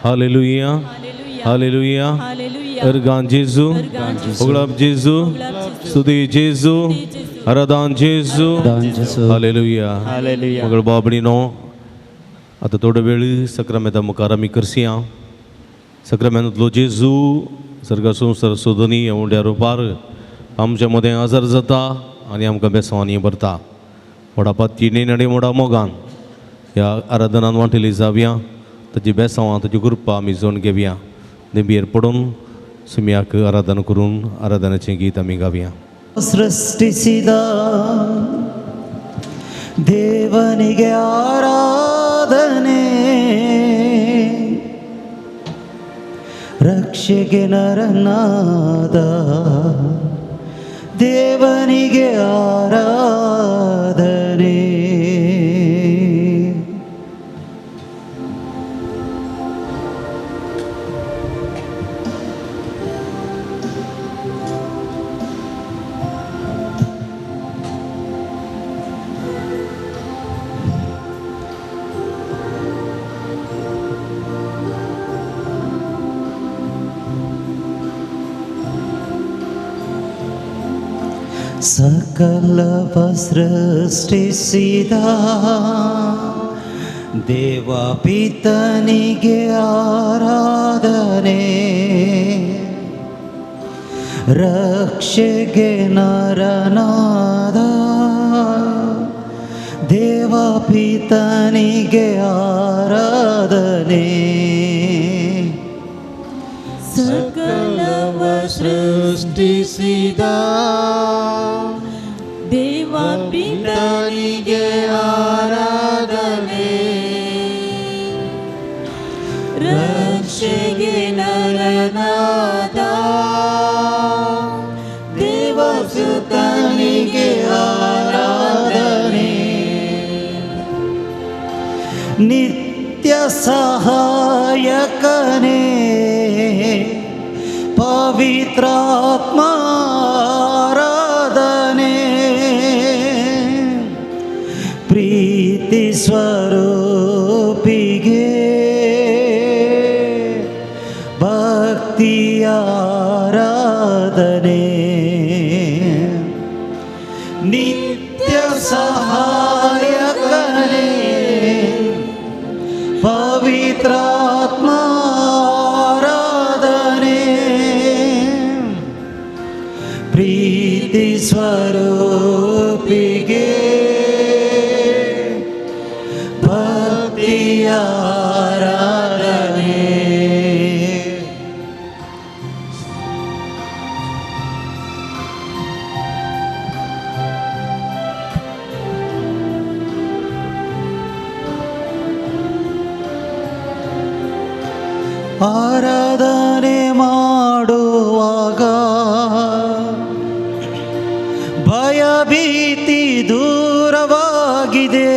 Hallelujah, hallelujah. Organ जेजू, उगडाप जेजू, स्तुती जेजू, आराधन जेजू, हालेलुया। मगळ बाबडीनो आतां थोडो वेळ सक्रामेंता मुखार आमी करसया। सक्रामेंतांतलो जेजू सर्गा संवसार सोदनी उंड्या रुपार आमच्या मदें हजर जाता आनी आमकां बेसांवांनी भरता। व्हडा पातयेन आनी व्हडा मोगान ह्या आराधनान वांटेली जावया। ताजी बेसांवां ताजी कृपा आमी जोड घेवया। देंबयेर पडून सुम्याक आराधना करून आराधनाचें गीत आमी गावया। ಸೃಷ್ಟಿಸಿದ ದೇವನಿಗೆ ಆರಾಧನೆ, ರಕ್ಷೆಗೆ ನರನಾದ ದೇವನಿಗೆ ಆರಾಧನೆ. ಸಕಲವ ಸೃಷ್ಟಿಸಿದ ದೇವ ಪಿತನಿಗೆ ಆರಾಧನೆ, ರಕ್ಷೆಗೆ ನರನಾದ ದೇವ ಪಿತನಿಗೆ ಆರಾಧನೆ. ಸಕಲವ ಸೃಷ್ಟಿಸಿದ ದೇವ ಪಿತನಿಗೆ ಆರಾಧನೆ, ರಕ್ಷೆಗೆ ನರನಾದ ದೇವಸುತನಿಗೆ ಆರಾಧನೆ. ನಿತ್ಯ ಸಹಾಯಕನೇ ಪವಿತ್ರಾತ್ಮ ಆರಾಧನೆ, ಪ್ರೀತಿ ಸ್ವರೂಪಿಗೆ ಭಕ್ತಿಯ ಆರಾಧನೆ. ನಿತ್ಯ ಸಹಾಯಕನೇ ಪವಿತ್ರಾತ್ಮ ಆರಾಧನೆ, ಪ್ರೀತಿ ಸ್ವರೂಪಿಗೆ ಭಕ್ತಿಯ ಆರಾಧನೆ. ಆರಾಧನೆ ಮಾಡುವಾಗ ಭಯ ಭೀತಿ ದೂರವಾಗಿದೆ,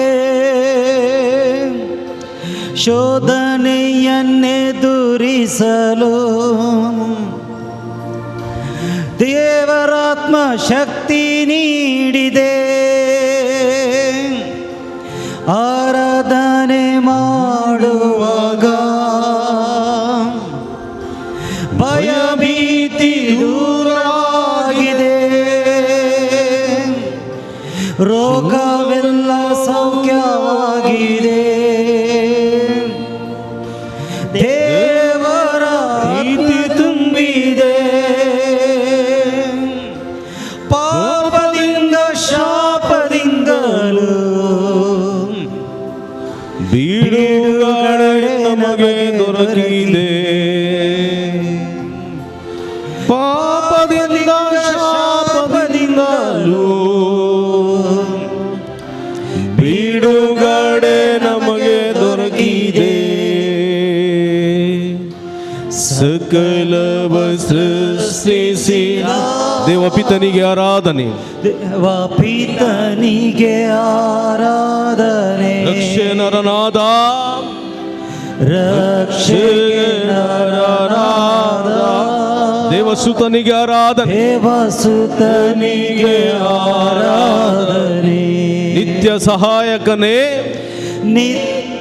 ಶೋಧನೆಯನ್ನೆದುರಿಸಲು ದೇವರಾತ್ಮ ಶಕ್ತಿ ನೀಡಿದೆ. ಆರಾಧನೆ ಮಾಡುವಾಗ ಭಯ ಭೀತಿ ದೂರವಾಗಿದೆ, ರೋಗವೆಲ್ಲ ಸೌಖ್ಯವಾಗಿದೆ, ದೇವರ ಪ್ರೀತಿ ತುಂಬಿದೆ, ಪಾಪದಿಂದ ಶಾಪದಿಂದಲೂ ಬಿಡುಗಡೆ ನಮಗೆ ದೊರಕಿದೆ. ಪಾಪದಿಂದ ಶಾಪದಿಂದಲೂ ಬಿಡುಗಡೆ ನಮಗೆ ದೊರಕಿದೆ. ಸಕಲವ ಸೃಷ್ಟಿಸಿದ ದೇವಪಿತನಿಗೆ ಆರಾಧನೆ, ದೇವ ಪಿತನಿಗೆ ಆರಾಧನೆ, ರಕ್ಷೆ ನರನಾದ ರಕ್ಷೆಗೆ ನರನಾದ ದೇವಸುತನಿಗೆ ಆರಾಧನೆ, ದೇವಸುತನಿಗೆ ಆರಾಧನೆ, ನಿತ್ಯ ಸಹಾಯಕನೇ ನಿತ್ಯ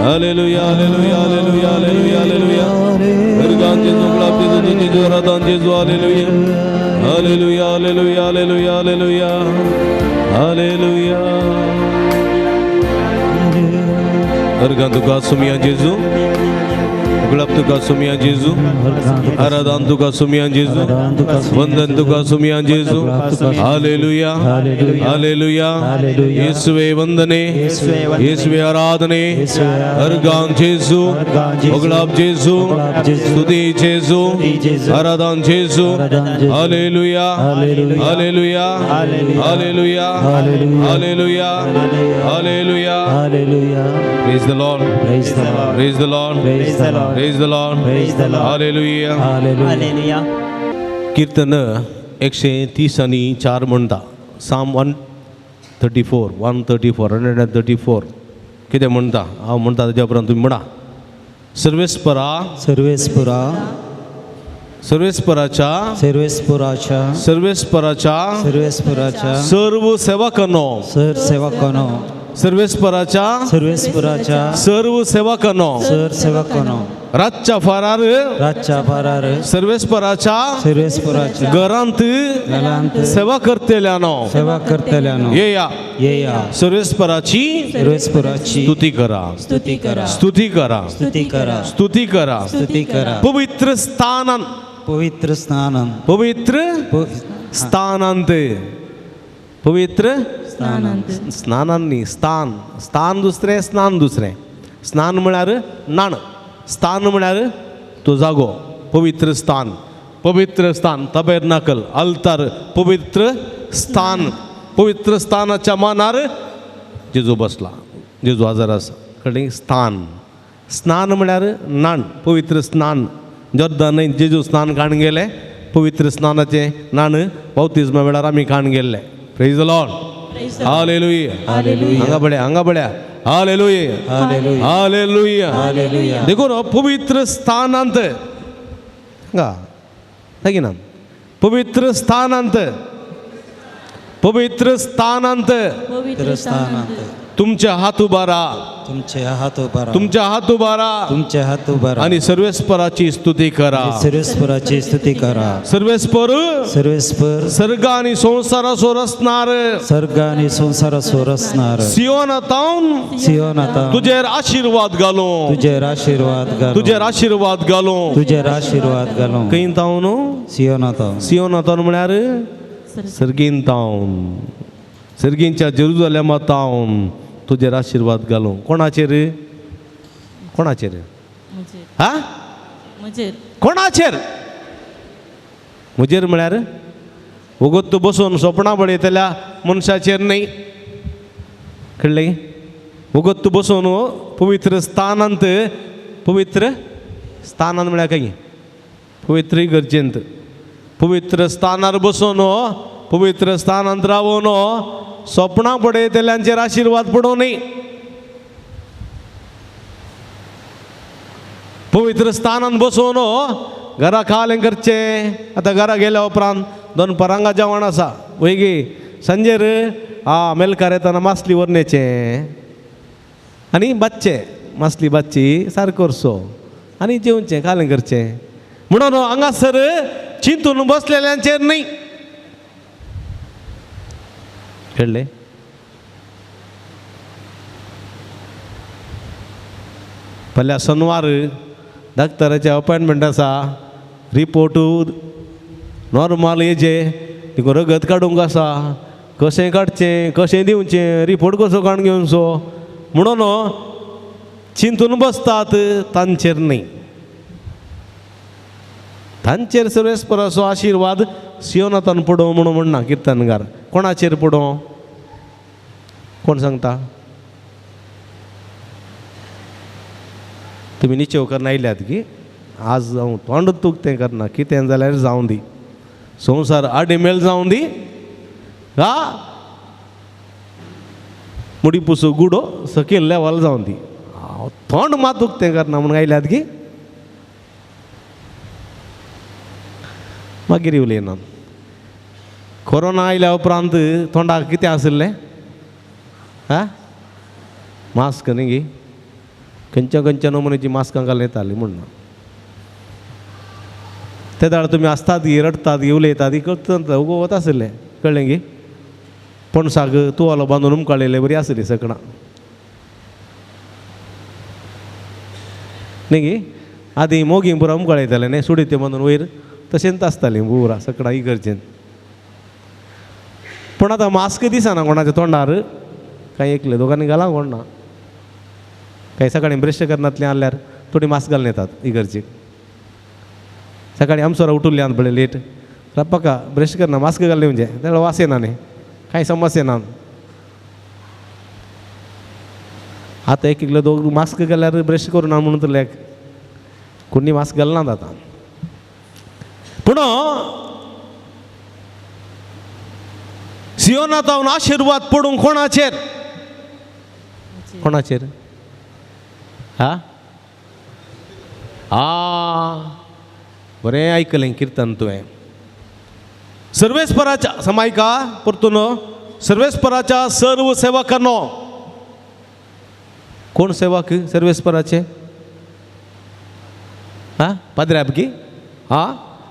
Hallelujah, hallelujah, hallelujah, hallelujah, hallelujah. Organ जेजू, गुलाब जेजू, जेजू, आराधन जेजू, hallelujah, hallelujah, hallelujah, hallelujah, hallelujah, hallelujah. Organ तुका सुमिया जेजू, गुलाब तुका सुमिया जेजू, आराधन तुका सुमिया जेजू, वंदन तुका सुमिया जेजू. Hallelujah, hallelujah. येसुवे वंदने, येसुवे आराधने. अर्गान जेजू, गुलाब जेजू, स्तुती जेजू, आराधन जेजू. Hallelujah, hallelujah, hallelujah, hallelujah, hallelujah. Praise the Lord. Praise the Lord. Praise the Lord. Praise the Lord. Praise the Lord. Praise the Lord. Hallelujah. Hallelujah. कीर्तन 134 म्हणटा. Psalm 134, 134, 134 कितें म्हणटा हांव म्हणटा ताज्या उपरांत तुमी म्हणा. सर्वेस्परा, सर्वेस्पुरा, सर्वेस्पराच्या, सर्वेस्पुराच्या, सर्वेस्पराच्या, सर्वेस्पुराच्या सर्व सेवकांनो, सर सेवकांनो, सर्वेस्पराच्या, सर्वेस्पुराच्या सर्व सेवकांनो, सर सेवकांनो, रातच्या फारार, रातच्या फारार, सर्वेस्पराच्या, सर्वेस्पुराच्या घरांत, घरांत सेवा करतल्यांनो, सेवा करतल्यांनो, येया, येया, सर्वेस्पराची सर्वेस्पुराची स्तुती करा, स्तुती करा, स्तुती करा, स्तुती करा, स्तुती करा, स्तुती करा. पवित्र स्थानान, पवित्र स्नान, पवित्र स्थानांत, पवित्र स्नानान न्ही, स्थान, स्थान दुसरें, स्नान दुसरें. स्नान म्हळ्यार न्हाण, स्थान म्हळ्यार तो जागो. पवित्र स्थान, पवित्र स्थान, तबेरनाकल, अल्तार, पवित्र स्थान. पवित्र स्थानाच्या मानार जेजू बसला, जेजू हजर आसा. कळ्ळें? स्थान, स्नान म्हळ्यार न्हाण, पवित्र स्नान. जोर्दन न्हंयेंत जेजू स्नान काडून गेले, पवित्र स्नानाचें न्हाण बाप्तिज्मा वेळार आमी काडून गेल्ले. Praise the Lord. Hallelujah. हांगा पळया, हांगा पळया. Hallelujah, hallelujah. देखून पवित्र स्थानांत हांगा लागीं, पवित्र स्थानांत, पवित्र स्थानांत पवित्र स्थानांत तुमच्या हात उबारा, तुमचे हात उबारा, तुमच्या हात उबारा, तुमचे हात उबारा आणि सर्वेस्पराची स्तुती करा, सर्वेस्पराची स्तुती करा. सर्वेस्पर, सर्वेस्पर सर्ग आणि संसाराचो रचणार, सर्ग आणि संसाराचो रचणार, सियोनातावन, सियोनातावन तुजेर आशीर्वाद घालो, तुजेर आशीर्वाद घालो, तुजेर आशीर्वाद घालो, तुजेर आशीर्वाद घालो. खंय तावन? सियोनातावन. सियोनातावन म्हळ्यार सर्गीन तावन, सर्गींच्या जेरुजलेमा तावन तुजेर आशीर्वाद घालूं. कोणाचेर? कोणाचेर? हा, कोणाचेर? म्हजेर म्हळ्यार वगत तूं बसून सोपणां पळयतल्या मनशाचेर न्हय. कळ्ळें? वगत तूं बसून पवित्र स्थानांत, पवित्र स्थानांत म्हळ्यार खंय? पवित्र इगर्जेंत. पवित्र स्थानार बसून, पवित्र स्थानांत रावून सोपणां पळयतल्यांचेर आशिर्वाद पडूं न्हय. पवित्र स्थानांत बसून घरा खालें करचें. आतां घरा गेल्या उपरांत दनपारांगा जेवण आसा वय गे, सांजेर आ मेलकार येतना मासली व्हरण्याचें आनी बाच्चें, मासली बाच्ची सारको करचो आनी जेवचें, खालें करचें. म्हणून हांगासर चिंतून बसलेल्यांचेर न्हय. कळ्ळें? फाल्यां सोनवार डॉक्टराचें अपॉयंटमेंट आसा, रिपोर्ट नॉर्मल येचे, देखून रगत काडूंक आसा, कशें काडचें, कशें दिवचें, रिपोर्ट कसो काडून घेवचो म्हणून चिंतून बसतात तांचेर न्हय. तांचेर सर्वेस्पराचो आशिर्वाद सियोनातान पडोवं म्हणून म्हणना किर्तनगार. कोणाचेर पडोवं? कोण सांगता? तुमी निचेव करना आयल्यात की आज हांव तोंड तुकतें करना, कितें जाल्यार जावं दी, संवसार आडेमेल जावं दी, हा मुडी पुसू गुडो सकयल लेवल जावं दी, हांव तोंड मात उक्तें करना म्हणून आयल्यात की मागीर उलयना. कोरोना आयल्या उपरांत तोंडाक कितें आशिल्लें? हा, मास्क न्ही गी? खंयच्या खंयच्या नमुन्याची मास्कां घालून येताली म्हूण ना. ते दाळ तुमी आसतात गी रडटात गी उलयतात गी करतात उगो वता आशिल्लें कळ्ळें गी. पणसाक तुवालो बांदून उमकाळिल्ले बरी आसली सकणां न्ही गी. आदीं मोगी पुरा उमकाळयताले न्ही सुडी ते बांदून वयर तशेंच आसतालीं पुरा सकणां इगर्जेन. पूण आतां मास्क दिसना कोणाच्या तोंडार, कांय एकले दोगांनी घाला कोण ना. कांय सकाळीं ब्रश करनातलें आहल्यार थोडी मास्क घालून येतात इगर्जेक. सकाळीं आमसोरा उठुल्ली आनी पळय लेट रप्पाका ब्रश करना मास्क घालले म्हणजे तेणो वास येना न्ही, कांय समस्या ना. आतां एक एकलो दोग मास्क घाल्यार ब्रश करूं ना म्हणून लेख कोणी मास्क घालनात आतां. पूण सियोनातावन आशिर्वाद पडूंक कोणाचेर? कोणाचेर? हा आ बरें आयकलें किर्तन तुवें. सर्वेस्पराच्या समायका परतून सर्वेस्पराच्या सर्व सेवकांनो. कोण सेवक सर्वेस्पराचे? हा पाद्र्याप की हा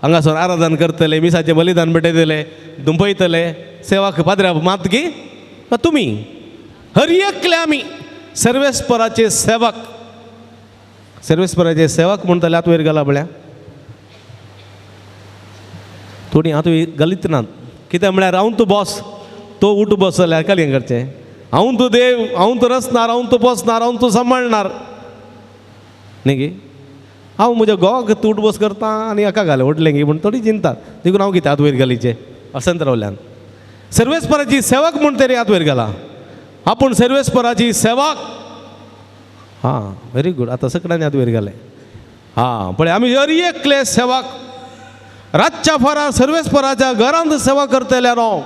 हांगासर आराधन करतले, मिसाचें बलिदान भेटयतले, दुंपयतले सेवक पाद्र्याप मात की तुमी हर एकले आमी सर्वेस्पराचे सेवक. सर्वेस्पराचे सेवक म्हणटले आत वयर घाला पळया थोडीं आतां घालीत नात. कित्याक म्हळ्यार हांव तूं बॉस, तो उठ बस जाल्यार काल हें करचें. हांव तूं देव, हांव तूं रचणार, हांव तूं पोसणार, हांव तूं सांबाळणार न्ही गी. हांव म्हज्या घोवाक तूं उठ बस करता आनी हाका घालें व्हडलें गी म्हूण थोडीं चिंतात. देखून हांव कितें हात वयर घालीचें वसंत रावल्यान. सर्वेस्पराची सेवक म्हूण तरी हात वयर घाला. आपूण सर्वेस्पराची सेवक. हां व्हेरी गूड. आतां सगळ्यांनी हात वयर घालें. हां पळय आमी हर एकले सेवक रातच्या फारार सर्वेस्पराच्या घरांत सेवा करतले न्हू.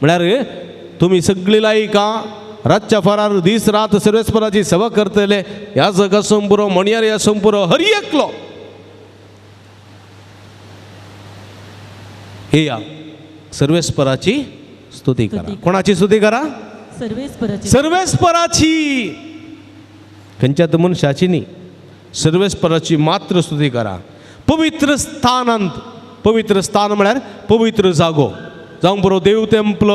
म्हळ्यार तुमी सगळीं लायकां रातच्या फारार दीस रात सर्वेस्पराची सेवा करतले. ह्या जगासून पुरो म्हणयार ह्या पुरो हर एकलो हे या सर्वेस्पराची स्तुती करा. कोणाची स्तुती करा? सर्वेस्पराची. सर्वेस्पराची. खंयच्या मनशाची न्ही, सर्वेस्पराची मात्र स्तुती करा. पवित्र स्थानांत. पवित्र स्थान म्हळ्यार पवित्र जागो जावं पुरो देव टेम्पल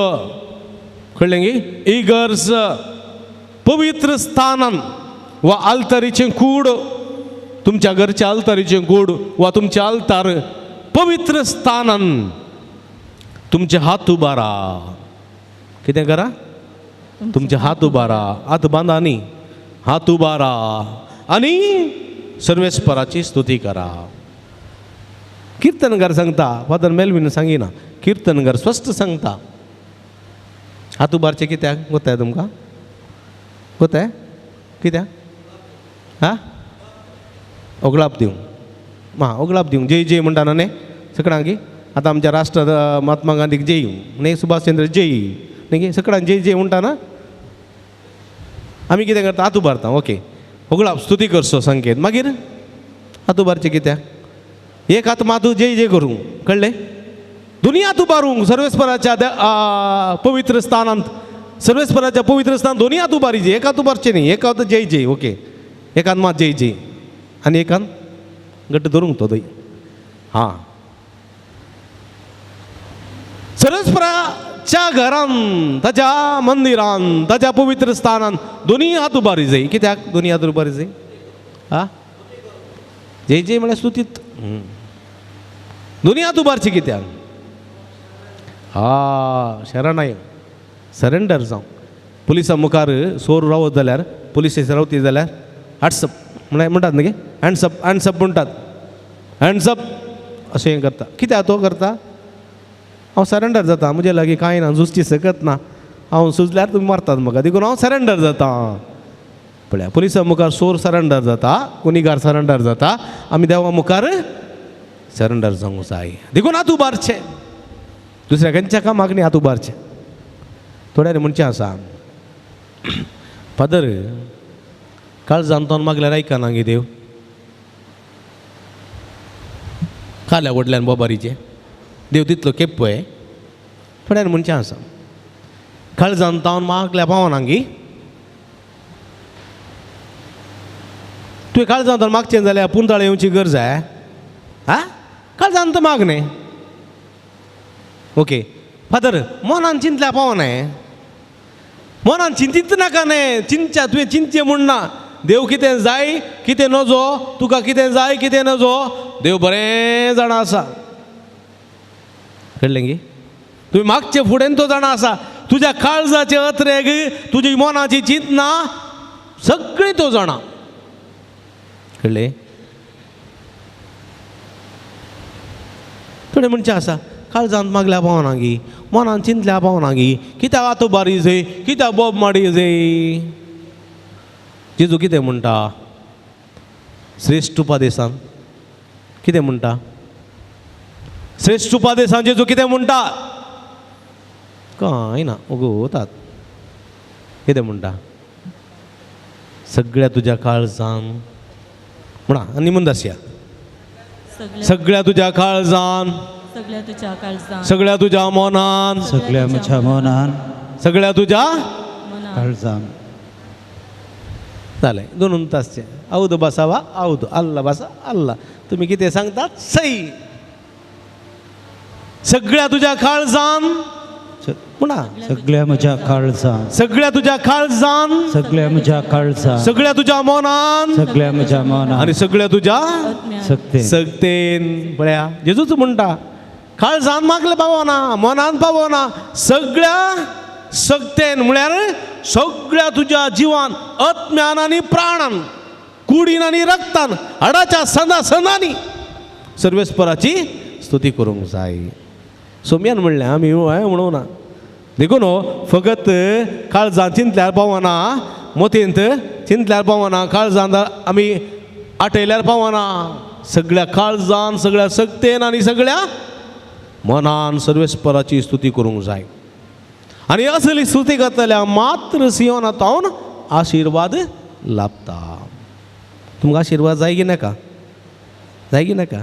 कळ्ळें गी इगर्ज. पवित्र स्थानान वा आल्तारीचें कूड, तुमच्या घरच्या आल्तारीचें कूड वा तुमचें आल्तार पवित्र स्थानान तुमचे हात उबारा. कितें करा? तुमचे हात उबारा. हात बांदा न्ही, हात उबारा आनी सर्वेस्पराची स्तुती करा. किर्तनकार सांगता, फादर मेलवीन सांगिना, किर्तनकार स्पश्ट सांगता. हात उबारचे कित्याक गोताय तुमकां? गोताय कित्याक? हा ओगळाप दिवंक. हां ओगळाप दिवंक. जय जय म्हणटा न्ही सगळ्यांक गी. आतां आमच्या राष्ट्र महात्मा गांधीक जय न्ही, सुभाष चंद्र जय न्ही गी, सगळ्यांक जय जय म्हणटा ना. आमी कितें करता? हात उबारता. ओके ओगळाप स्तुती करचो संकेत. मागीर हात उबारचे कित्याक? एक हात मातू जय जय करूंक कळ्ळें. दोनी हात उबारूंक सर्वेस्पराच्या पवित्र स्थानांत. सर्वेस्पराच्या पवित्र स्थान दोनी हात उबारीचे, एक हात उबारचे न्ही. एक हात जय जय ओके, एक हात मात जय जय आनी एक हात घट्ट धरूंक तो दय. हां सर्वेस्पराच्या घरान, ताच्या मंदिरान, ताच्या पवित्र स्थानान दोनी हात उबारी जाय. कित्याक दोनी हात उबारी जाय? हा जय जय म्हळ्यार स्तुतीत. दोनी हात उबारचे कित्याक? हा शरणाय सरेंडर जावं. पुलिसां मुखार सोर रावत जाल्यार, पुलीस स्टेशन रावती जाल्यार हॅट्सअप म्हळ्यार म्हणटात न्ही, हँड्सअप हँड्सअप म्हणटात. हँड्सअप अशें हें करता. कित्याक तो करता? हांव सरेंडर जाता, म्हजे लागीं कांय ना, झुजची सकत ना, हांव सुजल्यार तुमी मारतात म्हाका, देखून हांव सरेंडर जाता. पळया पुलिसां मुखार सोर सरेंडर जाता, गुनेगार सरेंडर जाता, आमी देवा मुखार सरेंडर जावंक जाय. देखून हात उबारचे, दुसऱ्या खंयच्या कामाक न्ही हात उबारचे. थोड्यांनी म्हणचें आसा, फादर काळजान तोंड मागल्यार आयकना गे देव, काल्या व्हडल्यान बोबारीचें देव तितलो केप पळय. थोड्यांनी म्हणचें आसा, काळजान तावन मागल्या पावना गी. तुवें काळजांत मागचें जाल्यार पुंताळे येवची गरज आहे. हा, काळजांत माग न्ही. ओके फादर, मनान चिंतल्या पावना, मनान चिंतीत नाका न्ही. चिंतच्या तुवें चिंतचें म्हूण ना. देव कितें जाय कितें नजो, तुका कितें जाय कितें नजो, देव बरें जाणा आसा. कळ्ळें गी? तुवें मागचे फुडें तो जाणा आसा. तुज्या काळजाचे अत्रेग, तुजी मनाची चिंतना सगळीं तो जाणा. कळ्ळें? थोडे मनशां आसा काळजांत मागल्या पावना गी, मनान चिंतल्या पावना गी, कित्याक आतां बारी जय, कित्याक बोब माडी जय. जेजू कितें म्हणटा श्रेश्ठ उपादेसान? कितें म्हणटा श्रेश्ठ उपादेसान? जेजू कितें म्हणटा? कांय ना, उगवतात. कितें म्हणटा? सगळ्या तुज्या काळजान म्हणा आनी मुंदासया. सगळ्या तुज्या काळजान, सगळ्या तुझ्या काळजान, सगळ्या तुज्या मनान, सगळ्या म्हज्या मनान, सगळ्या तुज्या काळजान. जालें, दोनून तासचें. आवद बसावा आवद, अल्ला बसा अल्ला. तुमी कितें सांगतात सई. सगळ्या तुज्या काळजान म्हणा. सगळ्या म्हज्या काळजान, सगळ्या तुज्या काळजान, सगळ्या म्हज्या काळजान, सगळ्या तुज्या मनान, सगळ्या म्हज्या मनान आनी सगळ्या तुज्या सक्तेन. सक्तेन. पळया जेजूच म्हणटा काळजान मागलें पावना, मनान पावना, सगळ्या सक्तेन म्हळ्यार सगळ्या तुज्या जिवान, आत्म्यान आनी प्राणान, कुडीन आनी रक्तान, हाडाच्या सदा सदांनी सर्वेस्पराची स्तुती करूंक जाय. सोम्यान म्हणलें आमी हांवें म्हणूं ना. देखून फकत काळजान चिंतल्यार पावना, मोतींत चिंतल्यार पावना, काळजान आमी आठयल्यार पावना. सगळ्या काळजान, सगळ्या सक्तेन आनी सगळ्या मनान सर्वेस्पराची स्तुती करूंक जाय. आनी असली स्तुती करतल्या मात्र सियोना तावन आशिर्वाद लाभता. तुमकां आशिर्वाद जाय की नाका? जाय की नाका?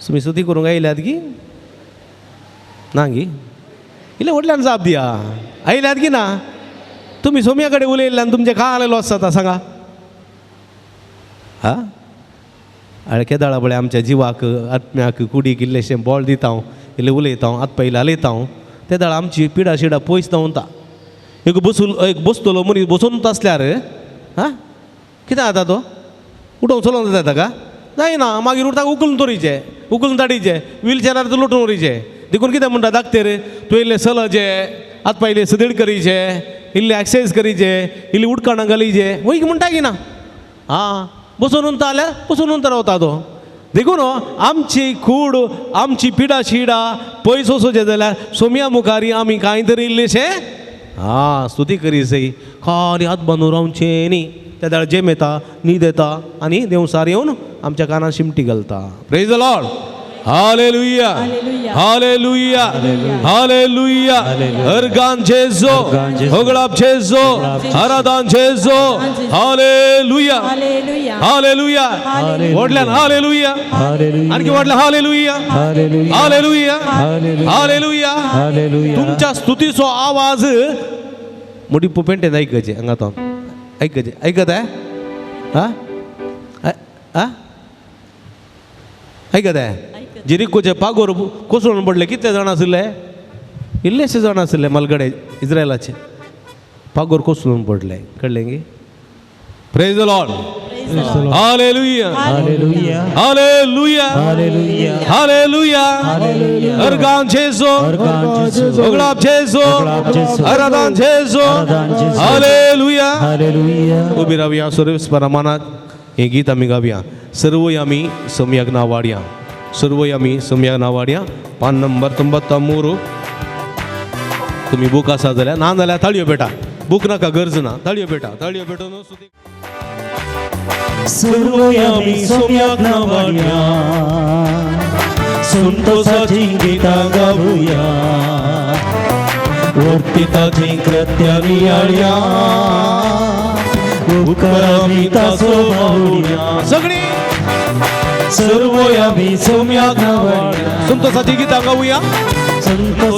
तुमी स्तुती करूंक आयल्यात की ना गी? इल्लें व्हडल्यान जाप दिया. आयल्यात की ना? तुमी सोम्या कडेन उलयल्ल्यान तुमचें कांय लॉस जाता सांगा. हा, आनी केदाळा पळय आमच्या जिवाक, आत्म्याक, कुडीक इल्लेशें बळ दिता हांव, इल्लें उलयता हांव, आत पयलीं हालयता हांव, ते दाळ आमची पिडा शिडा पयस धांवता. एक बसून एक बसतलो मनीस बसून आसल्यार हा कितें जाता? तो उठोवंक चलोवंक जाता का? जायना. मागीर उरता उकलून दवरीचें, उकलून धाडीचें, व्हीलचेरार लोटून उरीचें. देखून कितें म्हणटा दाखतेर, तूं इल्लें चलचें, हात पांय इल्लें सदळ करीचें, इल्लें एक्सरसायज करीचें, इल्ली उडकाणां घालीचें. वय म्हणटा की ना? आं, बसून उरता जाल्यार बसून उरता रावता तो. देखून आमची कूड, आमची पिडा शिडा पयस वचोचें जाल्यार सोम्या मुखारी आमी कांय तरी इल्लेशें आं स्तुती करी जाय. खाली हात बांदून रावचें न्ही. त्या दाळ जेम येता, न्हीद येता आनी देंवसार येवन आमच्या कानार शिमटी घालता. Praise the Lord. Hallelujah, hallelujah, hallelujah. अर्गान जेजो, होगळाप जेजो, आराधान जेजो. Hallelujah, hallelujah. व्हडल्यान हालेलुया, आणखी व्हडल्यान हालेलुया, हालेलुया, हालेलुया. तुमच्या स्तुतीचो आवाज मोठी पुपेंटेन आयकचे. हांगा तो आयकचे, आयकत आहे? हा हा आयकत आहे? जेरिकोचे पागोर कोसळून पडले. कितले जाण आशिल्ले? इल्लेशे जाण आशिल्ले मलगडे इस्रायलाचे. पागोर कोसळून पडले. कळ्ळें गी? Praise the Lord. Hallelujah, hallelujah, hallelujah, hallelujah. अर्गान जेजो, होगळाप जेजो, आराधान जेजो. हालेलुया. उबी रावया सर्वेस्परा मनात हें गीत आमी गावया. सर्वय आमी सम्यक नावाडया, सर्वय आमी सम्यक नावाडया. पान नंबर 93. तुमी बूक आसा जाल्यार, ना जाल्यार ताळयो पेटा. बूक नाका, गरज ना. ताळयो पेटा, ताळयो पेटोवन सर्वय आमी सोम्याक नावाडया, संतोषाची गितां गावया, वर्तिताची कृत्यां नियाळया, उपकारां ताचो भावुया. सगळीं सर्वय आमी सोम्याक नावाडया, संतोषाची गितां गावया, संतोषाची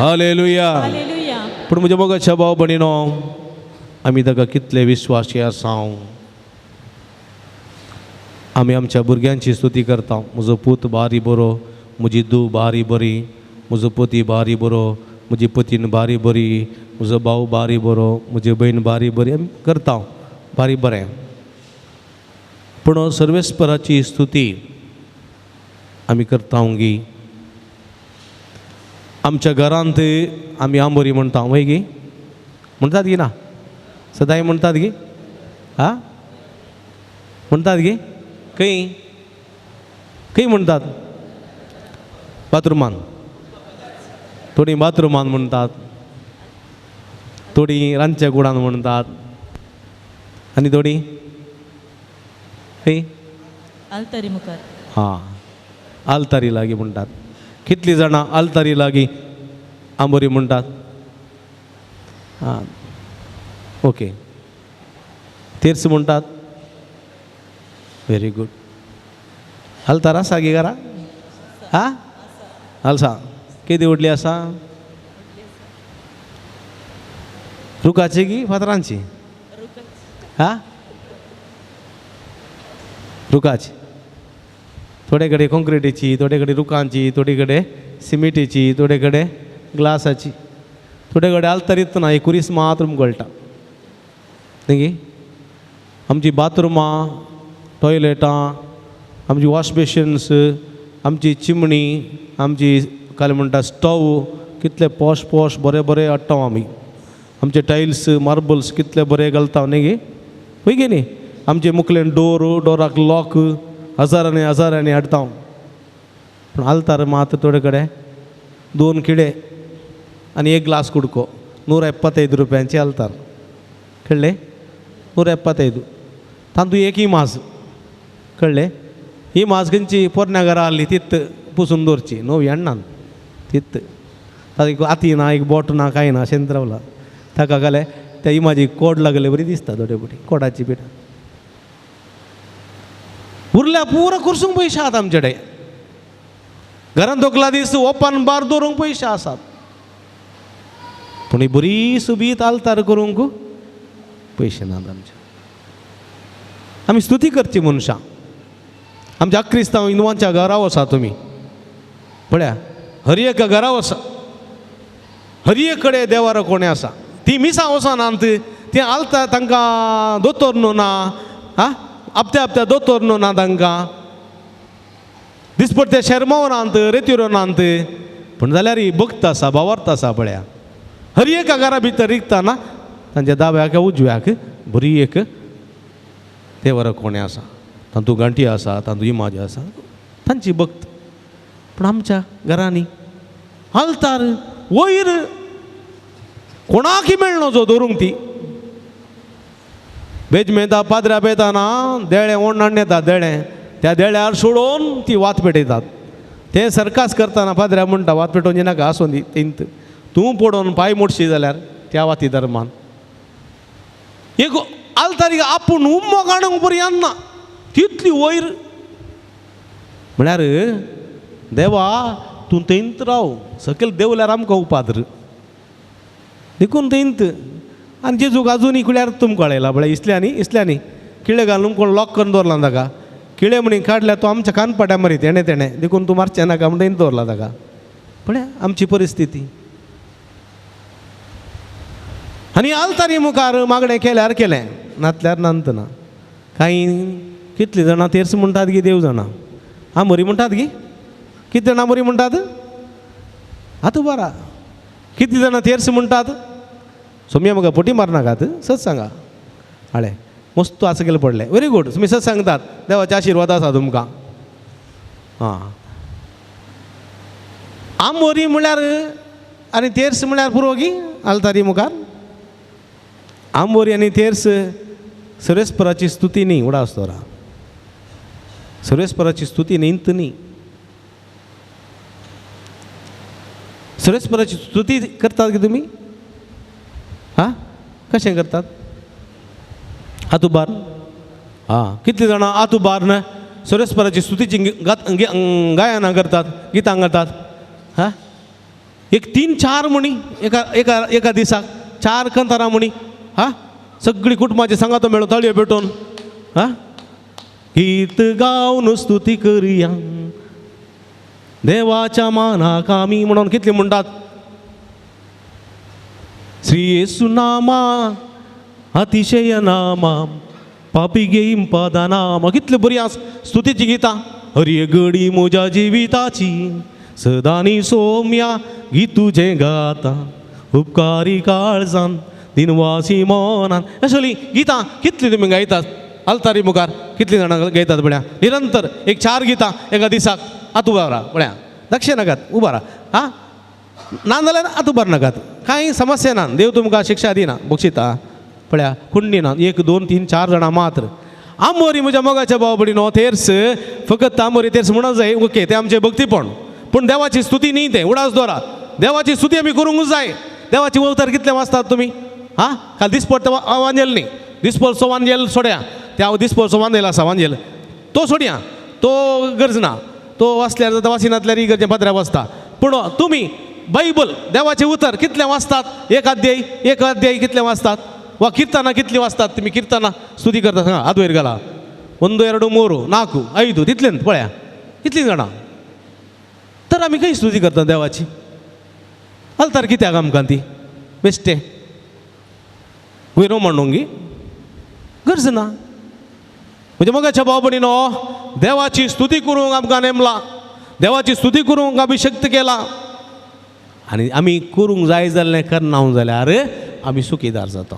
हालेलुया. हालेलुया. पूण म्हज्या मोगाच्या भाव भयणीनो, आमी ताका कितले विश्वासी आसा. आमी आमच्या भुरग्यांची स्तुती करता. म्हजो पूत बारी बरो, म्हजी धूव बारी बरी, म्हजो पती बारी बरो, म्हजी पतीन बारी बरी, म्हजो भाव बारी बरो, म्हजी भयण बारी बरी, आमी करता बारी बरें. पूण सर्वेस्पराची स्तुती आमी करता गी. आमच्या घरांत आमी आंबोरी म्हणटा वय गी, म्हणटात गी ना? सदांय म्हणटात गी? आं, म्हणटात गी? खंय खंय म्हणटात? बाथरुमान. थोडीं बाथरुमान म्हणटात, थोडीं रांदच्या कुडान म्हणटात, आनी थोडीं खंय? आल्तारी मुखार. हां, आल्तारी लागीं म्हणटात. कितलीं जाणां आल्तारी लागीं आंबोरी म्हणटात? आं, ओके. तेर्स म्हणटात? Very good. आल्तार आसा गे घरा? आं, आलसा केदी व्हडली आसा? रुखाची गी फातरांची? आं, रुखाची. थोडे कडेन कॉन्क्रिटीची, थोडे कडेन रुखांची, थोडे कडेन सिमिटीची, थोडे कडेन ग्लासाची, थोडे कडेन आल्तारीत ना, एक कुरीस मात्र गळटा न्ही गी. आमची बाथरुमां, टॉयलेटां, आमची वॉश बेशन्स, आमची चिमणी, आमची काल म्हणटा स्टव, कितले पोश पोश बरे बरे हाडटा आमी. आमचे टायल्स मार्बल्स कितले बरे घालता न्ही गी, वय गी न्ही. आमचे मुखल्यान डोर, डोराक लॉक हजारांनी हजारांनी हाडटा. पूण आल्तार मात थोडे कडेन 2 किडे आनी 1 ग्लास कुडको, 175 रुपयांची आल्तार. कळ्ळें? 175. तातूंत एकय माज. कळ्ळें? ही माज खंयची पोरण्या घरा आहली तीत पुसून दवरची, नवी हाडनात तीत. ताका आती ना, एक बोट ना, कांय ना, अशेंच रावला. ताका घालें त्या इमाजी कोड लागले बरी दिसता थोडे फावटी कोडाची पिठा. उरल्या पुरो कुर्सूंक पयशे आसात आमचे कडेन. घरांत दोकला दीस ओपन बार दवरूंक पयशे आसात, पूण ही बरी सुबीत आल्तार करूंक पयशे नात आमचे. आमी स्तुती करची मनशां. आमच्या क्रिस्तांव हिंदवांच्या घरा वसा तुमी पळया, हर एका घरा वसा, हर एक कडेन देवारो कोणें आसा. ती मिसां वचनात, ती आलता तांकां दोतोर न्हू ना, आं, आपत्या आपत्या दोतोर न्हू ना तांकां, दिसपट्टे शेरमाव नात, रेतिरो नात, पूण जाल्यार भक्त आसा, भावार्थ आसा पळया. हर एका घरा भितर रिगता ना तांच्या दाव्याक उजव्याक बरी एक देवारो कोणें आसा, तातूंत घांटी आसा, तातूंत इमाज आसा, तांची भक्त. पूण आमच्या घरांनी आल्तार वयर कोणाकय मेळना जो दवरूंक ती. बेजमेंता पाद्र्या पेताना देळें ओडून येता, देळें त्या देळ्यार सोडोवन ती वात पेटयतात. तें सरकास करतना पाद्र्या म्हणटा वात पेटोवन नाका, आसूं दी तींत तूं पडोवन पांय मोडशी जाल्यार त्या वाती धर्मान. एक आल्तारी आपूण उम्मो काडूंक पर्यंत ना तितली वयर. म्हळ्यार देवा तूं थंयत राव, सकयल देंवल्यार आमकां उपाद्र देखून थंयत. आनी जेजूक आजून कुळ्यार तुमकां कळयला पळय, इसल्यांनी इसल्यांनी किळे घालून कोण लॉक करून दवरला ताका, किळे म्हणी काडल्यार तो आमच्या कानपाट्या मारीत हेणें तेणें, देखून तूं मारचें नाका म्हण थंयत दवरला ताका. पळय आमची परिस्थिती. आनी आल्तारी मुखार मागणें केल्यार केलें, नातल्यार नात ना. कांय कितलीं जाणां तेर्स म्हणटात गी देव जाणां, आमोरी म्हणटात गी, कितली जाणां आमोरी म्हणटात? आतां बरा कितलीं जाणां तेर्स म्हणटात? सोम्या म्हाका फटी मारनाकात, सत सांगा. हाळे मस्त आसा गेले पडलें, व्हेरी गूड, तुमी सत सांगतात, देवाचे आशिर्वाद आसा तुमकां. आं, आमोरी म्हळ्यार आनी तेर्स म्हळ्यार पुरो गी आल्तारी मुखार. आमोरी आनी तेर्स सर्वेस्पराची स्तुती न्ही, उडास दवरा, सर्वेस्पराची स्तुती न्ही न्ही. सर्वेस्पराची स्तुती करतात की तुमी? आं, कशें करतात? आतुबार. आं, कितलीं जाणां आतुबार न सर्वेस्पराची स्तुतीची गायनां करतात, गितां करतात? हां, एक 3-4 म्हणी एका एका एका दिसाक 4 कंतारां म्हणी. हा सगळी कुटुंबाची सांगातो मेळून ताळयो पेटोवन हा गीत गावन स्तुती करया देवाच्या मानाक आमी म्हणून कितली म्हणटात. श्री येसू नामा अतिशय नामा पापी घेईम पदा नामा. कितली बरी आस स्तुतीची गितां. हरी गडी म्हज्या जिविताची सदांनी सोम्या गीत तुजें गाता उपकारी काळजान दिनवासी मनान. असली गितां कितली तुमी गायतात आल्तारी मुखार? कितली जाणां गायतात पळया निरंतर एक 4 गितां एका दिसाक. आतां उबा राव पळया, दक्ष नाकात, उबा राव. हा ना जाल्यार आतां उबार नाकात, कांय समस्या ना, देव तुमकां शिक्षा दिना बक्षिता. पळया कुंडी ना, 1 2 3 4 जाणां मात्र. आमोरी म्हज्या मोगाच्या भाव भयणीनो तेर्स फकत आमोरी तेर्स म्हणून जाय ओके, तें आमचें भक्तीपण, पूण देवाची स्तुती न्ही तें. उडास दवरा, देवाची स्तुती आमी करूंक जाय. देवाची अवतार कितले वाचतात तुमी? हा काल दिसपट वांजेल न्ही, दिसपटचो वांजेल सोडया, त्या दिसपटचो वांजेल आसा वांजेल तो सोडया, तो गरज ना, तो वाचल्यार जाता, वाचिनातल्यार इगर्जे पत्र्या वाचता. पूण तुमी बायबल देवाचें उतर कितलें वाचतात? एक अध्याय एक अध्याय कितलें वाचतात? वा कीर्तनां कितलीं वाचतात तुमी? कीर्तनां स्तुती करतात हांगा हात वयर घाला, 1 2 3 4 5 तितलें पळया कितलीं जाणां. तर आमी खंय स्तुती करता देवाची? आल्तार कित्याक आमकां ती बेश्टें वयर म्हणूंक गरज ना. म्हणजे मोगाच्या भाव भयणीनो देवाची स्तुती करूंक आमकां नेमला, देवाची स्तुती करूंक अभिशक्त केला. आनी आमी करूंक जाय जाल्लें करना जाल्यार आमी सुखीदार जाता.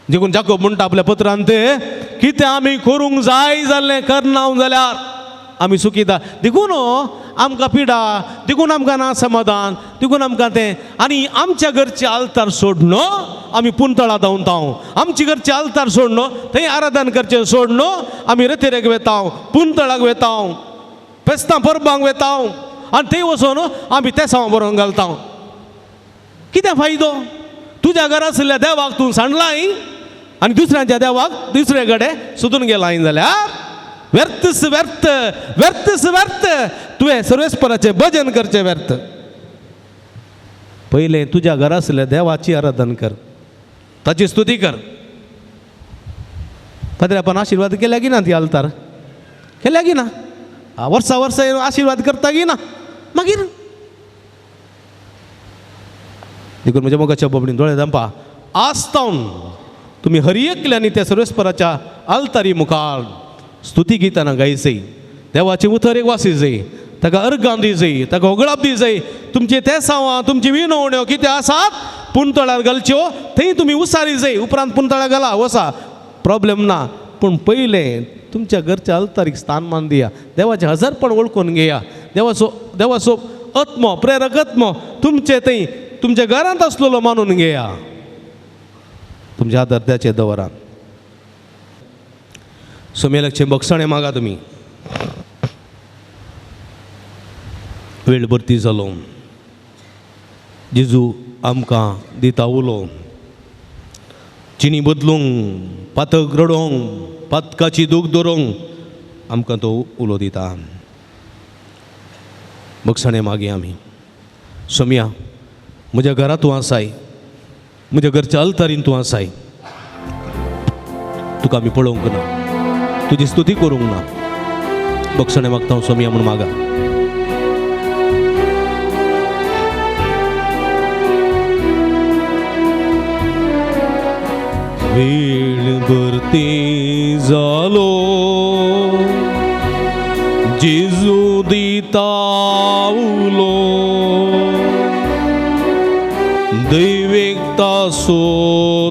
देखून जाकोब म्हणटा आपल्या पत्रान ते कितें आमी करूंक जाय जाल्लें करना जाल्यार आमी सुखीदार. देखून आमकां पिडा, देखून आमकां ना समाधान, देखून आमकां तें. आनी आमच्या घरचे आल्तार सोडन आमी पुंतळा धांवता, आमचे घरचे आल्तार सोडन थंय आराधन करचें सोडन आमी रतेरेक वेता, पुंतळाक वेता, फेस्तां परबांक वेता आनी थंय वचून आमी तेसांव बरोवन घालता. कितें फायदो? तुज्या घरा आशिल्ल्या देवाक तूं सांडलाय आनी दुसऱ्यांच्या देवाक दुसरे कडेन सोदून गेलाय जाल्यार व्यर्थच व्यर्थ, व्यर्थच व्यर्थ. तुवें सर्वेस्पराचें भजन करचें व्यर्थ. पयलें तुज्या घरा आशिल्ल्या देवाची आराधन कर, ताची स्तुती कर. पाद्र्यापान आशिर्वाद केल्या की ना ती आल्तार? केल्या की ना? वर्सा वर्सा आशिर्वाद करता की ना? मागीर देखून म्हज्या मोगाच्या बाबडीन दोळे धांपा. आस्तावन तुमी हर एकल्यानी त्या सर्वेस्पराच्या आल्तारी मुखार स्तुती गिताना गायचय, देवाची उतर एक वासी जाय, ताका अर्गां दी जाय, ताका होगळाप दी जाय. तुमचे तेसांवां तुमची विनवण्यो कितें आसात पुंतळार घालच्यो, थंय तुमी उसारी जाय. उपरांत पुंतळार घाला वसा, प्रॉब्लेम ना, पूण पयलें तुमच्या घरच्या आल्तारीक स्थानमान दिया, देवाचें हजारपण वळखून घेया, देवाचो देवाचो आत्मो प्रेरक आत्मो तुमचे थंय तुमच्या घरांत आसलेलो मानून घेया. तुमच्या हातार त्याचे दवरा. सोमेलकचें बक्षाणें मागा तुमी. वेळ भरती जालो, जेजू आमकां दिता उलो, चिनी बदलूंक, पातक रडोवंक, पातकाची दूख दवरूंक आमकां तो उलो दिता. बक्षाणें मागया आमी. सोमया म्हज्या घरा तूं आसाय, म्हज्या घरच्या अल्तारीन तूं आसाय, तुका आमी पळोवंक ना, तुजी स्तुती करूंक ना. बक्षाणें मागता हांव सोमया म्हूण मागा. वेळ भरती जालो, जेजू दिता उलो, दैवीक तासो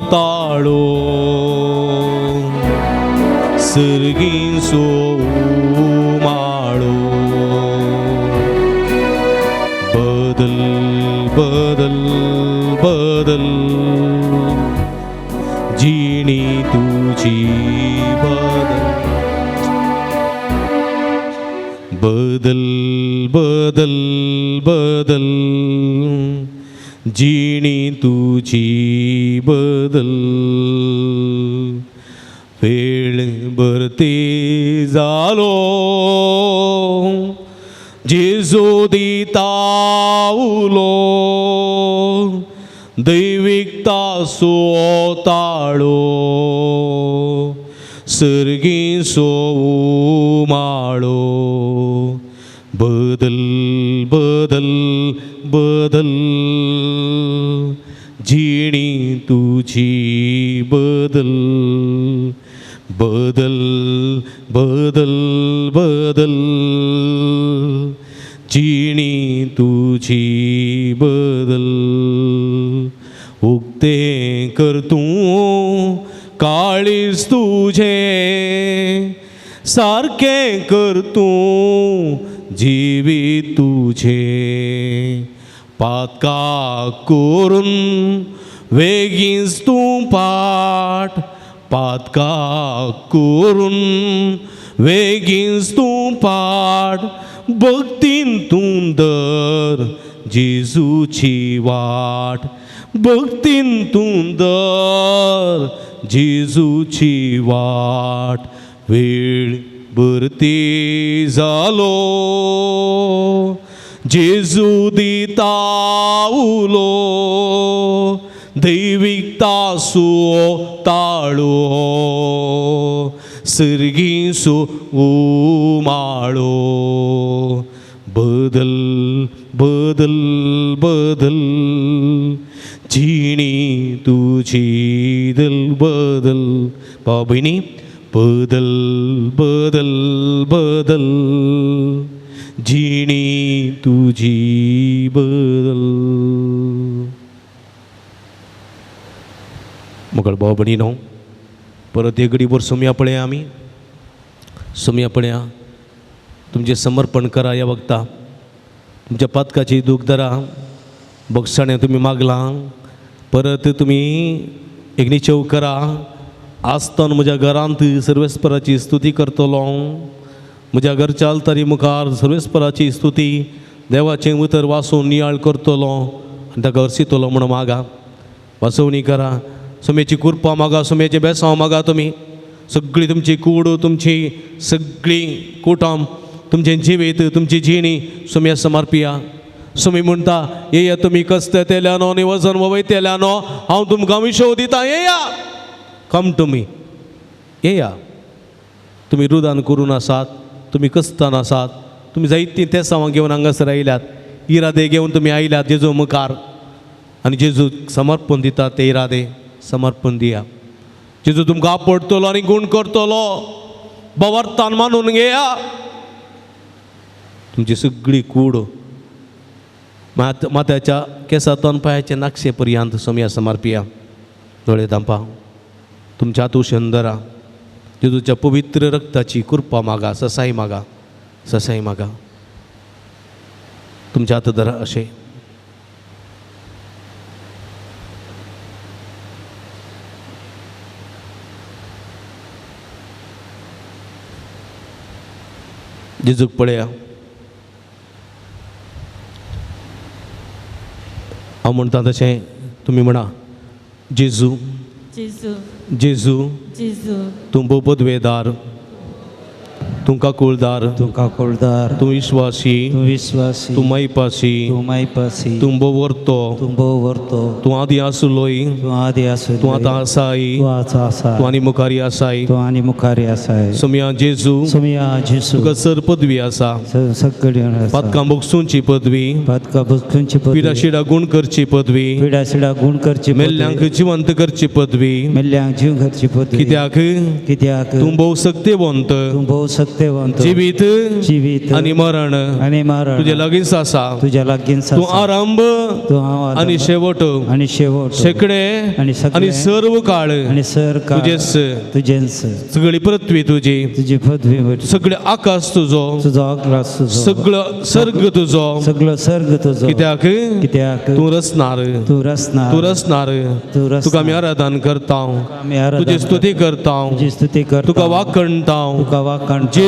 ताळो, सर्गींचो उमाळो. बदल बदल बदल जिणी तुझी बदल, बदल बदल बदल जिणी तुझी बदल. वेळ भरती जालो, जेजू दिता उलो, तासो ताळो सर्गी सोमाळो बदल बदल बदल जिणी तुझी बदल बदल बदल बदल जिणी तुझी बदल उक्ते कर तूं काळीज तुझे सारकें कर तूं जिवीत तुझे पातका करून वेगींच तूं पाट पातका करून वेगींच तूं पाट भक्तीन तूं दर जेजूची वाट भक्तीन तूं दर जेजूची वाट वेळ भरती जालो जेजू दिता उलो दैवीक तासो ताळो सर्गीसो उमाळो बदल बदल बदल जिणी तुझी दल बदल भाव भयणी बदल बदल बदल जिणी तुझी बदल. मोगळ भाव भयणीनो परत एक घडीभर सोमया पळया आमी सोमया पळया तुमचें समर्पण करा ह्या वखता तुमच्या पातकाची दूख धरा बक्षाणें तुमी मागलां परत तुमी एक निचेव करा आसतना म्हज्या घरांत सर्वेस्पराची स्तुती करतलो म्हज्या घरच्या आल्तारी मुखार सर्वेस्पराची स्तुती देवाचें उतर वाचून नियाळ करतलो आनी ताका हरशितलो म्हूण मागा वाचोवणी करा सुमेची कृपा मागा सुमेचें बेसांव मागा तुमी सगळी तुमची कूड तुमची सगळी कुटुंब तुमचें जिवीत तुमची जिणी सुम्या समर्पिया. सुमी म्हणटा येया तुमी कस्तेल्यानो आनी वजन वयतेल्यानो हांव तुमकां विशव दिता येया कम टू मी येया. तुमी रुदान करून आसात तुमी कस्तान आसात तुमी जायतीं तेसांवां घेवन हांगासर आयल्यात इरादे घेवन तुमी आयल्यात जेजू मुखार आनी जेजू समर्पण दिता ते इरादे समर्पण दिया. जेजू तुमकां आपडतलो आनी गूण करतलो बवर्थान मानून घेया. तुमची सगळी कूड माथ्याच्या केसांतून पांयाचे नाक्षे पर्यंत सोमया समर्पिया. दोळे धांपा तुमच्या हातून धरा जेजूच्या पवित्र रक्ताची कृपा मागा ससाई मागा ससाई मागा. तुमच्या हात धरा अशें जेजूक पळया. हांव म्हणटा तशें तुमी म्हणा जेजू जेजू जेजू जेजू तूं भोव पदवेदार तूं काकुळदार तूं काकुळदार तूं विश्वासी तूं विश्वासी तूं मायपासी तूं मायपासी तूं भोव वर्तो तूं भोव वर्तो तूं आदी आसलोय तूं आदी आसलोय तूं आतां आसाय तूं आतां आसा तूं आनी मुखारी आसाय तूं आनी मुखारी आसाय. सोमया जेजू सोमया जेजू तुका सर पदवी आसा सगळी पातकां भोगसूंची पदवी पातकां भोगसूंची पदवी पिडाशिडा गूण करची पदवी पिडाशिडा गूण करची पदवी मेल्ल्यांक जिवंत करची पदवी मेल्ल्यांक जीव करची पदवी कित्याक कित्याक तूं भोव सक्तेवंत तूं भोव सक्तेवंत जिवीत जिवीत आनी मरण आनी मरण तुजे लागींच आसा तुज्या लागींच तूं आसा. आरंभ तूं हांव आनी शेवट आनी शेवट शेकडे आनी सगळे आनी सर्व काळ आनी सर काळ तुजेच तुजेंच सगळी पृथ्वी तुजी तुजी पदवी सगळे आकाश तुजो तुजो आकाश तुजो सगळो सर्ग तुजो सगळो सर्ग तुजो कित्याक कित्याक तूं रचणार तूं रचणार तूं रचणार तूं रचणार तुका आमी आराधन करता आमी आराधन तुजी स्तुती करता तुजी स्तुती करता तुका वाखणता तुका वाखणता जेजू.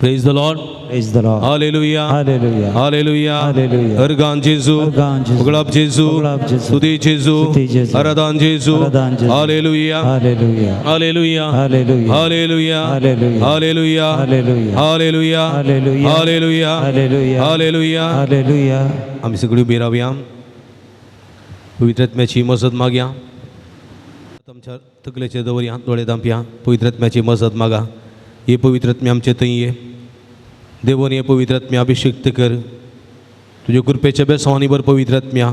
Praise the Lord. Praise the Lord. Hallelujah. Hallelujah. Hallelujah. Hallelujah. Organ जेजू, अर्गान जेजू, उगडाप जेजू, उगडाप जेजू, स्तुती जेजू, स्तुती जेजू, आराधन जेजू, आराधन जेजू. Hallelujah. Hallelujah. Hallelujah. Hallelujah. Hallelujah. Hallelujah. Hallelujah. Hallelujah. Hallelujah. Hallelujah. Hallelujah. Hallelujah. Hallelujah. Hallelujah. आमी सगळी उबी रावया, पवित्र आत्म्याची मजत मागया. आमच्या तकलेचेर दवरया, दोळे धांपया, पवित्र आत्म्याची मजत मागा. हे पवित्र आत्म्या आमचे थंय ये, देवून हे पवित्र आत्म्या अभिषिक्त कर. तुज्या कृपेच्या बेसांवांनी भर पवित्र आत्म्या,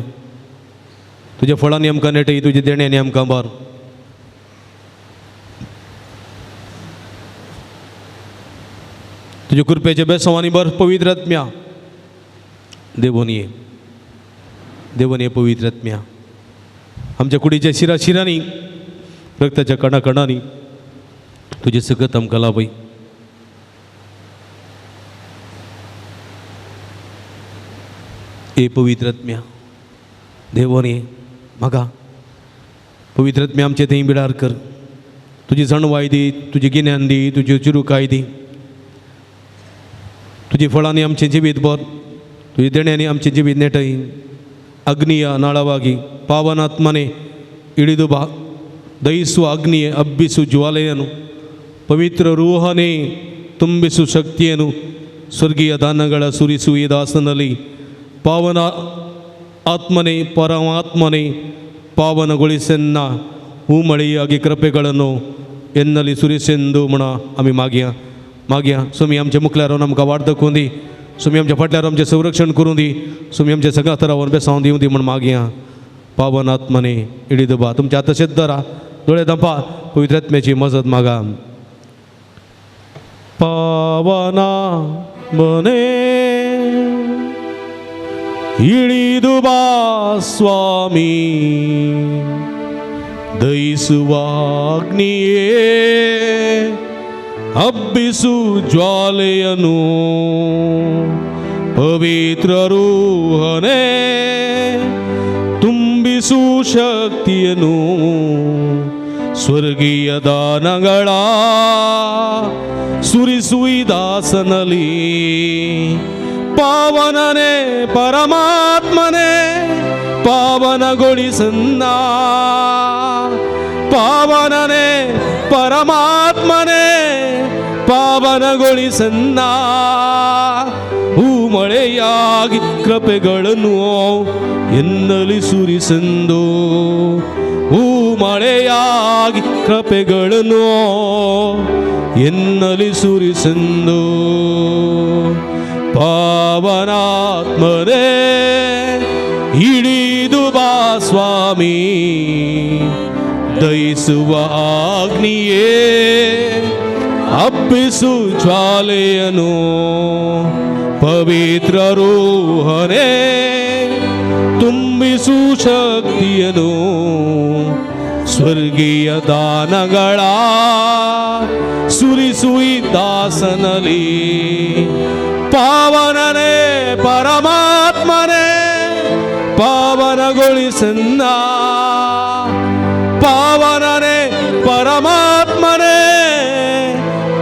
तुज्या फळांनी आमकां नेटय, तुज्या देण्यांनी आमकां भर. तुज्या कृपेच्या बेसांवांनी भर पवित्र आत्म्या, देवून ये, देवून ये पवित्र आत्म्या. आमच्या कुडीच्या शिरा शिरांनी, रक्ताच्या कणाकणांनी तुजें सकत आमकां लाभय. ए पवित्र आत्म्या, देवून ये म्हाका. पवित्र आत्म्या आमचें थंय बिडार कर. तुजी जाणवाय दी, तुजी गिन्यान दी, तुजी चिरुकाय दी. तुजी फळांनी आमचें जिवीत भर, तुज्या देण्यांनी आमचें जिवीत नेटय. ಅಗ್ನಿಯ ನಾಳವಾಗಿ ಪಾವನಾತ್ಮನೇ ಇಳಿದು ಬಾ, ದಹಿಸುವ ಅಗ್ನಿಯೇ ಹಬ್ಬಿಸು ಜ್ವಾಲೆಯನ್ನು, ಪವಿತ್ರ ರೂಹನೇ ತುಂಬಿಸು ಶಕ್ತಿಯನ್ನು, ಸ್ವರ್ಗೀಯ ದಾನಗಳ ಸುರಿಸು ಈ ದಾಸನಲ್ಲಿ. ಪಾವನ ಆತ್ಮನೇ ಪರಮಾತ್ಮನೇ ಪಾವನಗೊಳಿಸೆನ್ನ ಹೂಮಳೆಯಾಗಿ ಕೃಪೆಗಳನ್ನು ಎನ್ನಲ್ಲಿ ಸುರಿಸೆಂದು म्हण आमी मागया मागया. स्वामी आमच्या मुखल्यार रावन आमकां वाट दाखोवन दी, स्वामी आमच्या फाटल्यार आमचें संरक्षण करूं दी, स्वामी आमच्या सगळ्या थरावर बेसावन दिवं दी म्हण मागया. पावन आत्मने इडी बा, तुमच्या तशेंच धरा, दोळे धांपा, पवित्र आत्म्याची मजत मागा. पावना मने ಇಳಿದು ಬಾ ಸ್ವಾಮಿ, ದಯಿಸುವ ಅಗ್ನಿಯೇ ಹಬ್ಬಿಸು ಜ್ವಾಲೆಯನು, ಪವಿತ್ರ ರೂಹನೇ ತುಂಬಿಸು ಶಕ್ತಿಯನು, ಸ್ವರ್ಗೀಯ ದಾನಗಳ ಸುರಿಸು ಈ ದಾಸನಲ್ಲಿ. ಪಾವನನೇ ಪರಮಾತ್ಮನೇ ಪಾವನಗೊಳಿಸನ್ನ, ಪಾವನನೇ ಪರಮಾತ್ಮನೇ ಪಾವನಗೊಳಿಸನ್ನ, ಹೂಮಳೆಯಾಗಿ ಕೃಪೆಗಳನ್ನು ಎನ್ನಲಿ ಸುರಿಸೆಂದು, ಹೂಮಳೆಯಾಗಿ ಕೃಪೆಗಳನ್ನು ಎನ್ನಲಿ ಸುರಿಸೆಂದು. ಪಾವನಾತ್ಮನೇ ಇಳಿದು ಬಾ ಸ್ವಾಮಿ, ದಯಿಸುವ ಅಗ್ನಿಯೇ ಹಬ್ಬಿಸು ಜ್ವಾಲೆಯನು, ಪವಿತ್ರ ರೂಹನೇ ತುಂಬಿಸು ಶಕ್ತಿಯನು, ಸ್ವರ್ಗೀಯ ದಾನಗಳ ಸುರಿಸು ಈ ದಾಸನಲ್ಲಿ. ಪಾವನನೇ ಪರಮಾತ್ಮನೇ ಪಾವನಗೊಳಿಸನ್ನ, ಪಾವನನೇ ಪರಮಾತ್ಮನೇ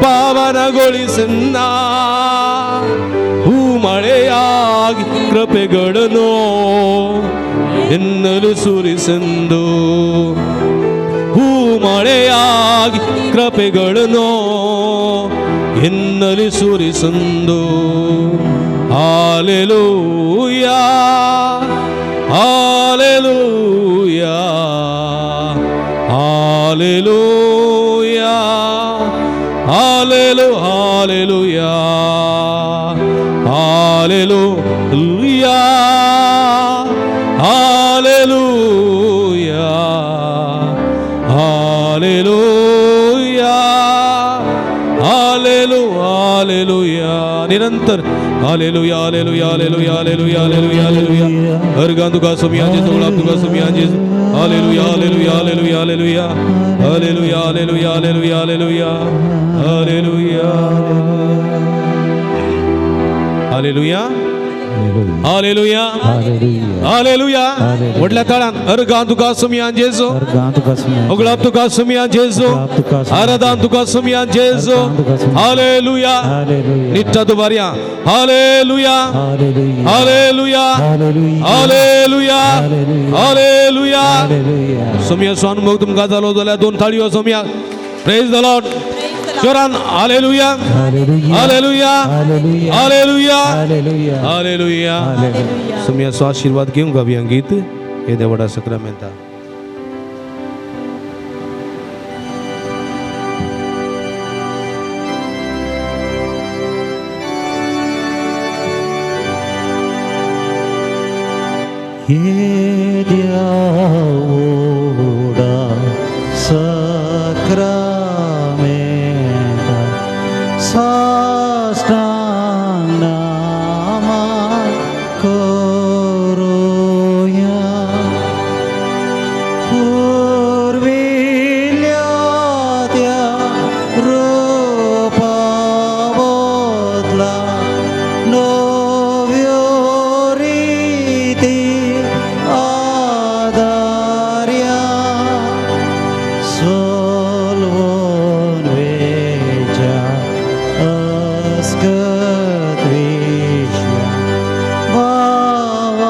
ಪಾವನಗೊಳಿಸನ್ನ, ಹೂಮಳೆಯಾಗಿ ಕೃಪೆಗಳನ್ನು ಎನ್ನಲು ಸುರಿಸೆಂದು, ಹೂಮಳೆಯಾಗಿ ಕೃಪೆಗಳನ್ನು ಎನ್ನಲಿ ಸುರಿಸೆಂದು. Hallelujah, hallelujah, hallelujah, hallelu hallelujah, hallelujah, hallelujah, hallelujah, hallelu hallelujah. निरंतर hallelujah, hallelujah, hallelujah, hallelujah, hallelujah, hallelujah. हरगान तुका सोमिया जेजू, गुलाब तुका सोमिया जेजू. Hallelujah, hallelujah, hallelujah, hallelujah, hallelujah, hallelujah, hallelujah, hallelujah, hallelujah, hallelujah. Hallelujah, hallelujah. व्हडल्या ताळान अर्गां तुका सुमयान जेजू, उगडाप तुका सुमयान जेजू, आराधान तुका सुमयान जेजू. हालेलुया. निट्टा दुबारया. Hallelujah, hallelujah, hallelujah, hallelujah. सुमया स्वानुभव तुमकां जालो जाल्यार दोन ताळयो सुमया. Praise the Lord. जोरान हालेलुया, हालेलुया, हालेलुया, हालेलुया. सुमयाचो आशीर्वाद घेवंक गावया गीत हे देवडा सक्रामेंता. येद्या ओडा सक्रामेंता साष्टांग नामा करोया, पुर्विल्ल्या त्या रुपा बदला नव्यो रिती आदार्या, सोलवून वेच्या अस्कत विश्व्या वावार्ताचें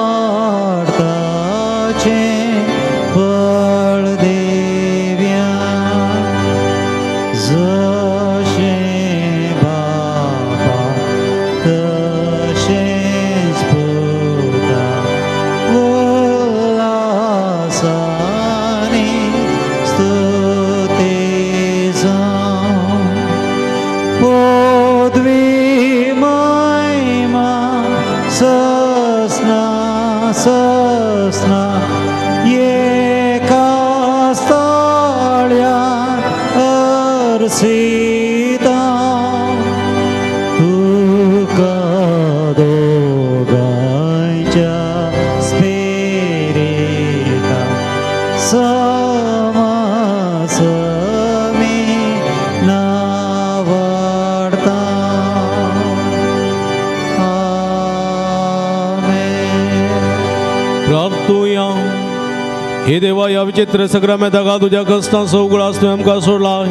बळ देव्या, जशें बापा तशेंच पुता उल्हासानी स्तुती जावं, पदवी महिमा ससना ससना एका स्थाळ्या अर्सिता, तुका दोगांच्या स्पिरिता समासमी नावाडता. आमेन. प्रार्थुया. हे देवा, ह्या विचित्र सक्रामेंताक तुज्या कश्टांचो उगडास तुवें आमकां सोडला.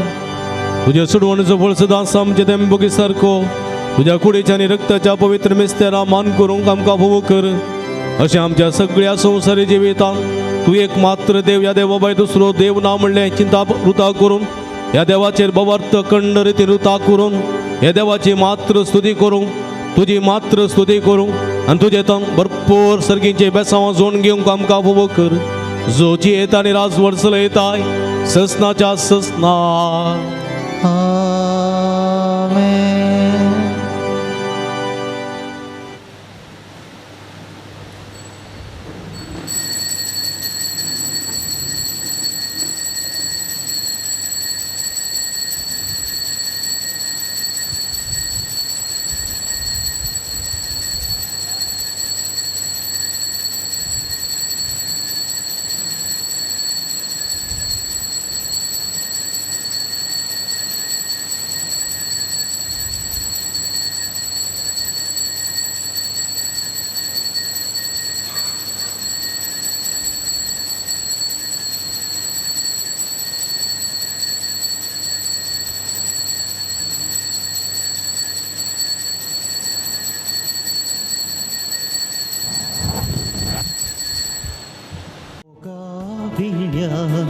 तुज्या सुडवणीचो फळ सदांच आमचे तेंबुकी सारको तुज्या कुडीच्या आनी रक्ताच्या पवित्र मिस्तेरा मान करूंक आमकां भोव कर. अशें आमच्या सगळ्या संवसारी जिवितांत तूं एक मात्र देव, ह्या देवा भायर दुसरो देव ना म्हणलें चिंता रुता करून, ह्या देवाचेर भवार्थ कंड रिती रुता करून, ह्या देवाची मात्र स्तुती करूंक, तुजी मात्र स्तुती करूंक आनी तुजे तंग भरपूर सर्गींचे बेसांव जोडून घेवंक आमकां भोव कर. जो जियेता आनी राजवट चलयताय ससनाच्या ससना. आमेन.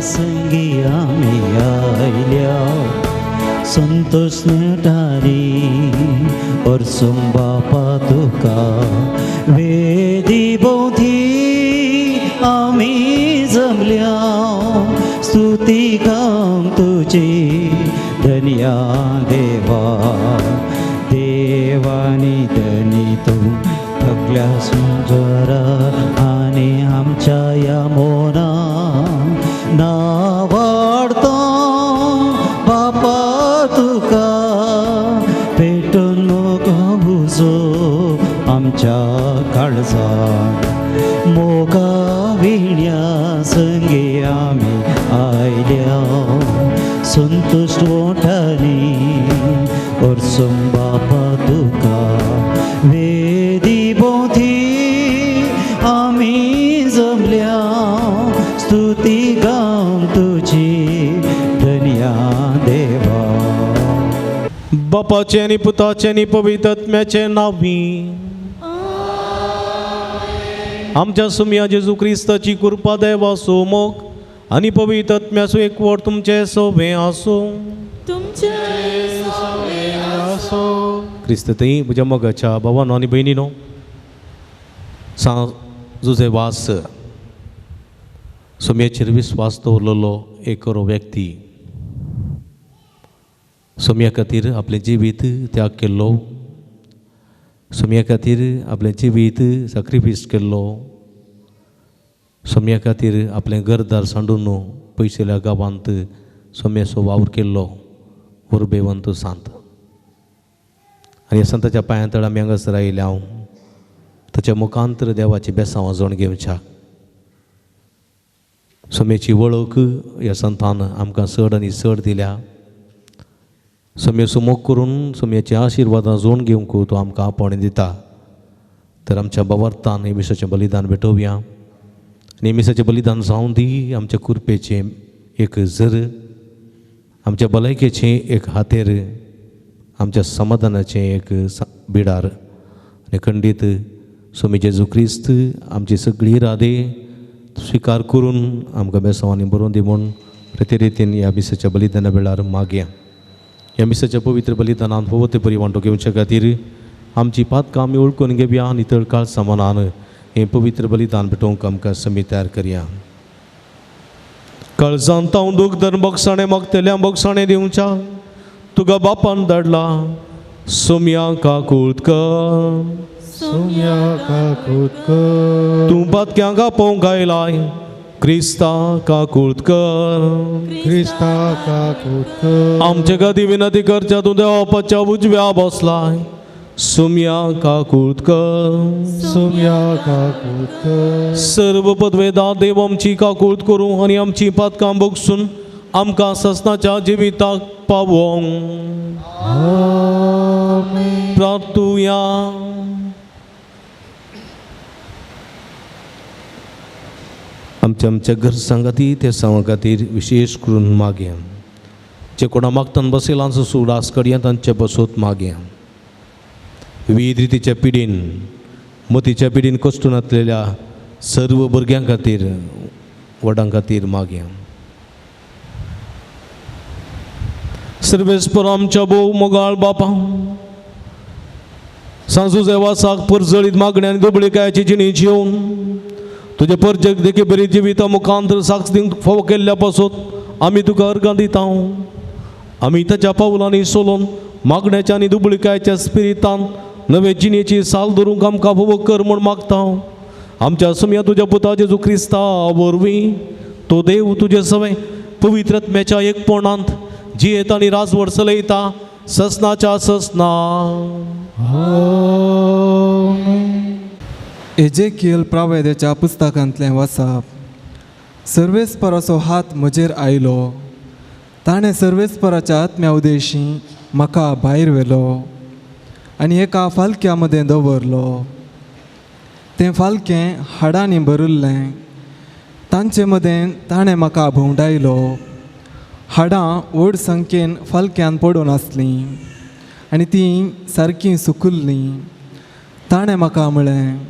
संगी आमी आयल्या संतोष नटारी अर्सूंक बापा तुका वेदी भोंवती आमी जमल्या, स्तुती गावंक तुजी धनया देवा. देवानी धनी तूं सगळ्या सुंदरा आनी आमच्या ह्या मोना नावाडतो बापा तुका पेटून मोगो उजो आमच्या काळजान, मोगा विण्या संगी आमी आयल्या संतुश्ट ओंठांनी अर्सूंक बापा तुका वेदी भोंवती बापाचें आनी पुताचें आनी पवित्र आत्म्याचें नांवी. आमच्या सुमया जेजू क्रिस्ताची कृपा देवाचो मोग आनी पवित्र आत्म्याचो एकवट तुमचें सोबें आसूं. तुमचे क्रिस्त थंय म्हज्या मोगाच्या भावानो आनी भयणीनो, सांग जुजे वास सोम्याचेर विस्वास दवरलेलो एक बरो व्यक्ती, सोम्या खातीर आपलें जिवीत त्याग केल्लो, सोम्या खातीर आपलें जिवीत साक्रिफीस केल्लो, सोम्या खातीर आपलें घरदार सांडून पयसुल्या गांवांत सोम्याचो वावर केल्लो उर्बेवंत सांत. आनी ह्या संताच्या पांयां तळ आमी हांगासर आयिल्ले हांव ताच्या मुखांतर देवाची बेसांव जोड घेवच्याक. सोम्याची वळख ह्या संतान आमकां चड आनी चड दिल्या. सोम्याचो मोग करून सोम्याची आशिर्वादां जोड घेवंक तो आमकां आपोवणें दिता. तर आमच्या बाबार्थान हे मिसाचें बलिदान भेटोवया आनी मिसाचें बलिदान जावं दी आमच्या कुरपेचें एक जर, आमच्या भलायकेचें एक हातेर, आमच्या समाधानाचें एक बिडार. आनी खंडीत स्वामी जेजू क्रिस्त आमची सगळी इरादे स्विकार करून आमकां बेसांवांनी बरोवन दी म्हूण प्रती रितीन ह्या मिसाच्या बलिदाना वेळार मागया. ह्या मिसाच्या पवित्र बलिदानान फावो ते परी वांटो घेवचे खातीर आमची पातकां आमी वळखून घेवया आनी तळकाळ समानान हें पवित्र बलिदान भेटोवंक आमकां समी तयार करया. काळजांत हांव दूख धर बोगसाणें मागतल्या बोगसाणें दिवच्या तुका बापान धाडला सोम्या काकूत कर. सोम्या काकूत कर. तूं पातक्यांक आपोवंक आयलाय क्रिस्ता काकूत कर. क्रिस्ता काकूत कर. आमचे खातीर विनंती करच्या तूं देवाच्या उजव्या बसलाय सोम्या काकूत कर. सोम्या काकूत कर. सर्व पदवेदा देव आमची काकूत करूं आनी आमची पातकां भोगसून आमकां ससनाच्या जिविताक पावोवंक. आमेन. प्रार्थुया. आमच्या आमच्या घरसां खातीर त्या सांवा खातीर विशेश करून मागया. जे कोणा मागतान बसयलांचो सुडास करया तांचे बसोत मागया. विविध रितीच्या पिडीन मतीच्या पिडीन कश्टून आसलेल्या सर्व भुरग्यां खातीर व्हडां खातीर मागया. सर्वेस्पर आमच्या भोव मोगाळ बापा, सांजू देवासाक परजळीत मागण्या आनी दुबळीकायाची जिणी जिवन तुजे परजक देखी बरी जिविता मुखांतर साक्ष दिवंक फावो केल्ल्या पासत आमी तुका अर्गां दिता. आमी ताच्या पावलांनी सोलोन मागण्याच्या आनी दुबळीकायाच्या स्पिरितान नवे जिणेची साल धरूंक आमकां फावो कर म्हूण मागता. आमच्या सुमया तुज्या पुता जेजू क्रिस्ता वरवीं तो देव तुजे सवें पवित्र आत्म्याच्या एकपणांत जियेता आनी राजवट चलयता ससनाच्या ससना. एजेकियल प्रावेद्याच्या पुस्तकांतलें वाचप. सर्वेस्पराचो हात म्हजेर आयलो, ताणें सर्वेस्पराच्या आत्म्या उदेशी म्हाका भायर व्हेलो आनी एका फालक्या मदें दवरलो. तें फालकें हाडांनी भरिल्लें, तांचे मदें ताणें म्हाका भोंवडायलो. हाडां व्हड संख्येन फालक्यान पडून आसलीं आनी तीं सारकीं सुकुल्लीं. ताणें म्हाका म्हळें,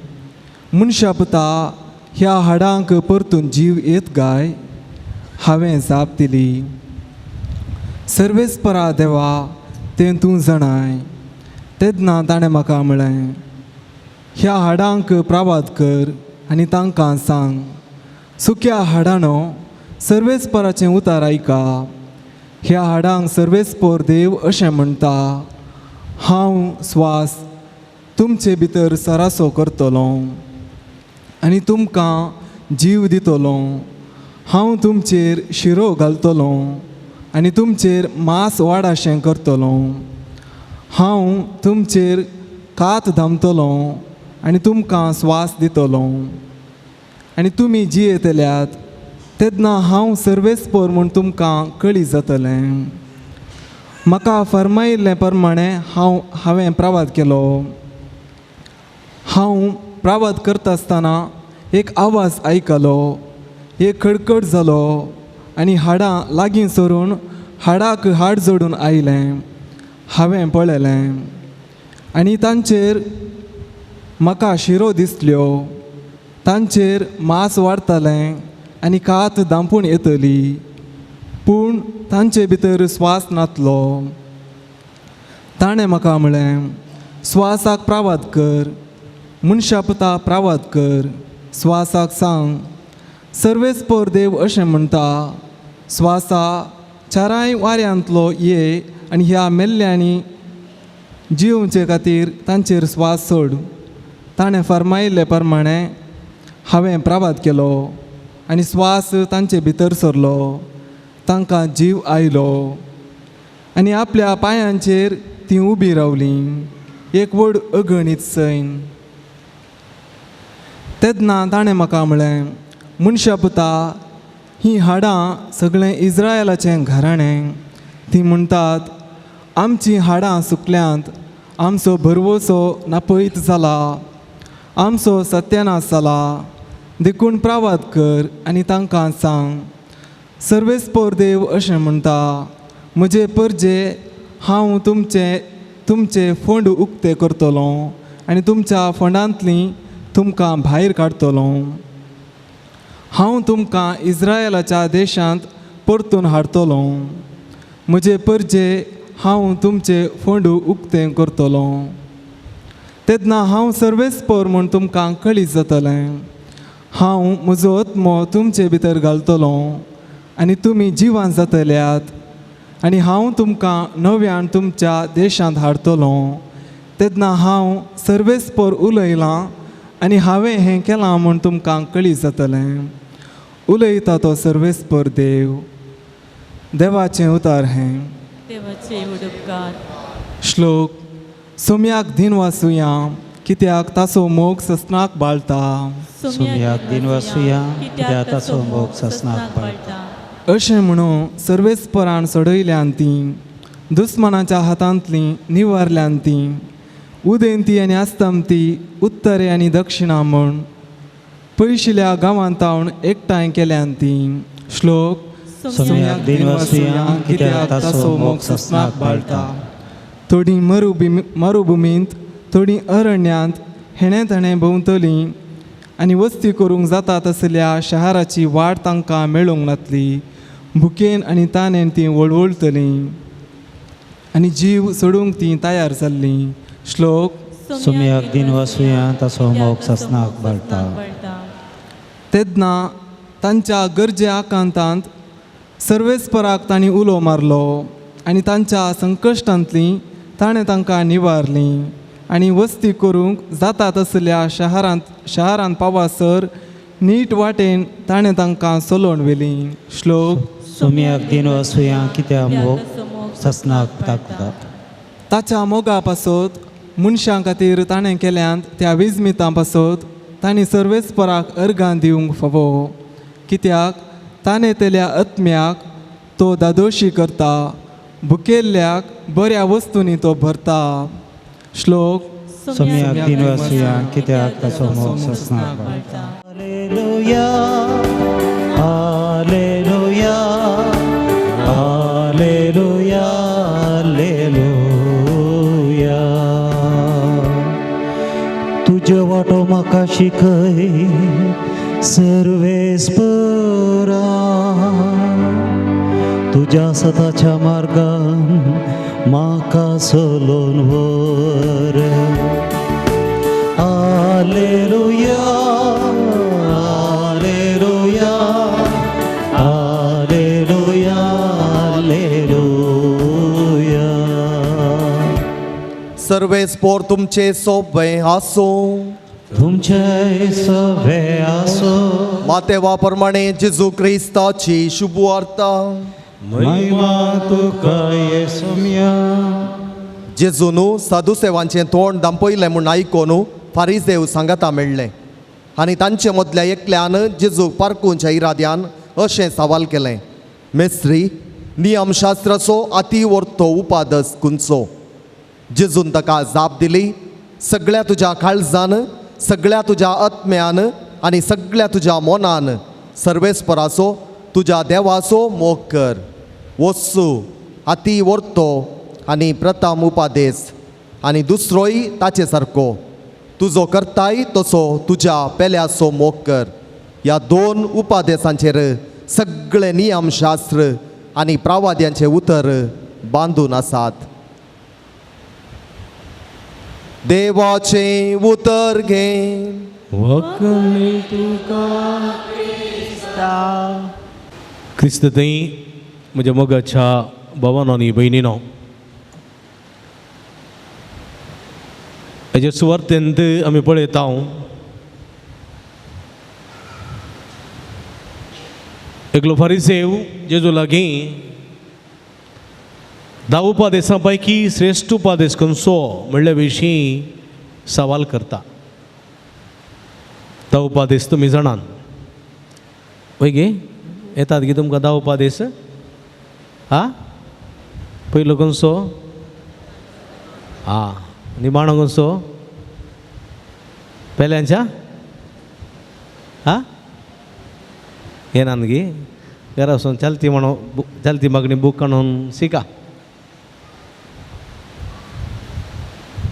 मनशा पुता, ह्या हाडांक परतून जीव येत गाय? हांवें जाप दिली, सर्वेस्परा देवा, तें तूं जाणाय. तेन्ना ताणें म्हाका म्हळें, ह्या हाडांक प्रावाद कर आनी तांकां सांग, सुक्या हाडांनो सर्वेस्पराचें उतार आयका. ह्या हाडांक सर्वेस्पर देव अशें म्हणटा, हांव स्वास तुमचे भितर सरासो करतलो आनी तुमकां जीव दितलो. हांव तुमचेर शिरो घालतलो आनी तुमचेर मांस वाडाशें करतलो. हांव तुमचेर कात धांपतलो आनी तुमकां स्वास दितलो आनी तुमी जियेतल्यात. तेन्ना हांव सर्वेस्पर म्हूण तुमकां कळी जातलें. म्हाका फर्मायिल्लें प्रमाणें हांवें प्रवाद केलो. हांव प्रवाद करता आसतना एक आवाज आयकलो, एक खडखड जालो आनी हाडां लागीं सरून हाडाक हाड जोडून आयलें. हांवें पळयलें आनी तांचेर म्हाका शिरो दिसल्यो. तांचेर मांस वाडतालें आनी कात दांपून येतली, पूण तांचे भितर स्वास नातलो. ताणें म्हाका म्हळें, स्वासाक प्रावाद कर, मनशा पुता प्रावाद कर, स्वासाक सांग, सर्वेस्पर देव अशें म्हणटा, स्वासा चाराय वाऱ्यांतलो ये आनी ह्या मेल्ल्यांनी जियोवचे खातीर तांचेर स्वास सोड. ताणें फर्मायिल्ले प्रमाणें हांवें प्रावाद केलो आनी स्वास तांचे भितर सरलो, तांकां जीव आयलो आनी आपल्या पांयांचेर तीं उबीं रावलीं, एक व्हड अगणीत सैन. तेन्ना ताणें म्हाका म्हळें, मनशा पुता, हीं हाडां सगळें इज्रायलाचें घराणें. तीं म्हणटात, आमचीं हाडां सुकल्यांत, आमचो भरवंसो नापयत जाला, आमचो सत्यानाश जाला. देखून प्रावाद कर आनी तांकां सांग, सर्वेस्पर देव अशें म्हणटा, म्हजे परजे हांव तुमचे तुमचे फोंड उक्ते करतलो आनी तुमच्या फोंडांतलीं तुमकां भायर काडटलो. हांव तुमकां इज्रायलाच्या देशांत परतून हाडटलो. म्हजे परजे हांव तुमचे फोंड उक्ते करतलो. तेन्ना हांव सर्वेस्पर म्हूण तुमकां कळीत जातलें. हांव म्हजो आत्मो तुमचे भितर घालतलो आनी तुमी जिवान जातल्यात आनी हांव तुमकां नव्यान तुमच्या देशांत हाडटलो. तेन्ना हांव सर्वेस्पर उलयलां आनी हांवें हें केलां म्हूण तुमकां कळीत जातलें. उलयता तो सर्वेस्पर देव. देवाचें उतार हें. देवाचे उपकार. श्लोक. सोम्याक दिन वासुया, कित्याक ताचो मोग ससनाक बाळता. सोम्याक दिन वासुया, कित्याक ताचो मोग ससनाक बाळता. अशें म्हणून सर्वेस्परान सोडयल्यान तीं, दुस्मानाच्या हातांतलीं निवारल्यान तीं, उदेंती आनी आस्तमती, उत्तरे आनी दक्षिणा म्हूण पयशिल्या गांवांत तावन एकठांय केल्यान तीं. श्लोक. सोम्याक दिन वासुया, कित्याक ताचो मोग ससनाक बाळता. थोडीं मरुभुमींत, थोडीं अरण्यांत हेणें ताणें भोंवतलीं आनी वस्ती करूंक जाता तसल्या शहराची वाट तांकां मेळूंक नातली. भुकेन आनी तानेन तीं वळवळटलीं आनी जीव सोडूंक तीं तयार जाल्लीं. श्लोक. सोम्याक दिन वासुया, ताचो मोग ससनाक बाळता. तेन्ना तांच्या गरजे आकांतांत सर्वेस्पराक तांणी उलो मारलो आनी तांच्या संकश्टांतलीं ताणें तांकां निवारलीं आनी वस्ती करूंक जाता तसल्या शहरांत पावासर नीट वाटेन ताणें तांकां चलोवन व्हेलीं. श्लोक. सोम्याक दिन वासुया, कित्याक मोग ससनाक ताकता. ताच्या मोगा पासत मनशां खातीर ताणें केल्यांत त्या विजमितां पासत तांणी सर्वेस्पराक अर्गां दिवंक फावो, कित्याक ताणें तेल्या आत्म्याक तो दादोशी करता, भुकेल्ल्याक बऱ्या वस्तूंनी तो भरता. श्लोक. सोम्याक दिन वासुया, कित्याक ताचो मोग ससनाक बाळता. Hallelujah, hallelujah, hallelujah, hallelujah. तुज्यो वाटो म्हाका शिकय सर्वेस्परा, तुज्या सताच्या मार्गान म्हाका चलोवन व्हर. Hallelujah, hallelujah, hallelujah, hallelujah. सर्वेस्पोर तुमचे सोबे आसूं. तुमचे सवे आसो. मातेवा प्रमाणे जेजू क्रिस्ताची शुभ वार्ता. महिमा तुका येसुम्या. जेजून साधुसेवांचें तोंड दांपयलें म्हूण आयकोन फारीजेव सांगाता मेळ्ळें आनी तांचे मदल्या एकल्यान जेजूक पारकूंच्या इराद्यान अशें सवाल केलें, मेस्त्री, नियमशास्त्राचो अती वर्तो उपादस खुंचो? जेजून ताका जाप दिली, सगळ्या तुज्या काळजान, सगळ्या तुज्या आत्म्यान आनी सगळ्या तुज्या मनान सर्वेस्पराचो तुज्या देवाचो मोग कर. वस्सू अती वर्तो आनी प्रथम उपादेस आनी दुसरोय ताचे सारको, तुजो करताय तसो तुज्या पेल्याचो मोग कर. ह्या दोन उपादेसांचेर सगळे नियमशास्त्र आनी प्रावाद्यांचे उतर बांदून आसात. देवाचें उतर घे. वखणी तुका क्रिस्त थंय म्हज्या मोगाच्या भावानो आनी भयणीनो, हेजे सुवार्तेंत आमी पळयता एकलो फारिसेव जेजू लागीं धा उपादेसां पैकी श्रेश्ठ उपादेस खंयचो म्हणल्या विशीं सवाल करता. धा उपादेस तुमी जाणात वय गे, येतात गे तुमकां धा उपादेस? हा, पयलो खंयचो? हा, निमाणो खंयचो? पेल्यांच्या? हा, येनात गे? घरा वचून चलती म्हणून चलती मागणी बूक काडून शिका.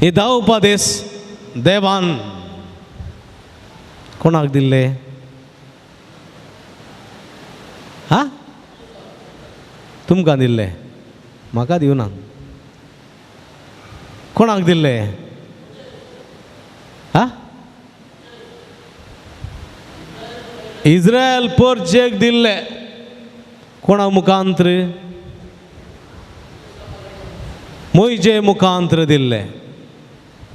हे धा उपादेस देवान कोणाक दिल्ले? हा, तुमकां दिल्ले, म्हाका दिवना. कोणाक दिल्ले? हा, इस्रायल परजेक दिल्ले. कोणा मुखांत्र? मोयजे मुखांत्र दिल्ले.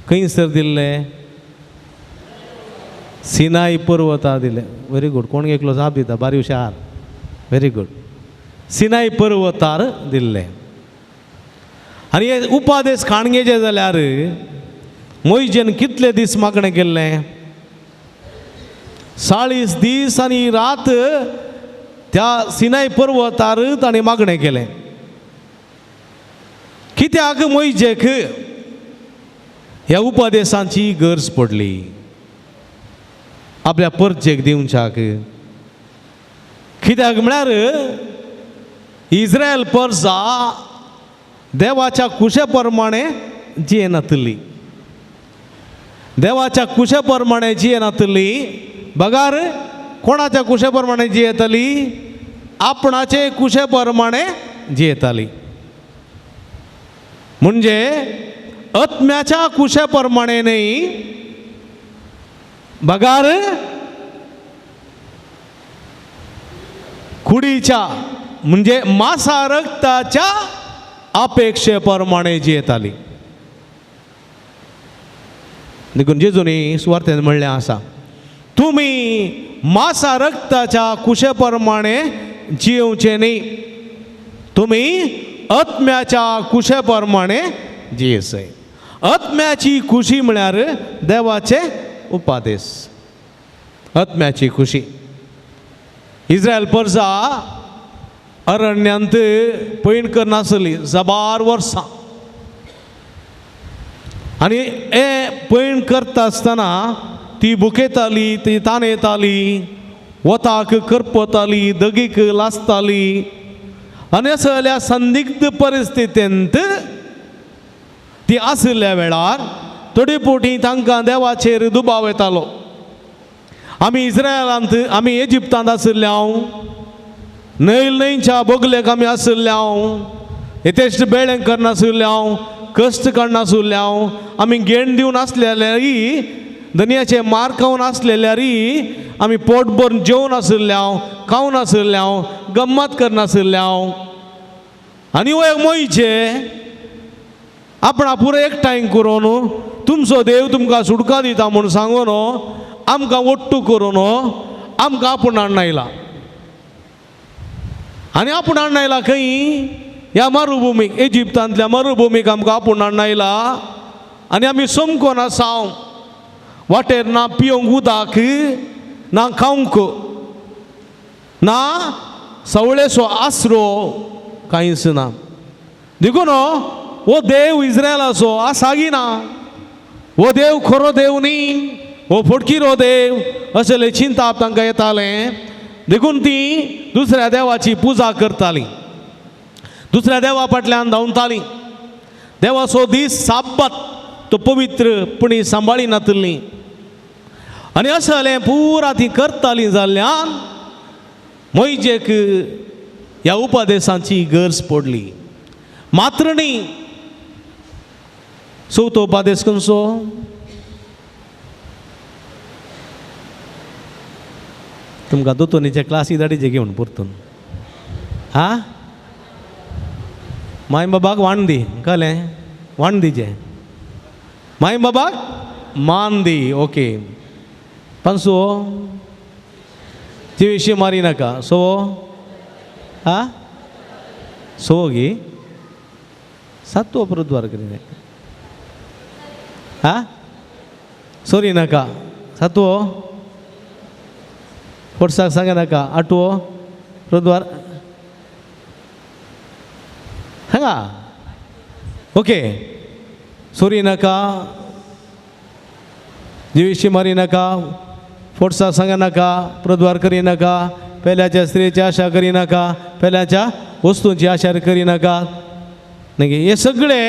खंयसर दिल्ले? सिनाय पर्वता दिले. व्हेरी गूड, कोण एकलो जाप दिता, बारी हुशार, व्हेरी गूड. सिनाय पर्वतार दिल्ले. आनी हे उपादेस काणगेचे जाल्यार मोयजेन कितले दीस मागणें केल्लें? 40 दीस आनी रात त्या सिनाय पर्वतार ताणें मागणें केलें. कित्याक मोयजेक ह्या उपादेसांची गरज पडली आपल्या परजेक दिवच्याक? कित्याक म्हळ्यार इस्रायल परजा देवाच्या कुशे प्रमाणे जियेनातली, देवाच्या कुशे प्रमाणे जियेनातली. बगार कोणाच्या कुशे प्रमाणे जियेताली? आपणाचे कुशे प्रमाणे जियेताली. म्हणजे आत्म्याच्या कुशे प्रमाणे न्ही, बगार कुडीच्या म्हणजे मासा रक्ताच्या अपेक्षे प्रमाणे जियेताली. देखून जेजूनी सुवार्थेन म्हणलें आसा, तुमी मासा रक्ताच्या कुशे प्रमाणे जियेवचे न्ही, तुमी आत्म्याच्या कुशे प्रमाणे जियेसय. आत्म्याची खुशी म्हळ्यार देवाचे उपादेस. आत्म्याची खुशी. इस्रायल परजा अरण्यांत पयण करनासली जबार वर्सां, आनी हे पयण करता आसतना ती भुकेताली, ती ताणेताली, वताक करपताली, दगीक लासताली. आनी असल्या संदिग्ध परिस्थितींत ती आशिल्ल्या वेळार थोडी पोटी तांकां देवाचेर दुबाव येतालो. आमी इस्रायलांत, आमी इजिप्तांत आशिल्ले हांव, न्हंय न्हंयच्या बोगलेक आमी आशिल्ले हांव, यथेश्ट बेळें करनाशिल्ले हांव, कश्ट काडनाशिल्ले हांव, आमी घेण दिवन आसलेल्यारी, दनयाचे मार खावन आसलेल्यारी, आमी पोट भरून जेवन आशिल्ले हांव, खावन आशिल्ले हांव, गम्मत करनाशिल्ले हांव. आनी हो एक मोयचे आपणा पुरो एकठांय करून तुमचो देव तुमकां सुटका दिता म्हूण सांगून आमकां ओट्टू करून आमकां आपूण हाडून आयला. आनी आपूण हाडून आयला खंय? ह्या मरुभुमीक, इजिप्तांतल्या मरुभुमीक आमकां आपूण हाडून आयला. आनी आमी समकोन आसा, वाटेर ना पिवंक उदक, ना खावंक, ना सवळेचो आसरो, कांयच ना. देखून हो देव इस्रायलाचो आसा ना, हो देव खरो देव न्ही, हो फटकिरो देव असले चिंताप तांकां येतालें. देखून ती दुसऱ्या देवाची पुजा करताली, दुसऱ्या देवा फाटल्यान धांवताली. देवाचो दीस साब्बात तो पवित्र पुणी सांबाळी नातली आनी अशें जालें पुरा ती करताली जाल्ल्यान मोहिजेक ह्या उपदेशांची गरज पडली. मात्र न्ही, चवथो उपदेश खंयचो? तुमकां दोतोनीचे क्लासी धाडीचे घेवन परतून. हा, माय बाबाक वाण दी, कळ्ळें? वाण दिचें, माय बाबाक मान दी. ओके. पांचवो, जिविशी मारी नाका. सवो, हा सवो गी सातवो परद्वार करी नाका. हा सोरी नाका. सातवो फोटसाक सांगे नाका. आठवो प्रद्वार सांगा. ओके. सोरी नाका, जिविशी मारी नाका, फोटसा सांगा नाका, प्रद्वार करी नाका, पेल्याच्या स्त्रियेची आशा करी नाका, पेल्याच्या वस्तूंची आशा करी नाका. मागीर हे सगळे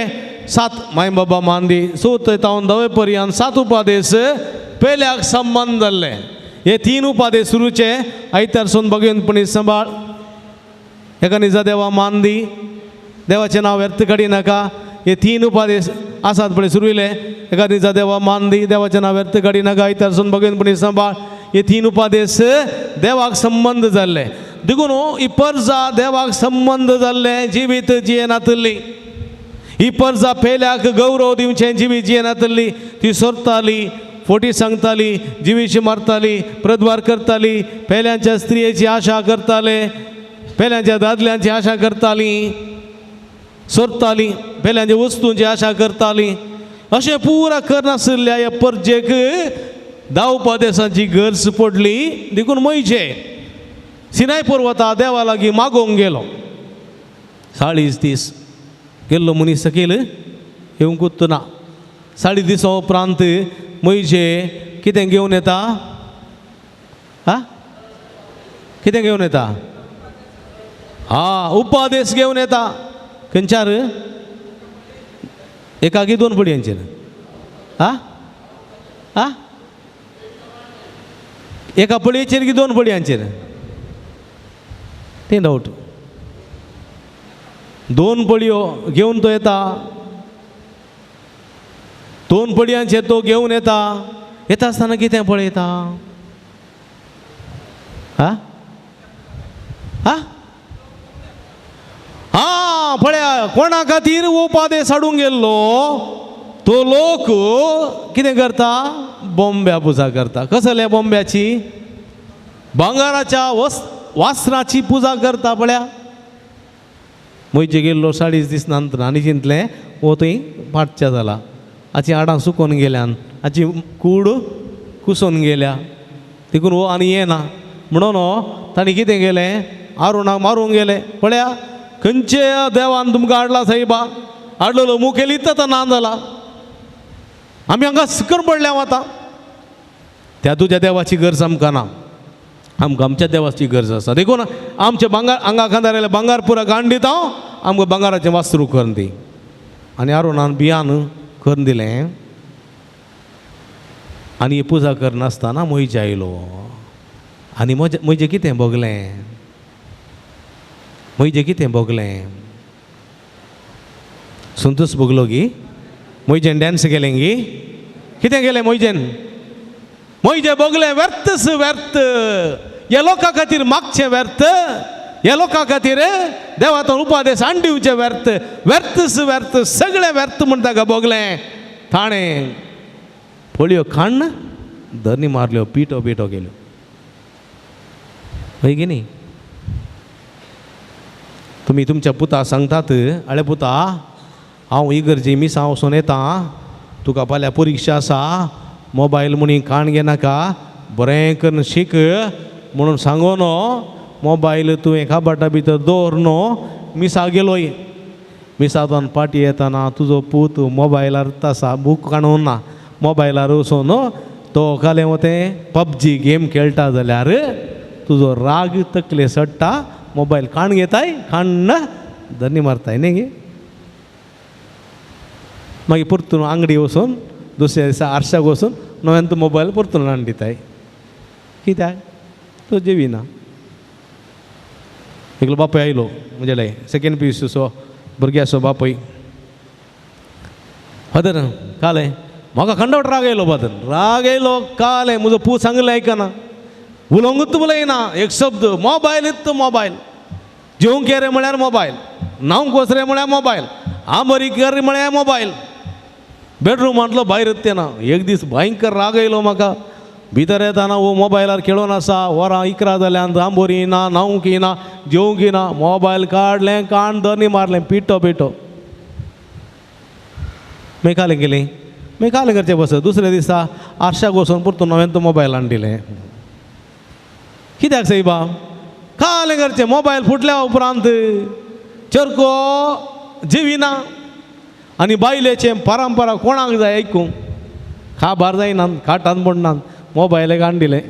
सात माय बाबा मान दी चवथे तावन धवे पर्यंत सात उपादेश पेल्याक संबंद जाल्ले. हे तीन उपादेश सुरूचे आयतार सून भगवंतपणी सांबाळ, एका निजा देवा मान दी, देवाचें नांव व्यर्थ काडी नाका. हे तीन उपादेश आसात पळय सुरविले, एका निजा देवा मान दी, देवाचें नांव व्यर्थ काडी नाका, आयतार सून भगवंतपणी सांबाळ. हे तीन उपादेश देवाक संबंद जाल्ले. देखून ही परजा देवाक संबंद जाल्ले जिवीत जियेनातली. ही परजा पेल्याक गौरव दिवचें जिवीत जियेनातली. ती सोरताली, फोटी सांगताली, जिवीशी मारताली, प्रद्वार करताली, पेल्यांच्या स्त्रियेची आशा करताले, पेल्यांच्या दादल्यांची आशा करताली, सोरताली, पेल्यांच्या वस्तूंची आशा करताली. अशें पुरा करनासल्या ह्या परजेक धा उपदेशांची गरज पडली. देखून मोहिजे सिनाय पर्वता देवा लागीं मागोवंक गेलो. 40 दीस गेल्लो मनीस सकयल येवंकूच ना. 40 दिसां उपरांत मोहिजे कितें घेवन येता? हा, कितें घेवन येता? हा, उपदेश घेवन येता. खंयच्यार? एकाकी दोन पडयांचेर. हा हा, एका पळयेचेर की दोन पडयांचेर? तें डावट. दोन पळयो घेवन तो येता, दोन पडयांचेर तो घेवन येता. येता आसतना कितें पळयता? हा हा हा, पळया कोणा खातीर उपादेश हाडूंक गेल्लो तो लोक कितें करता? बोंब्या पुजा करता. कसल्या बोंब्याची? भांगाराच्या वासराची पुजा करता. पळया मोहिजे गेल्लो 40 दीस नंतर आनी चिंतलें हो थंय पाटच्या जाला, हाची हाडां सुकोवन गेल्यान, हाची कूड कुसोवन गेल्या, देखून हो आनी येना म्हणून तांणी कितें केलें? आरुणाक मारूंक गेले. पळया खंयचे देवान तुमकां हाडला साहेबा, हाडलेलो मुखेलीच आतां ना जाला, आमी हांगा सुकून पडल्या आतां. त्या तुज्या देवाची गरज आमकां ना, आमकां आमच्या देवाची गरज आसा. देखून आमचे भांगार हांगा खांदार आयले भांगार पुरा काण दिता, आमकां भांगाराचें वास्त्रू करून दी. आनी आरुणान बियान करून दिलें. आनी पुजा करनासतना मोहिजे आयलो आनी म्हजें कितें भोगलें? म्हजें कितें भोगलें? संतोष भोगलो गी? मोहिजेन डांस केलें गी? कितें केलें मोहिजेन? मोहिजे भोगलें व्यर्थच व्यर्थ. ह्या लोकां खातीर मागचें व्यर्थ, ह्या लोकां खातीर देवाचो उपादेश हाडून दिवचें व्यर्थ, व्यर्थच व्यर्थ, सगळें व्यर्थ म्हण ताका भोगलें. ताणें पोळयो काण्ण धरणी मारल्यो, पिठो पिठो केल्यो. हय की न्ही? तुमी तुमच्या पुता सांगतात, आळे पुता हांव इगर्जे मिसां वचून येता, तुका फाल्यां परिक्षा आसा, मोबायल म्हणी काण घेनाका, बरें करून शीक म्हणून सांगून मोबायल तुवें काबाटा भितर दवर न्हू. मिसा गेलोय, मिसांतल्यान पाटी येताना तुजो पूत मोबायलार आसा, बूक काडून ना, मोबायलार वचून तो कालें वतें पबजी गेम खेळटा जाल्यार तुजो राग तकले सडटा, मोबायल काण घेताय, काण्ण धरणी मारताय न्ही गे. मागीर परतून आंगडी वचून दुसऱ्या दिसा आरशाक वचून नव्यान तो मोबायल परतून हाडून दिताय. कित्याक? तो जेविना. एकलो बापूय आयलो म्हजे लागीं, सेकेंड पी यू सीचो भुरग्याचो बापूय. फादर कालें म्हाका खंडवट राग येयलो. फादर राग येयलो कालें म्हजो पूत सांगलें आयकना, उलोवंकूच उलयना एक शब्द. मोबायल इत्त मोबायल, जेवंक येरे म्हळ्यार मोबायल, न्हावंक वच रे म्हळ्यार मोबायल, आमरी कर म्हळ्यार मोबायल, बेडरुमांतलो भायर येना. एक दीस भयंकर राग येयलो म्हाका. भितर येताना हो मोबायलार खेळोन आसा, वरां 11 जाल्यान आंबोरी ना, न्हावंक येना, जेवंक येना. मोबायल काडलें, कान धरणी मारलें, पिटो पिटो. मागीर कालें केलें, मागीर कालें करचें बस. दुसऱ्या दिसा आरशाक वचून परतून हांवें तो मोबायल हाडून दिलें. कित्याक सायबा? कालें करचें. मोबायल फुटल्या उपरांत चरको जिविना आनी बायलेचें परंपरा कोणाक जाय आयकूंक, खाबार जायना, खाटान पडना. मोबायलाक हाडून दिलें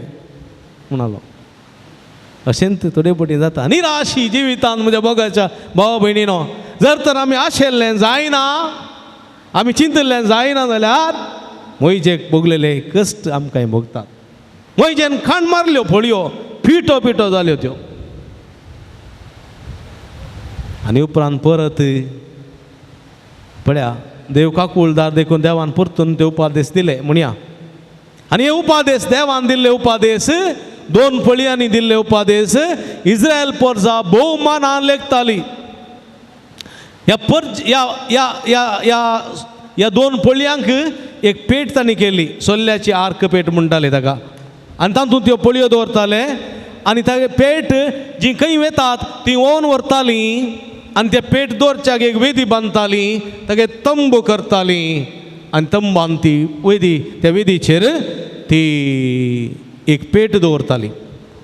म्हणालो. अशेंच थोडे पटी जाता निराशी जिवितान. म्हज्या मोगाच्या भाव भयणीनो, जर तर आमी आशिल्लें जायना, आमी चिंतिल्लें जायना जाल्यार मोयजेक भोगलेले कश्ट आमकां भोगतात. मोयजेन खाण मारल्यो फळयो, पिटो पिटो जाल्यो त्यो. आनी उपरांत परत पळया देव काकुळदार देखून देवान परतून ते उपादेश दिले म्हणया. आनी हे उपादेश देवान दिल्ले उपादेश, दोन फळयांनी दिल्ले उपादेश इस्रायल परजा भोवमानान लेखताली. ह्या परज ह्या ह्या ह्या ह्या ह्या दोन पळयांक एक पेट तांणी केली, सोल्ल्याची आर्क पेट म्हणटाले ताका. आनी तातूंत त्यो पळयो दवरताले आनी तागे पेट जी खंय वेतात ती ओन व्हरतालीं आनी ते पेट दवरच्याक एक वेदी बांदताली, तागे तंबू करताली आनी तंबान ती वेदी, त्या वेदीचेर ती एक पेट दवरताली.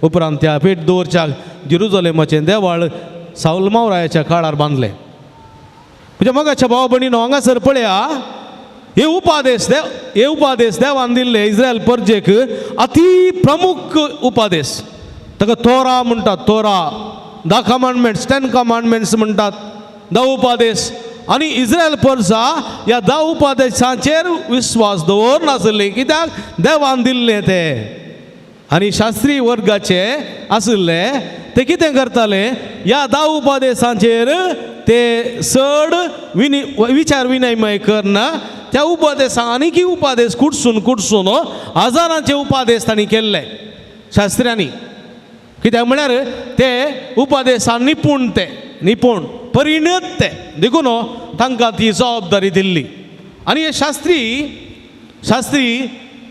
उपरांत त्या पेट दवरच्याक जेरुजलेमाचें देवाळ सावलमाव रायाच्या काळार बांदलें. म्हज्या मोगाच्या भाव भयणीनो, हांगासर पळया हे उपादेश देव, हे उपादेश देवान दिल्ले इस्रायल परजेक अती प्रमुख उपादेश. ताका तोरा म्हणटात, तोरा, धा कमांडमेंट्स, 10 कमांडमेंट्स म्हणटात, धा उपादेश. आनी इस्रायल परजा ह्या धा उपादेशांचेर विस्वास दवर नासले, कित्याक देवान दिल्ले ते. आनी शास्त्रीय वर्गाचे आशिल्ले ते कितें करताले, ह्या धा उपादेशांचेर ते चड विचार विनिमय करना त्या उपादेसांक आनीकय उपादेश कुडसून कुडसून हजारांचे उपादेश तांणी केल्ले शास्त्र्यांनी. कित्याक म्हळ्यार ते उपादेसान निपूण, ते निपूण परिणत ते, देखून तांकां ती जबाबदारी दिल्ली. आनी हे शास्त्री शास्त्री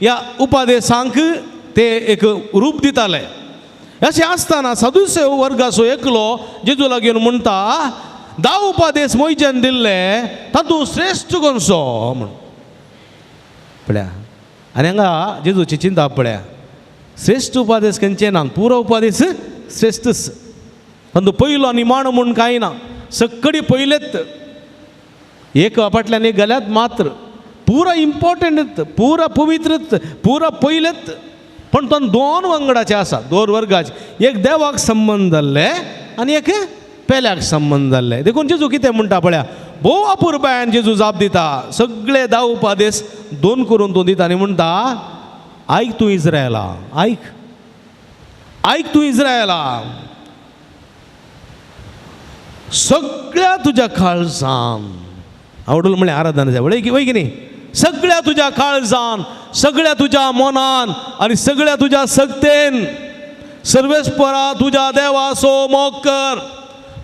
ह्या उपादेसांक ते एक रूप दिताले. अशें आसतना सदुसेव वर्गाचो एकलो जेजू लागीं म्हणटा, धा उपादेश मोयजेन दिल्ले तातूंत श्रेश्ठ कोणसो म्हूण. पळया आनी हांगा जेजूची चिंता पळया, श्रेश्ठ उपादेश खंयचे ना, पुरो उपादेश श्रेश्ठच. तातूंत पयलो आनी माणो म्हूण कांय ना, सक्कडी पयलेच एक फाटल्यान एक गेल्यात मात्र पुरा इम्पॉर्टंट, पुरा पवित्र, पुरा पयलेच. पण तो दोन वांगडाचे आसा, दोन वर्गाचे, एक देवाक संबंद जाल्ले आनी एक पेल्याक संबंद जाल्ले. देखून जेजू कितें म्हणटा पळया, भोव अपुरबायान जेजू जाप दिता, सगळे धा उपादेश दोन करून तो दिता आनी म्हणटा, आयक तूं इस्रायला, आयक आयक तूं इस्रायला, सगळ्या तुज्या काळजान आवडल म्हळ्यार आराधना जाय वळय वय की न्ही, सगळ्या तुज्या काळजान, सगळ्या तुज्या मनान आनी सगळ्या तुज्या सक्तेन सर्वेस्परा तुज्या देवाचो मोग कर,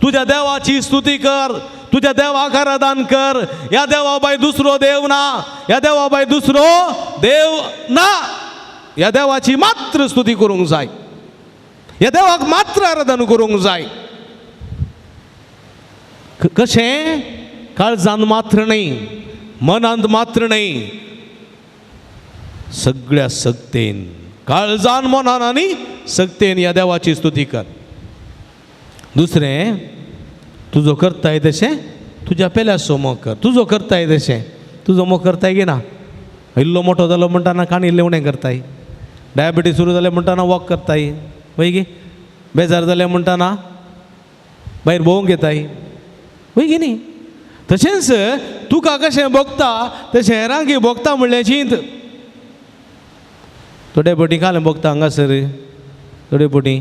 तुज्या देवाची स्तुती कर, तुज्या देवाक आराधन कर. ह्या देवा बाय दुसरो देव ना, ह्या देवा बाय दुसरो देव ना, ह्या देवाची मात्र स्तुती करूंक जाय, ह्या देवाक मात्र आराधन करूंक जाय. कशें? काळजान मात्र न्हय, मनांत मात्र न्हय, सगळ्या सक्तेन, काळजान मनान आनी सक्तेन ह्या देवाची स्तुती कर. दुसरें, तुजो करताय तशें तुज्या पेल्याचो मोग कर. तुजो करताय तशें तुजो मोग करताय की ना? इल्लो मोठो जालो म्हणटा ना काणी इल्लें उणें करताय, डायबिटीज सुरू जालें म्हणटा ना वॉक करताय, वय गी, बेजार जालें म्हणटा ना भायर भोंवंक येताय, वय गी न्ही? तशेंच तुका कशें भोगता तशें हेरांकी भोगता म्हणलें चिंत. थोडे बोटी कालें भोगता हांगासर, थोडे बोटी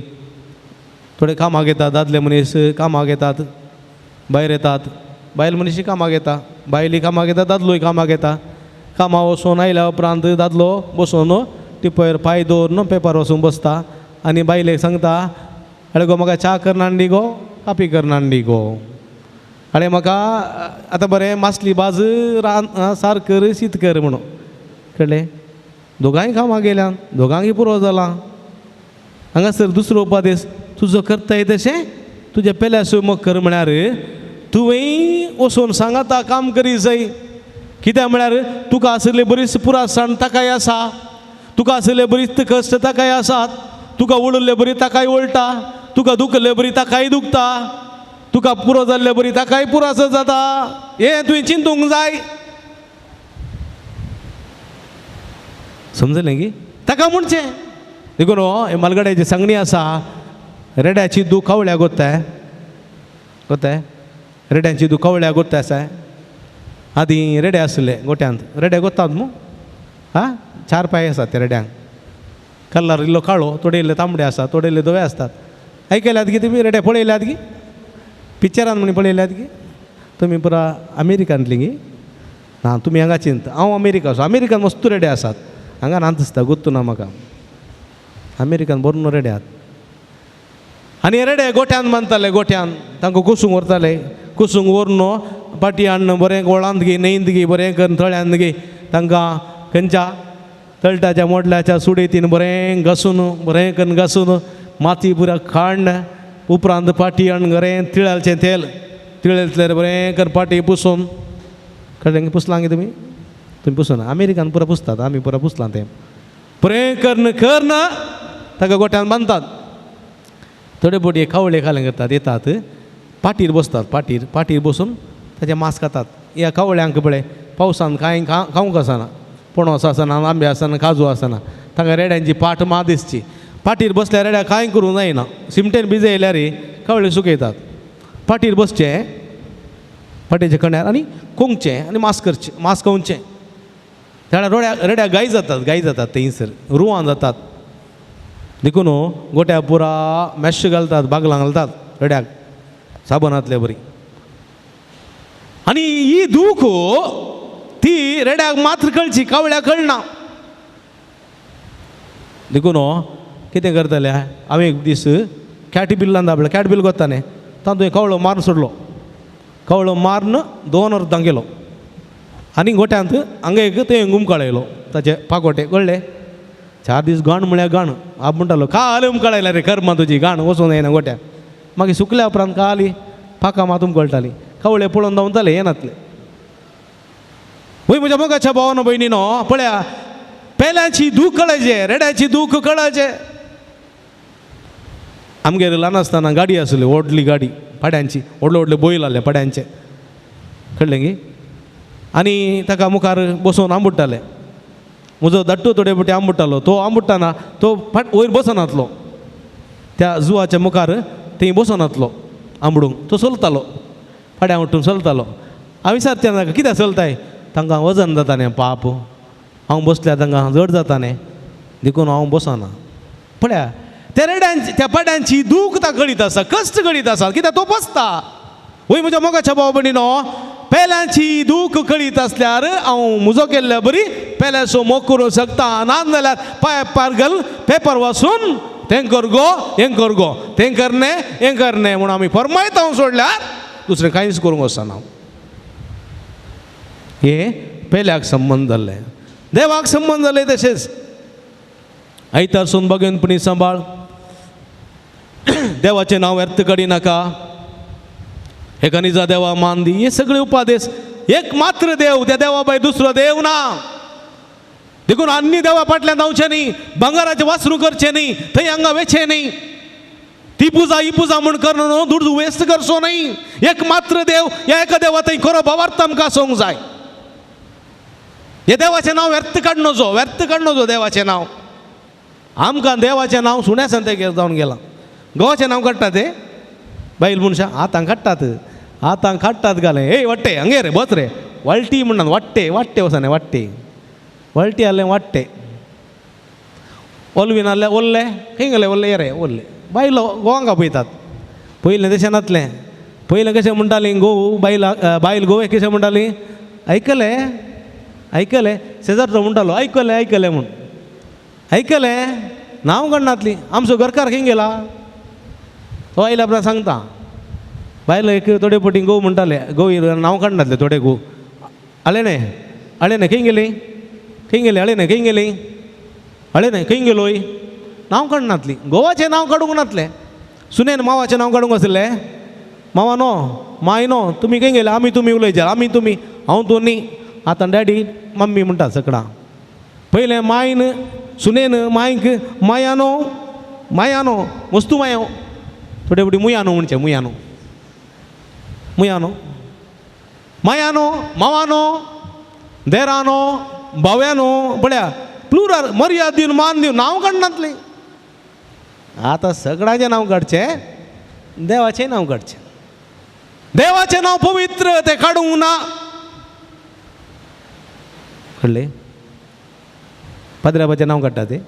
थोडे कामाक येतात, दादले मनीस कामाक येतात, भायर येतात, बायल मनीस कामाक येता, बायली कामाक येता, दादलोय कामाक येता. कामाक वचून आयल्या उपरांत दादलो बसून टिपयर पांय दवरून पेपर वचून बसता आनी बायलेक सांगता, आरे गो म्हाका च्या करना हाडली गो, कापी करना हाडली गो, आरे म्हाका आतां बरें मासली भाज रान सार कर शीत कर म्हणून. कळ्ळें? दोगांय कामाक गेल्यान, दोगांकय पुरो जालां. हांगासर दुसरो उपादेस, तुजो करताय तशें तुज्या पेल्यासो मोग कर म्हळ्यार तुवें वचून सांगाता काम करी जाय. कित्याक म्हळ्यार तुका आशिल्ले बरीच पुरासाण ताकाय आसा, तुका आशिल्ले बरीच कश्ट ताकाय आसात, तुका उडल्ले बरी ताकाय वळटा, तुका दुखल्ले बरी ताकाय दुखता, तुका पुरो जाल्ले बरी ताकाय पुरास जाता. हें तुवें चिंतूंक जाय. समजलें की ताका म्हणचें देखून हे मालगड्याची सांगणी आसा, रेड्याची दूख कावळ्या गोत्ताय गोत्ताय, रेड्यांची दूख कावळ्या गोत्ताय आसा. आदीं रेडे आसले गोट्यांत, रेडे गोत्तात मू, आं चार पांय आसात त्या रेड्यांक, कलर इल्लो काळो, थोडे इल्ले तांबडे आसात, थोडे इल्ले धवे आसतात. आयकल्यात की तुमी रेडे पळयल्यात की पिक्चरान म्हण पळयल्यात की तुमी पुरा अमेरिकांतली गी ना, तुमी हांगा चिंत, हांव अमेरिका आसा, अमेरिकान मस्त रेडे आसात, हांगा ना दिसता गुत्तू ना म्हाका, अमेरिकान बरो रेडे आहात. आनी रेडे गोट्यान बांदताले, गोट्यान तांकां कुसूंक व्हरताले, कुसूंक व्हरून पाटी हाडून बरें गोळांत गी न्हंयंत गी बरें करून तळ्यांत गी तांकां खंयच्या तळटाच्या मोडल्याच्या सुडयतीन बरें घासून बरें करून घासून माती पुरा खाण उपरांत पाटी हाडून बरें तिळालचें तेल तिळेंतल्यार बरें करून पाटी पुसून. कळ्ळें? पुसलां गी तुमी? तुमी पुसना, अमेरिकान पुरा पुसतात, आमी पुरा पुसलां तें. बरें करून करन ताका गोट्यान बांदतात. थोडे बोटी कावळे खालें करतात, येतात पाटीर बसतात, पाटीर पाटीर बसून ताचें मांस खातात. ह्या कावळ्यांक पळय पावसान कांय खावंक आसना, पणस आसना, आंबे आसना, काजू आसना, तांकां रेड्यांची पाट मा दिसची. पाटीर बसल्यार रेड्या कांय करूंक जायना, सिमटेन भिजयल्यार कावळे सुकयतात. पाटीर बसचें पाटयेच्या कण्यार आनी कोंकचें आनी मांस करचें, मांस खावचें. त्या रोड्या रेड्या गाय जातात, गाय जातात थंयसर रुवां जातात. देखून गोट्या पुरा मॅश घालतात, बागलां घालतात रेड्याक साबणांतले बरी. आनी ही दूख ती रेड्याक मात्र कळची, कावळ्याक कळना. देखून कितें करतले, हांवें एक दीस कॅट बिल्लान दाबलें, कॅट बिल गोत्ता न्ही, तातूंत कावळो मारून सोडलो, कावळो मारून दोन अर्दां गेलो आनी गोट्यांत हांगा एक थंय उमकाळयलो ताचे पाकोटे. कळ्ळें? चार दीस गाण म्हळ्यार गाण. आप म्हणटालो काल उमकाळयला रे कर्मा तुजी, गाण वचून येना गोट्याक. मागीर सुकल्या उपरांत काली पाकां मात उमकळटाली, कावळे पळोवन धांवताले येनातले. वय म्हज्या मोगाच्या भावानो भयणीनो, पळया पेल्यांची दूख कळायचे, रेड्याची दूख कळायचे. आमगेर ल्हान आसतना गाडी आसली, व्हडली गाडी पाड्यांची, व्हडले व्हडले बैल आसले पाड्यांचे, कळ्ळें की? आनी ताका मुखार बसोवन आंबुडटाले. म्हजो धाट्टो थोडे फावटी आंबुडटालो, तो आंबुडटाना तो फाट वयर बसनातलो, त्या जुवाच्या मुखार थंय बसनातलो आंबडूंक, तो चलतालो पाड्यां उठून चलतालो. हांव विचारता ताका कित्याक चलताय, तांकां वजन जाता न्ही पाप, हांव बसल्यार तांकां जड जाता न्ही, देखून हांव बसना. पळया त्या रेड्यांची त्या पाड्यांची दूख ता कळीत आसा, कश्ट कळीत आसा, कित्याक तो बसता. वय म्हज्या मोगाच्या भाव भयणीनो, पेल्यांची दूख कळीत आसल्यार हांव म्हजो केल्ल्या बरी पेल्याचो मोग करूंक शकता. ना जाल्यार पांय पार घाल पेपर वाचून तें कर गो हें कर गो तें करणे हें करणे म्हूण आमी फरमायत हांव सोडल्यार दुसरें कांयच करूंक वचना. हें पेल्याक संबंद जाल्लें, देवाक संबंद जालें. तशेंच आयतार सून बागेनपणी सांबाळ, देवाचें नांव व्यर्थ काडिनाका, एका निजा देवा मान दी, हे सगळे उपादेश. एक मात्र देव, त्या देवा भायर दुसरो देव ना. देखून आनी देवा फाटल्यान धांवचें न्ही, भांगराचें वासरू करचें न्ही, थंय हांगा वेचें न्ही, ती पुजा ही पुजा म्हूण करून न्हू दुडू वेस्ट करचो न्ही. एक मात्र देव, ह्या एका देवा थंय खरो भावार्थ आमकां आसूंक जाय. हे देवाचें नांव व्यर्थ काडनजो, व्यर्थ काडनजो देवाचें नांव. आमकां देवाचें नांव सुण्या संतेक जावन गेलां. गोवाचें नांव काडटा ते बायल मनशां आतां काडटात, आतां काडटात घालें ए वाट्टे हांगे रे बस रे वाळटी म्हणटात वाट्टे वाट्टे वचना वाट्टे वाळटी आहलें वाट्टे ओलवी नासल्यार ओल्ले खंय गेले ओल्ले ये रे ओल्ले बायलो गोवांक आपयतात. पयलें तशें नासलें. पयलें कशें म्हणटालीं घोव बायला बायल घोव कशें म्हणटाली आयकलें आयकलें शेजारचो म्हणटालो आयकलें आयकलें म्हूण आयकलें नांव काडनातली. आमचो घरकार खंय गेला तो आयल्या उपरांत सांगता. बायल एक थोडे पटी घोव म्हणटाले घोव नांव काडनातले थोडे घोव आले न्ही आले न्ही खंय गेली खंय गेली आले न्ही खंय गेली आले न्ही खंय गेलोय नांव काडनातली. घोवाचें नांव काडूंक नातलें. सुनेन मावाचें नांव काडूंक आसलें मावा न्हू माय न्हू तुमी खंय गेले आमी तुमी उलयचे आमी तुमी हांव तूं न्ही. आतां डॅडी मम्मी म्हणटा सकडां. पयलें मायन सुनेन मायक मायानो मायानो वस्तू माया थोडे फुडें मुयानो म्हणचें मुयानो मुयानो मायानो मावानो देरानो भाव्यानो पळया प्लुरल मर्याद दिवन मान दिवन नांव काडनातलें. आतां सगळ्यांचें नांव काडचें देवाचें नांव काडचें. देवाचें नांव पवित्र तें काडूंक ना. कळ्ळें? पाद्र्याबाचें नांव काडटा ते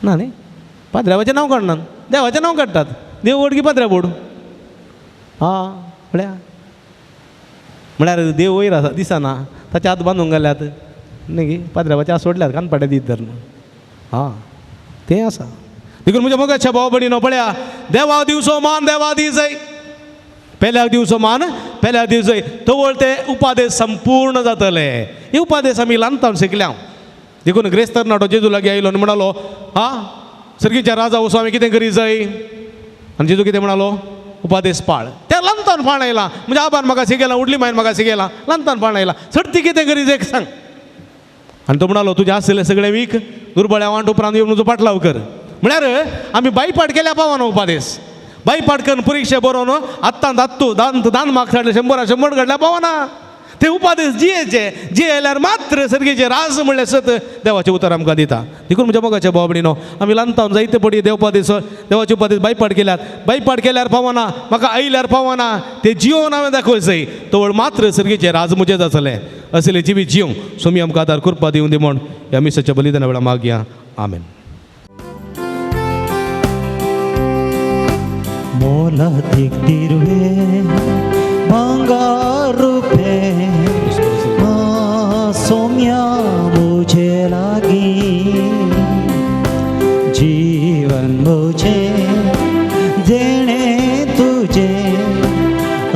ना न्ही. पाद्र्याबाचें नांव काडनात देवाचें नांव काडटात. देव व्हड की पाद्र्या बोड आं पळया म्हळ्यार देव वयर आसा दिसना ताचे हात बांदूंक घाल्यात न्ही गी पाद्र्याबाचे हात सोडल्यात कानपाटे दीत तर आं तें आसा. देखून म्हज्या मोगाच्या भाव भयणीनो पळया देवा दिवचो मान देवा दी जाय पेल्याक दिवचो मान पेल्याक दिवचो तवळ ते उपादेश संपूर्ण जातले. हे उपादेश आमी ल्हानतावन शिकल्या. देखून ग्रेस्त तरणाटो जेजू लागीं आयलो आनी म्हणालो आं सर्गीच्या राजा वचो आमी कितें करी जाय. आनी जेजू कितें म्हणालो उपादेश पाळ. त्या ल्हानतावन पाळ आयला म्हणजे आबान म्हाका शिकयला उडली मायन म्हाका शिकयला ल्हानतावन पाळ आयला सडती कितें करी जाय सांग. आनी तो म्हणालो तुजें आसलें सगळें वीक दुर्बळ्या वांट उपरांत येवन तुजो पाटलाव कर. म्हळ्यार आमी बायपाट केल्या पावना उपादेश बायपाट करून परिक्षा बरोवन आत्तां दात्तू दान दान मार्क्स हाडले 100 100 काडल्या पावना. ते उपादेश जियेचे जियेल्यार मात्र सर्गीचे राज म्हणल्यार सत देवाचें उतर आमकां दिता. देखून म्हज्या मोगाच्या भाव भयणीनो आमी ल्हानतावन जायते पडी देवपादेश देवाचे उपादेश बायपाट केल्यात. बायपाट केल्यार पावना म्हाका आयल्यार पावना ते जियोन हांवें दाखोवंक जाय तवळ मात्र सर्गीचे राज म्हजें जातलें. असले जिवीत जिवंक स्वामी आमकां आदार कृपा दिवं दी म्हूण ह्या मिसाच्या बलिदाना वेळार मागया. आमेन. मोलादीक दिर्वे भांगार रुपे सोम्या मुझे लागी जीवन मुझे देणे तुझे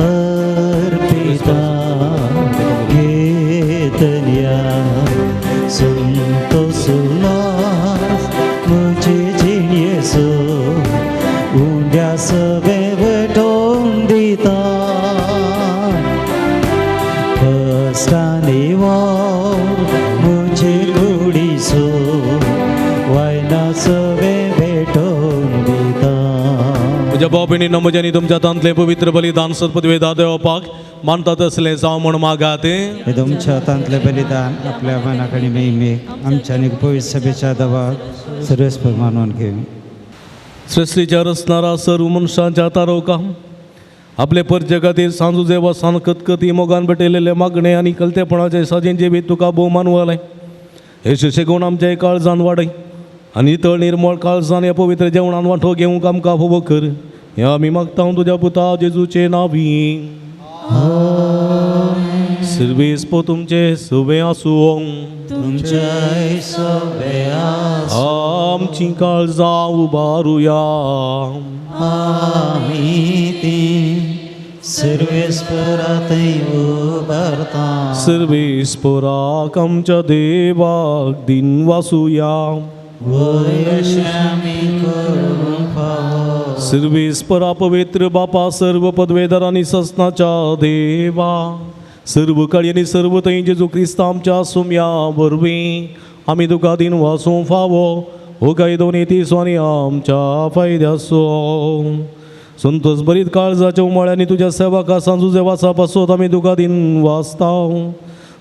अर्पिता घेतल्या संतोष मुझे जिणेसो उंड्या सवे वटोवन दिता कश्टांनी वावर मुझे कुडीसो वायना सवे भेटोवन दिता. म्हज्या भाव भयणीनो म्हज्या आनी तुमच्या हातांतलें पवित्र बलिदान सत्पदवेदा देवपाक मानतात असलें जावं म्हूण मागात. हे तुमच्या हातांतलें बलिदान आपल्या मनाकडे महिमेक आमच्या आनी पवित्र सभेच्या दवाक सर्वेस्पर मानून घेवं. सृश्टीच्या रचणारा सर्व मनशांच्या तारोका आपले परचे खातीर सांजू देवासान कतकती मोगान भेटयलेले मागणे आनी कलतेपणाचे साजेन जिवीत तुका भोवमान वालय. हे सुशेगूण आमच्या काळजान वाडय आनी नितळ निर्मळ काळजान ह्या पवित्र जेवणान वांटो घेवंक आमकां फावो कर. हें आमी मागता तुज्या पुता जेजूचे नांवी. सर्वेस्पो तुमचे सवे आसूं. तुमच्याय सवे आसूं. आमची काळजां उबारुया. आमी ती सर्वेस्परातय उबारता. सर्वेस्पराक आमच्या देवाक दिन वासुया. वयर आमी करूंक फावो. सर्वेस्परा पवित्र बापा सर्व पदवेदार आनी ससनाच्या देवा सर्व काळी आनी सर्व थंय जेजू क्रिस्ता आमच्या सुम्या वरवीं आमी तुका दिन वासूंक फावो हो कायदो नीतीचो आनी आमच्या फायद्याचो. संतोष बरीत काळजाच्या उमाळ्यांनी तुज्या सेवका सांजू देवाचा पासत आमी तुका दिन वाचता.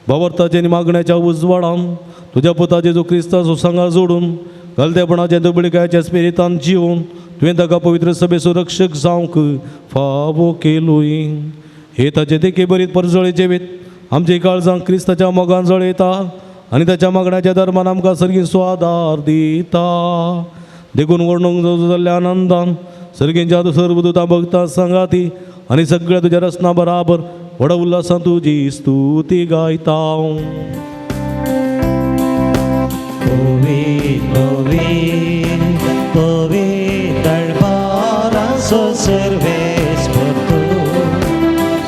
भावार्थाचे आनी मागण्याच्या उजवाडान तुज्या पुता जेजू क्रिस्ताचो सांगा जोडून गलतेपणाचे दुबळिकायच्या स्पिरितान जिवन तुवें ताका पवित्र सभेचो रक्षक जावंक फावो केलोय. हे ताचे देखे बरीत परजळे जेवीत आमचे काळजांक क्रिस्ताच्या मोगान जळयता आनी ताच्या मागण्याच्या धर्मान आमकां सर्गीं स्वादार दिता. देखून वर्णूंक जाल्ल्या आनंदान सर्गींच्या सर्वदूतां भक्तां सांगाती आनी सगळ्या तुज्या रचना बराबर व्हडा उल्हासान तुजी स्तुती गायता.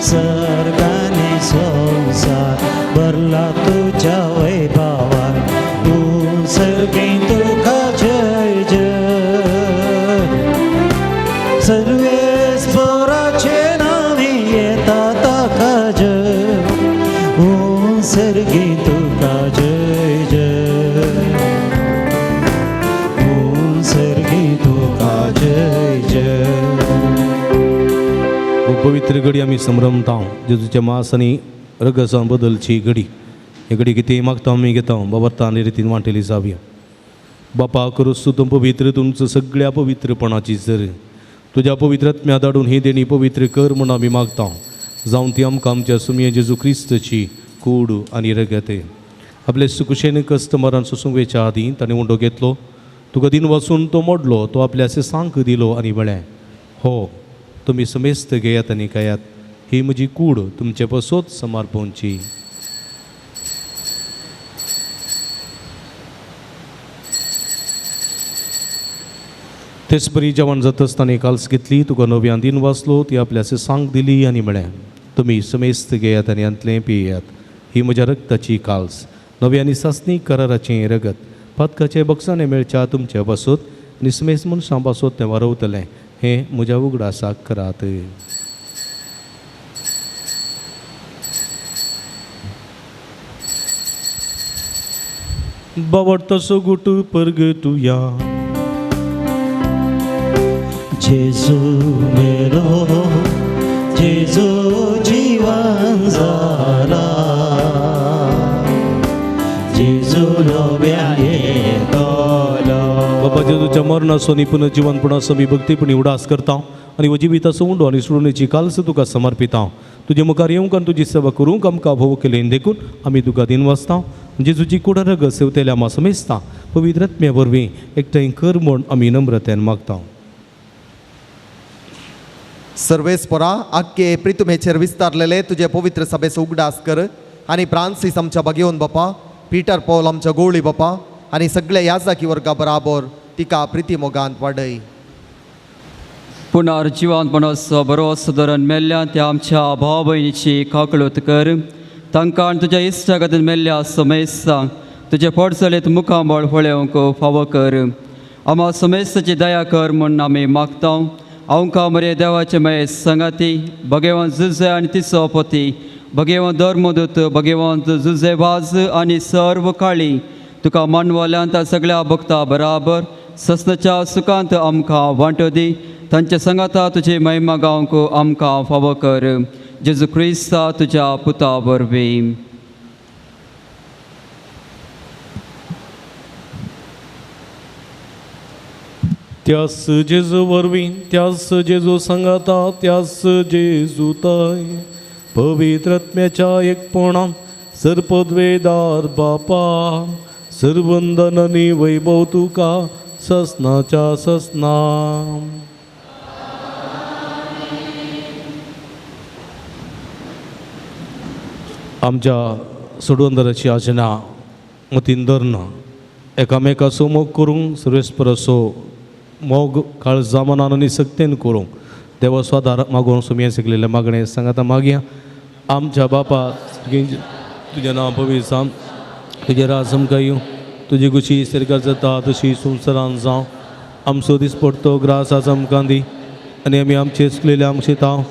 सर्गानी संसार भरला तुझ्या वैभवान, तूं सर्गी तुका जय जय. सर्वेस्पराचे नांवी येता ताका जय, तूं सर्गी तुका जय जय, तूं सर्गी तुका जय जय. पवित्र घडी आमी संभ्रमता जेजूच्या मास आनी रगसान बदलची घडी. ही घडी कितें मागता आमी घेता बाबा आनी रितीन वांटेली जावया. बापा करूस तूं पवित्र तुमचो सगळ्या पवित्रपणाची जर तुज्या पवित्र आत्म्या धाडून ही देणी पवित्र कर म्हूण आमी मागता. जावन ती आमकां आमच्या सुमये जेजू क्रिस्तची कूड आनी रगत. आपले सुकुशेन कस्टमरान सोसूंक वेच्या आदीं ताणें उंडो घेतलो, तुका दिन वचून तो मोडलो, तो आपल्या सांक दिलो आनी म्हळें, हो तुमी समेस्त घेयात आनी खायात, ही म्हजी कूड तुमचे पसोत समर्पणची. तेच परी जेवण जाता आसतना काल्स घेतली, तुका नव्यान दिन वाचलो, ती आपल्या सांग दिली आनी म्हळें, तुमी समेस्त घेयात आनी हांतलें पियात, ही म्हज्या रक्ताची काल्स, नव्या आनी सासणी कराराचें रगत, पातकाचे बक्षाने मेळच्या तुमचे पासत आनी समेस्त मनशां पासत तें वारवतलें, हें म्हज्या उगडासाक करात. बावडतो गुट परगटुया. जेजू मेरो जेजू जीवन जाला, जेजू नव्या येतलो. बाबा जेजूच्या मरणाचो आनी पुनर्जिवनपणाचो आमी भक्तीपणी उडास करता आनी हो जिविताचो उंडो आनी सोडणेची काल्स तुका समर्पिता. तुजे मुखार येवंक आनी तुजी सेवा करूंक आमकां भोव केलें देखून आमी तुका दिन वाचता. जेजूची कुडा रगत सेवतेल्या आमा समेस्ता पवित्र आत्म्या वरवीं एकठांय कर म्हूण आमी नम्रतेन मागता. सर्वेस्परा आख्खे प्रितुमेचेर विस्तारलेले तुजे पवित्र सभेचो उगडास कर आनी फ्रांसीस आमच्या भगेवन बापा, पीटर पॉल आमच्या गोवळी बापा आनी सगळ्या याजाकी वर्गा बराबर तिका प्रिती मोगांत वाडय. पुनर्जिवनपणाचो बरोस धरून मेल्ल्या त्या आमच्या भाव भयणीची काकळूत कर, तांकां आनी तुज्या इश्टागतीन मेल्ल्या समेस्तांक तुजे पोटचलेत मुखामळ पळोवंक फावो कर. आमा समेस्ताची दया कर म्हूण आमी मागता. आमकां मरे देवाचे मये संगाती भगेवन जुजे आनी तिचो पती भगेवन धर्मदूत भगेवन जुजे वाज आनी सर्व काळी तुका मानवल्यान त्या सगळ्या भक्ता बराबर ससनाच्या सुखांत आमकां वांटो दी. तांच्या संगाता तुजी महिमा गावंक आमकां फावो कर. जेजू क्रिस्ता तुज्या पुता वरवीं. त्यास जेजू वरवीं, त्यास जेजू सांगाता, त्यास जेजू ताय पवित्र आत्म्याच्या एकपणान सर्पद्वेदार बापा सर्वंदन आनी वैभव तुका ससनाच्या ससना. आमच्या सोडवंदराची आजना मतीन धरून एकामेकाचो मोग करूंक सर्वेस्पराचो मोग काळजा मनान आनी सक्तेन करूंक देवा स्वादार मागून सुमये शिकलेलें मागणें सांगाता मागया. आमच्या बापा तुजें नांव पवित्र जावं, तुजें राज आमकां येवं, तुजी खुशी सरकार जाता तशी संवसारान जावं. आमचो दिसपडतो ग्रास आज आमकां दी आनी आमी आमचे चुकलेले आमचे ताव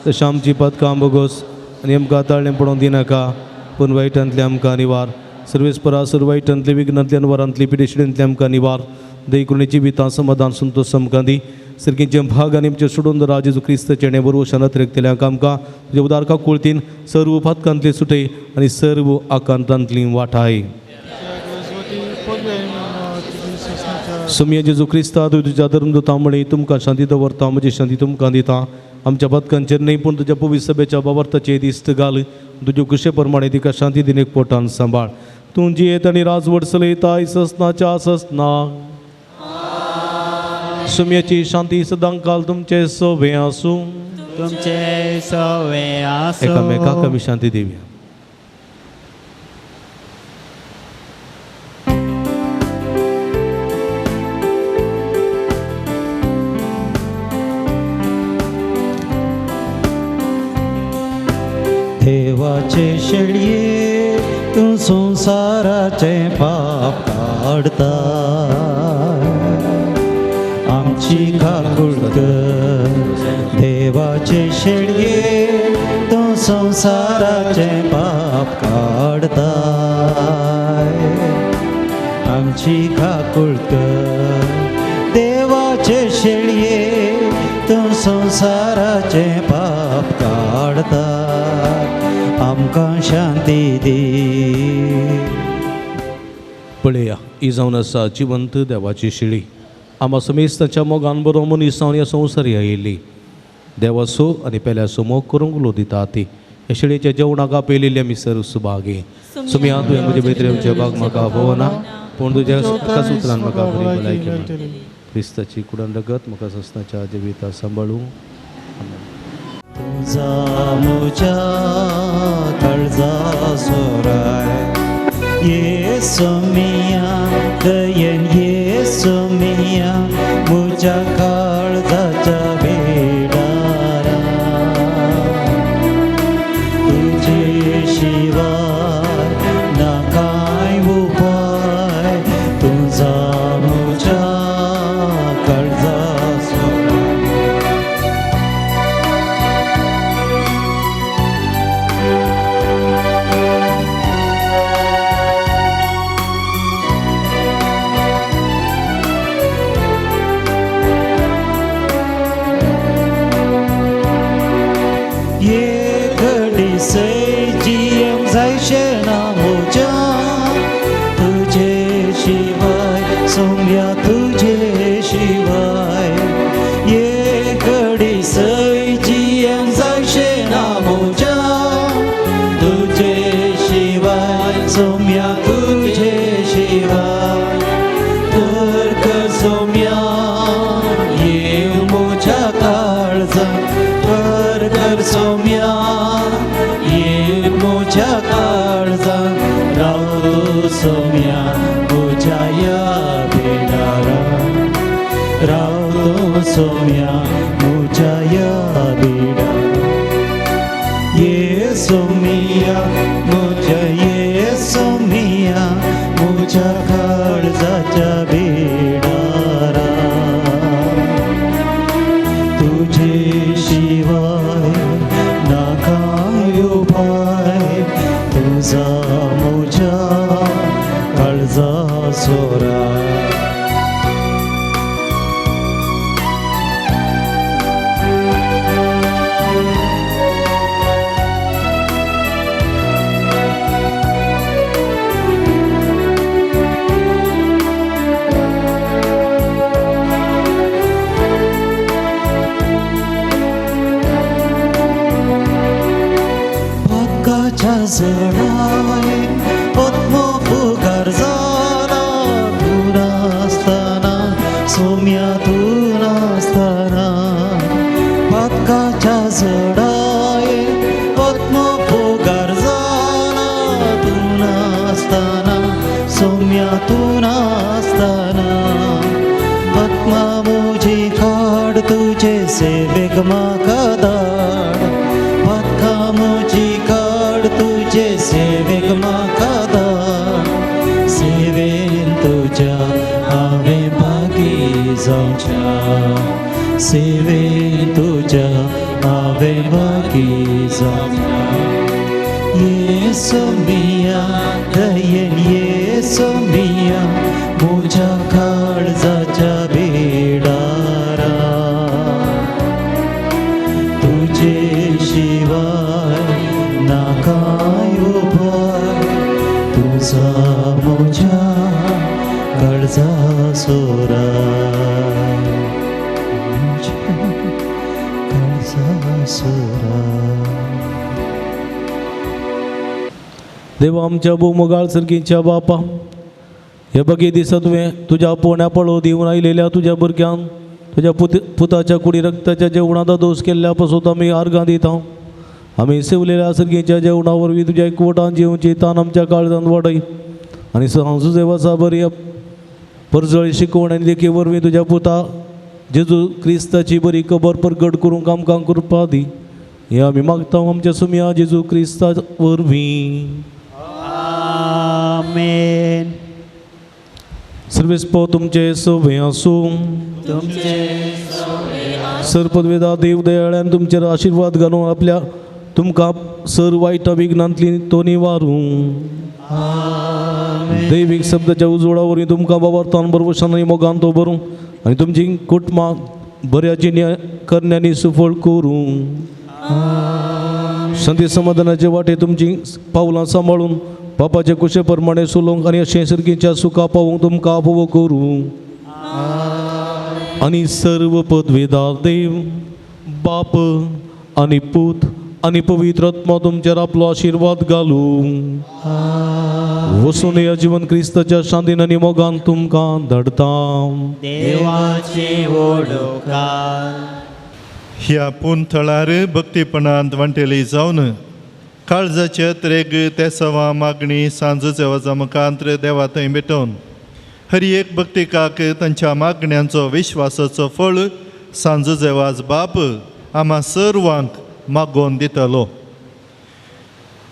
तशें आमची पदकां बोगोस आनी आमकां ताळें पडोवंक दिनाका, पूण वायटांतलें आमकां निवार. सर्वेस्परा सर्व वायटांतले विघ्नांतले वरांतली पिडेशिडेंतले आमकां निवार. दयकुणी जिवितां समाधान संतोश आमकां दी. सारकींचे भाग आनी आमचे सोडून राज जेजू क्रिस्त चेणे बरोबर शानत रेखतल्या आमकां तुजे उदार काकुळतीन सर्व फातकांतली सुटय आनी सर्व आकांतांतली वाठाय. सुमया जेजू क्रिस्ता, तूं तुज्या धर्मदूता म्हळी तुमकां शांती दवरता, म्हजी शांती तुमकां दिता. आमच्या पदकांचेर न्हय पूण तुज्या पवित्र सभेच्या बाबर्थाचेर दिस्त घाल. तुज्या कुशे प्रमाणे तिका शांती दिनेक पोटान सांबाळ. तूं जियेत आनी राजवट चलयता ससनाच्या ससना. सुमयाची शांती सदांकाल तुमचे सोबे आसूं. तुमचे सोवे आसूं. एकामेकाक आमी शांती दिवया. देवाचे शेळये तूं संवसाराचें पाप काडता, आमची काकूळ कर. देवाचे शेळये तूं संवसाराचें पाप काडता, आमची काकूळ कर. देवाचे शेळये तूं संवसाराचें पाप काडता, आमकां शांती दी. पळया, ही जावन आसा जिवंत देवाची शिळी. आमा समेस्ताच्या मोगान बरो मनीस जावन ह्या संवसारी आयिल्ली. देवाचो आनी पेल्याचो मोग करूंक उलो दिता ती. ह्या शिळेच्या जेवणाक आपयलेली आमी सर सुभागी. सुमया, तुवें म्हजे भितर येवचें भाग म्हाका भोवना, पूण तुज्या एकाच उतरान म्हाका बरी भलायकी मेळटली. क्रिस्ताची कुडान रगत म्हाका ससनाच्या जिविता सांबाळूं. तुझा म्हज्या काळजा सोराय येसू मिया, दयेन येसू मिया, म्हज्या काळजाच्या बेडारा. तुजे शिवाय ना कांय उपाय, तुझा म्हज्या काळजा सोराय. तुझे शिवाय सोम्या, तुझे शिवाय ये घडी सय जियेवंक जायशें ना म्हज्या. तुझे शिवाय सोम्या, तुझे शिवाय तर कर सोम्या, येव म्हज्या काळजा. कर कर सोम्या, येव म्हज्या काळजा. राव तूं सोम्या म्हज्या ह्या बेडारा. राव तूं सोम्या म्हज्या ह्या बेडारा. येसू मिया म्हज्या, येसू मिया म्हज्या काळजाच्या बेडारा. तुझे शिवाय ना कांय उपाय, तुझा म्हज्या काळजा सोरा. जडाय पद्मो फुगार जाला, तूं नासतना सोम्या, तूं नासतना. पातकाच्या जडाय पद्मो फुगार जाला, तूं नासतना सोम्या, तूं नासतना. पद्मा म्हजी काड तुजे सेवेक म्हाका धाड. पदका म्हजी काड तुजे सेवेक म्हाका धाड. सेवेन तुज्या हांवें भागी जावच्या, सेवेन तुज्या हांवें भागी जावच्या. येसू मिया दयेन, येसू मिया म्हज्या काळजाच्या बेडारा. तुझे शिवाय ना कांय उपाय, तुझा म्हज्या काळजा सोरा, म्हज्या काळजा सोरा. देवा आमच्या भोवमोगाळ सर्गीच्या बापा, हे बगे दिसा तुवें तुज्या पोण्या पळो दिवन आयलेल्या तुज्या भुरग्यांक तुज्या पुताच्या कुडी रक्ताच्या जेवणाचो दोश केल्ल्या पासून आमी आर्गां दिता. आमी सेवलेल्या सर्गीच्या जेवणा वरवीं तुज्या एकवटान जेवची तान आमच्या काळजान वाडय आनी सांजुजेवाचा बरी परजळी शिकवण आनी देखी वरवीं तुज्या पुता जेजू क्रिस्ताची बरी खबर परगट करूंक आमकां कृपा दी. हे आमी मागता आमच्या सुमया जेजू क्रिस्ता वरवीं. आमेन. सर्वेस्पो तुमचे सवे आसूं. तुमचे सरपदवेदा देव दयाळ्यान तुमचेर आशिर्वाद घालून आपल्या तुमकां सर वायट विघ्नांतली तो निवारूं. दैवीक शब्दाच्या उजवाडा वरवीं तुमकां बाबार्थान बरवशान आनी मोगान तो भरूं आनी तुमची कुटुंबां बऱ्याची करण्यांनी सुफळ करूं. संती समाधानाचे वाटे तुमची पावलां सांबाळून बापाचे कुशे प्रमाणे सुलोवंक आनी अशें सर्गीच्या सुखा पावूंक तुमकां आपोवो करूं. आनी सर्व पदवेदार देव बाप आनी पूत आनी पवित्र आत्मा तुमचेर आपलो आशिर्वाद घालूं. वसून ह्या जिवन क्रिस्ताच्या शांतीन आनी मोगान तुमकां धाडटा. देवाचे ओडोकार. ह्या पुनथळार भक्तीपणांत वांटेली जावन काळजाचे त्रेग तेसवा मागणी सांजूचे वजा मुखांत्र देवा थंय भेटोवन हर एक भक्तिकाक तांच्या मागण्यांचो विश्वासाचो फळ सांजुजे वाज बाप आमा सर्वांक मागोवन दितलो.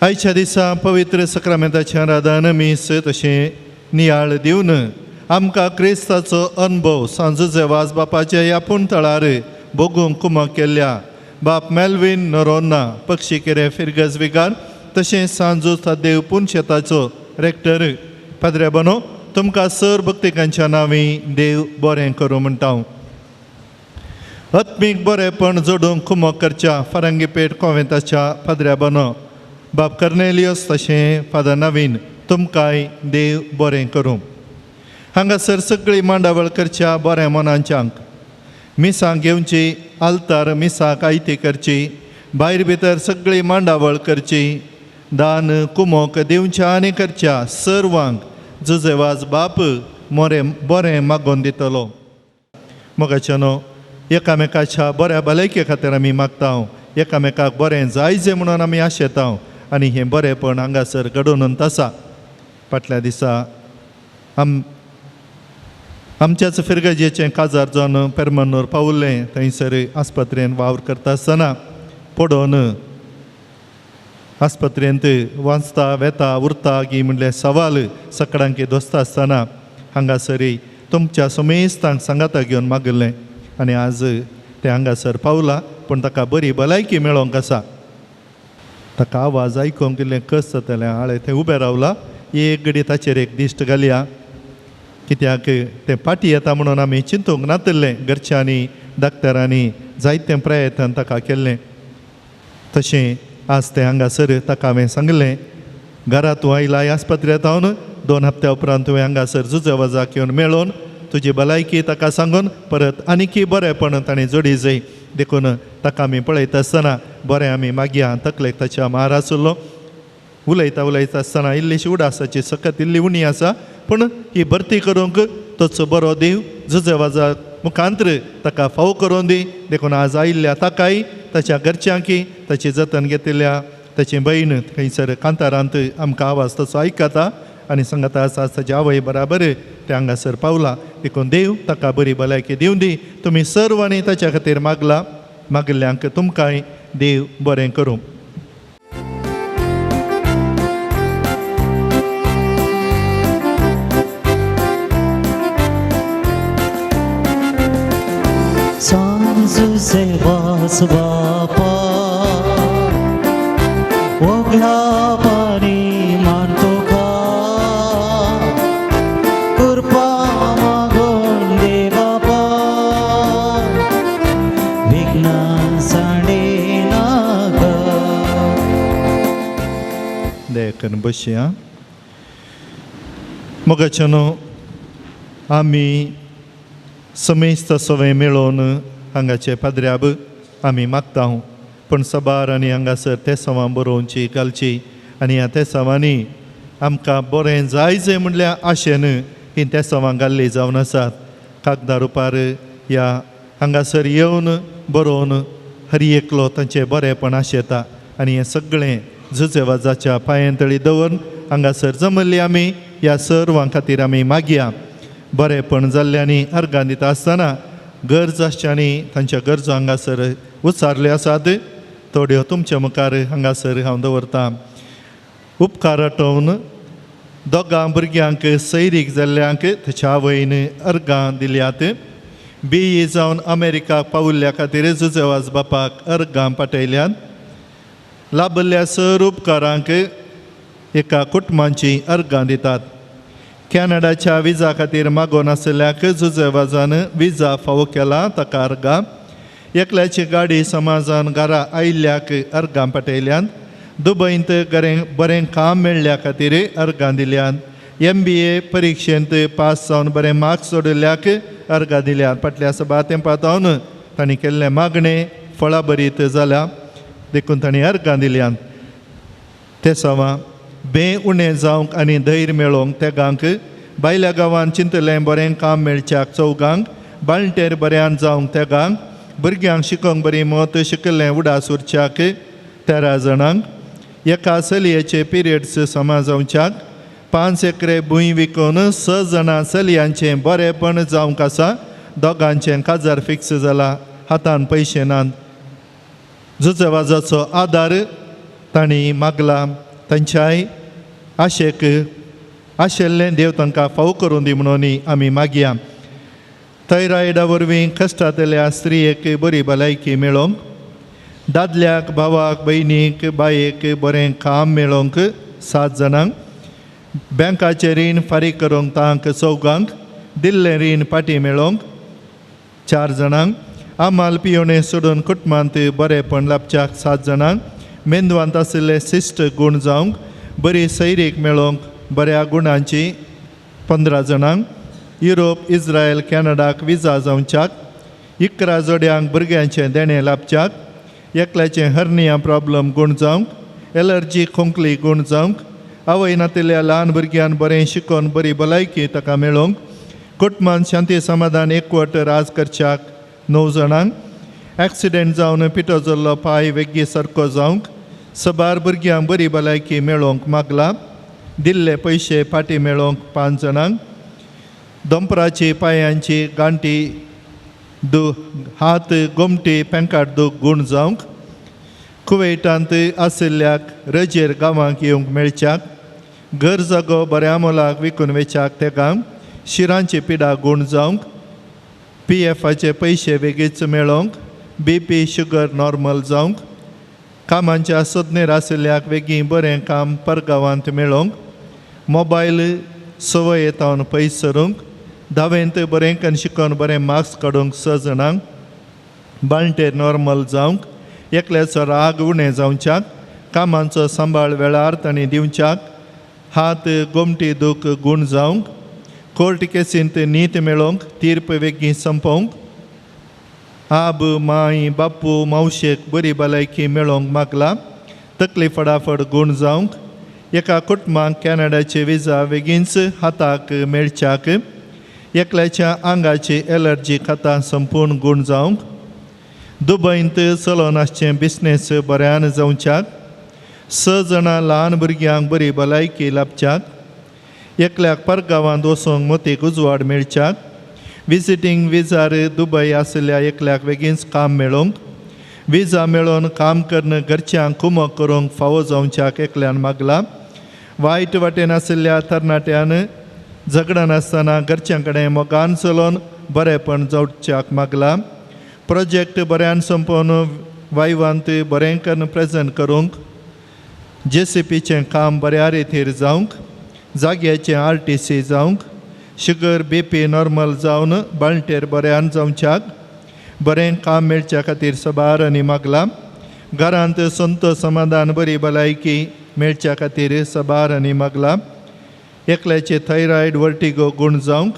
आयच्या दिसा पवित्र सक्रामेंताचें आराधन मीस तशें नियाळ दिवन आमकां क्रिस्ताचो अनुभव सांजुजे वाज बापाच्या ह्या पुनथळार भोगूंक कुमक केल्ल्या बाप मेल्विन नरोन्ना पक्षी केरे फिरगज विगार तशें सांजू देव पुनशेताचो रेक्टर पाद्रे बनो तुमकां सर भक्तिकांच्या नांवी देव बरें करूं म्हणटा. आत्मीक बरेंपण जोडूंक कुमक करच्या फारंगीपेठ कोवेंताच्या पाद्र्या बनो बाप कर्नेलियस तशें फादर नवीन तुमकांय देव बरें करूं. हांगासर सगळी मांडावळ करच्या बऱ्या मनांच्यांक मिसां घेवची आल्तार मिसाक आयती करची भायर भितर सगळी मांडावळ करची दान कुमोक दिवच्या आनी करच्या सर्वांक जुजेवाज बाप मोरे बरें मागोवन दितलो. मोगाच्यानो एकामेकाच्या बऱ्या भलायके खातीर आमी मागता, एकामेकाक बरें जायजें म्हणून आमी आशेता आनी हें बरेंपण हांगासर घडोवन आसा. फाटल्या दिसा आमच्याच फिरगजेचें काजार जावन पेरमन्नूर पावलें. थंयसर आस्पत्रेन वावर करता आसतना पडोवन आस्पत्रेंत वाचता वेता उरता गी म्हणलें सवाल सकडांकी दोस्ता आसतना हांगासरी तुमच्या समेस्तांक सांगाता घेवन मागिल्लें आनी आज तें हांगासर पावलां. पूण ताका बरी भलायकी मेळोंक आसा. ताका आवाज आयकूंक इल्लें कस जातलें हांवें थंय उबें रावलां. एक घडी ताचेर एक दिश्ट घालया कित्याक तें फाटीं येता म्हणून आमी चिंतूंक नातिल्लें. घरच्यांनी डाक्टरांनी जायते प्रयत्न ताका केल्लें. तशें आज तें हांगासर ताका हांवें सांगलें घरा तूं आयला आस्पत्रेंत हांव 2 हप्त्या उपरांत तुवें हांगासर जुजवजाक येवन मेळोवन तुजी भलायकी ताका सांगून परत आनीकी बरेंपण ताणें जोडी जाय. देखून ताका आमी पळयता आसतना बरें आमी मागया तकलेक ताच्या मार आसलो. उलयता उलयता आसतना इल्लीशी उडासाची सकत इल्ली उणी आसा पूण ही भरती करूंक तोच बरो देव जुजेवाजा मुखांत्र ताका फावो करून दी. देखून आज आयिल्ल्या ताकाय ताच्या घरच्यांकी ताची जतन घेतिल्ल्या ताची भयण थंयसर कांतारांत आमकां आवाज तसो आयकता आनी सांगता आसा ताची आवय बराबर ते हांगासर पावला. देखून देव ताका बरी भलायकी दिवं दी. तुमी सर्वांनी ताच्या खातीर मागला मागिल्ल्यांक तुमकांय देव बरें करूं. सांजुजे वास बापा ओगला पाणी मानतो का कृपा मागून दे बापा विघ्नान सांडे नाका. देखून बसया मोगाच्यानो आमी समेस्त सवय मेळोवन हांगाचे पाद्र्याब आमी मागता. पूण सबार आनी हांगासर तेसांवां बरोवची घालची आनी ह्या तेसांवांनी आमकां बरें जाय जाय म्हणल्यार आशेन ही तेसांवां घाल्ली जावन आसात. कागदार रुपार ह्या हांगासर येवन बरोवन हर एकलो तांचें बरेंपण आशेता आनी हें सगळें जुजेवाजाच्या पांयांतळी दवरून हांगासर जमल्ली आमी ह्या सर्वां खातीर आमी मागया. बरेंपण जाल्ल्यांनी अर्गां दिता आसतना गरज आसच्यांनी तांच्या गरजो हांगासर उच्चारल्यो आसात. थोड्यो तुमच्या मुखार हांगासर हांव दवरतां. उपकार आटोवन दोगां भुरग्यांक सैरीक जाल्ल्यांक ताच्या आवयन अर्गां दिल्यात. बी जावन अमेरिकाक पावुल्ल्या खातीर जुजेवाज बापाक अर्गां पाठयल्यात. लाभल्ल्या सर उपकारांक एका कुटुंबाची अर्गां दितात. कॅनडाच्या विजा खातीर मागोवन आशिल्ल्याक जुजेवाजान विजा फावो केला ताका अर्गां. एकल्याची गाडी समाजान घरा आयिल्ल्याक अर्गां पाठयल्यात. दुबयंत बरें काम मेळ्ळ्या खातीर अर्गां दिल्यात. MBA परिक्षेंत पास जावन बरें मार्क्स जोडिल्ल्याक अर्गां दिल्यात. फाटल्या सभा तेंपा जावन तांणी केल्लें मागणें फळाभरीत जाल्या देखून तांणी अर्गां दिल्यात. ते सवां बे उणें जावंक आनी धैर्य मेळोवंक तेगांक बायल्या गांवांत चिंतलें बरें काम मेळच्याक चौगांक बाळंटेर बऱ्यान जावंक तेगांक भुरग्यांक शिकोवंक बरी मत शिकल्लें उडास उरच्याक 13 जाणांक एका चलयेचे पिरियड्स समा जावच्याक 5 एकरे भूंय विकून 6 जाणां चलयांचें बरेंपण जावंक आसा. दोगांचें काजार फिक्स जाला, हातान पयशे नात. जुजेवाजाचो आदार तांणी मागला. तांच्याय आशेक आशिल्लें देव तांकां फाव करून दी म्हणून आमी मागया. थैरॉयडा वरवीं कश्टांतल्या स्त्रियेक बरी भलायकी मेळोवंक, दादल्याक भावाक भयणीक बायेक बरें काम मेळोवंक 7 जाणांक, बँकाचें रीण फारीक करूंक तांक 4गांक, दिल्लें रीण फाटीं मेळोवंक 4 जाणांक, आमाल पियोणे सोडून कुटुंबांत बरेंपण लाभच्याक 7 जाणांक, मेंदवांत आशिल्ले शिश्ट गूण जावंक बरी सैरीक मेळोवंक बऱ्या गुणांची 15 जाणांक, युरोप इस्रायल कॅनडाक विजा जावच्याक 11 जोड्यांक भुरग्यांचें देणें लाभच्याक, एकल्याचें हर्निया प्रॉब्लम गूण जावंक, एलर्जी खोंकली गूण जावंक, आवय नातिल्ल्या ल्हान भुरग्यान बरें शिकोवन बरी भलायकी ताका मेळोवंक, कुटुंबान शांती समाधान एकवट राज करच्याक 9 जाणांक, एक्सिडेंट जावन पिठो जाल्लो पांय वेगळी सारको जावंक, सबार भुरग्यांक बरी भलायकी मेळोवंक मागला, दिल्ले पयशे फाटीं मेळोवंक 5 जाणांक, दोंपराची पांयांची गांठी दु हात गोमटी पेंकाट दूख गूण जावंक, कुवेटांत आशिल्ल्याक रजेर गांवांक येवंक मेळच्याक, घर जागो बऱ्या मोलाक विकून वेच्याक तेगांक, शिरांची पिडा गूण जावंक, PFाचे पयशे बेगीच मेळोवंक, BP sugar normal जावंक, कामांच्या सोदनेर आशिल्ल्याक बेगीन बरें काम परगांवांत मेळोवंक, मोबायल संवय येतावन पयस सरूंक, धावेंत बरें कन्न शिकोवन बरें मार्क्स काडूंक 6 जाणांक, बाळंटेर नॉर्मल जावंक, एकल्याचो राग उणें जावच्याक, कामांचो सांबाळ वेळार तांणी दिवच्याक, हात गोमटी दूख गूण जावंक, कोर्ट केसींत नीत मेळोवंक, तीर्प बेगीन संपोवंक, आब माय बापू मावशेक बरी भलायकी मेळोवंक मागला, तकली फटाफट गूण जावंक, एका कुटुंबाक कॅनडाची विजा बेगीनच हाताक मेळच्याक, एकल्याच्या आंगाची एलर्जी खाता संपूर्ण गूण जावंक, दुबयंत चलोवन आसचें बिजनेस बऱ्यान जावच्याक, 6 जाणां ल्हान भुरग्यांक बरी भलायकी लाभच्याक, एकल्याक परगांवांत वचूंक मोतीक उजवाड मेळच्याक, विजिटींग विजार दुबय आशिल्ल्या एकल्याक बेगीनच काम मेळोवंक, विजा मेळोवन काम करून घरच्यांक कुमक करूंक फावो जावच्याक एकल्यान मागला, वायट वाटेन आशिल्ल्या तरणाट्यान झगडान आसतना घरच्यां कडेन मोगान चलोवन बरेंपण जावच्याक मागला, प्रोजेक्ट बऱ्यान संपोवन वायवांत बरें करून प्रेजेंट करूंक, JCPचें काम बऱ्या रितीर जावंक, जाग्याचें RTC जावंक, शुगर BP normal जावन बाळंटेर बऱ्यान जावच्याक, बरें काम मेळच्या खातीर सबार आनी मागला, घरांत संतोष समाधान बरी भलायकी मेळच्या खातीर सबार आनी मागला, एकल्याचे थायरॉयड वर्टिगो गूण जावंक,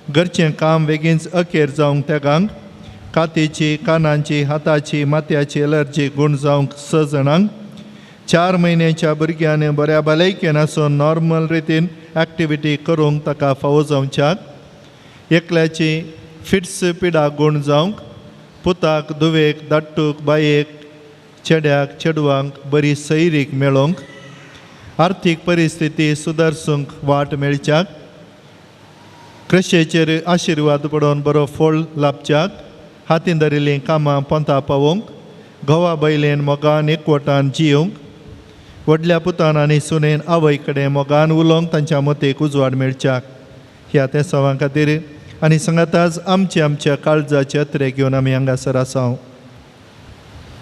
घरचें काम बेगीनच अखेर जावंक तेगांक कातीची कानांची हाताची माथ्याची एलर्जी गूण जावंक 6 जाणांक 4 म्हयन्याच्या भुरग्यांनी बऱ्या भलायकेन आसून नॉर्मल रितीन एक्टिविटी करूंक ताका फावो जावच्याक एकल्याची फिट्स पिडा गूण जावंक पुताक धुवेक धाडटूक बायेक चेड्याक चेडवांक बरी सैरीक मेळोवंक आर्थीक परिस्थिती सुदारसूंक वाट मेळच्याक कृशेचेर आशिर्वाद पडोवन बरो फळ लाभच्याक हातीन धरिल्लीं कामां पोंता पावोवंक घोवा बैलेन मोगान एकवटान जियोंक व्हडल्या पुतान आनी सुनेन आवय कडेन मोगान उलोवंक तांच्या मतेक उजवाड मेळच्याक ह्या तेसांवां खातीर आनी सांगाताच आमचे आमच्या काळजाचे अत्रे घेवन आमी हांगासर आसा.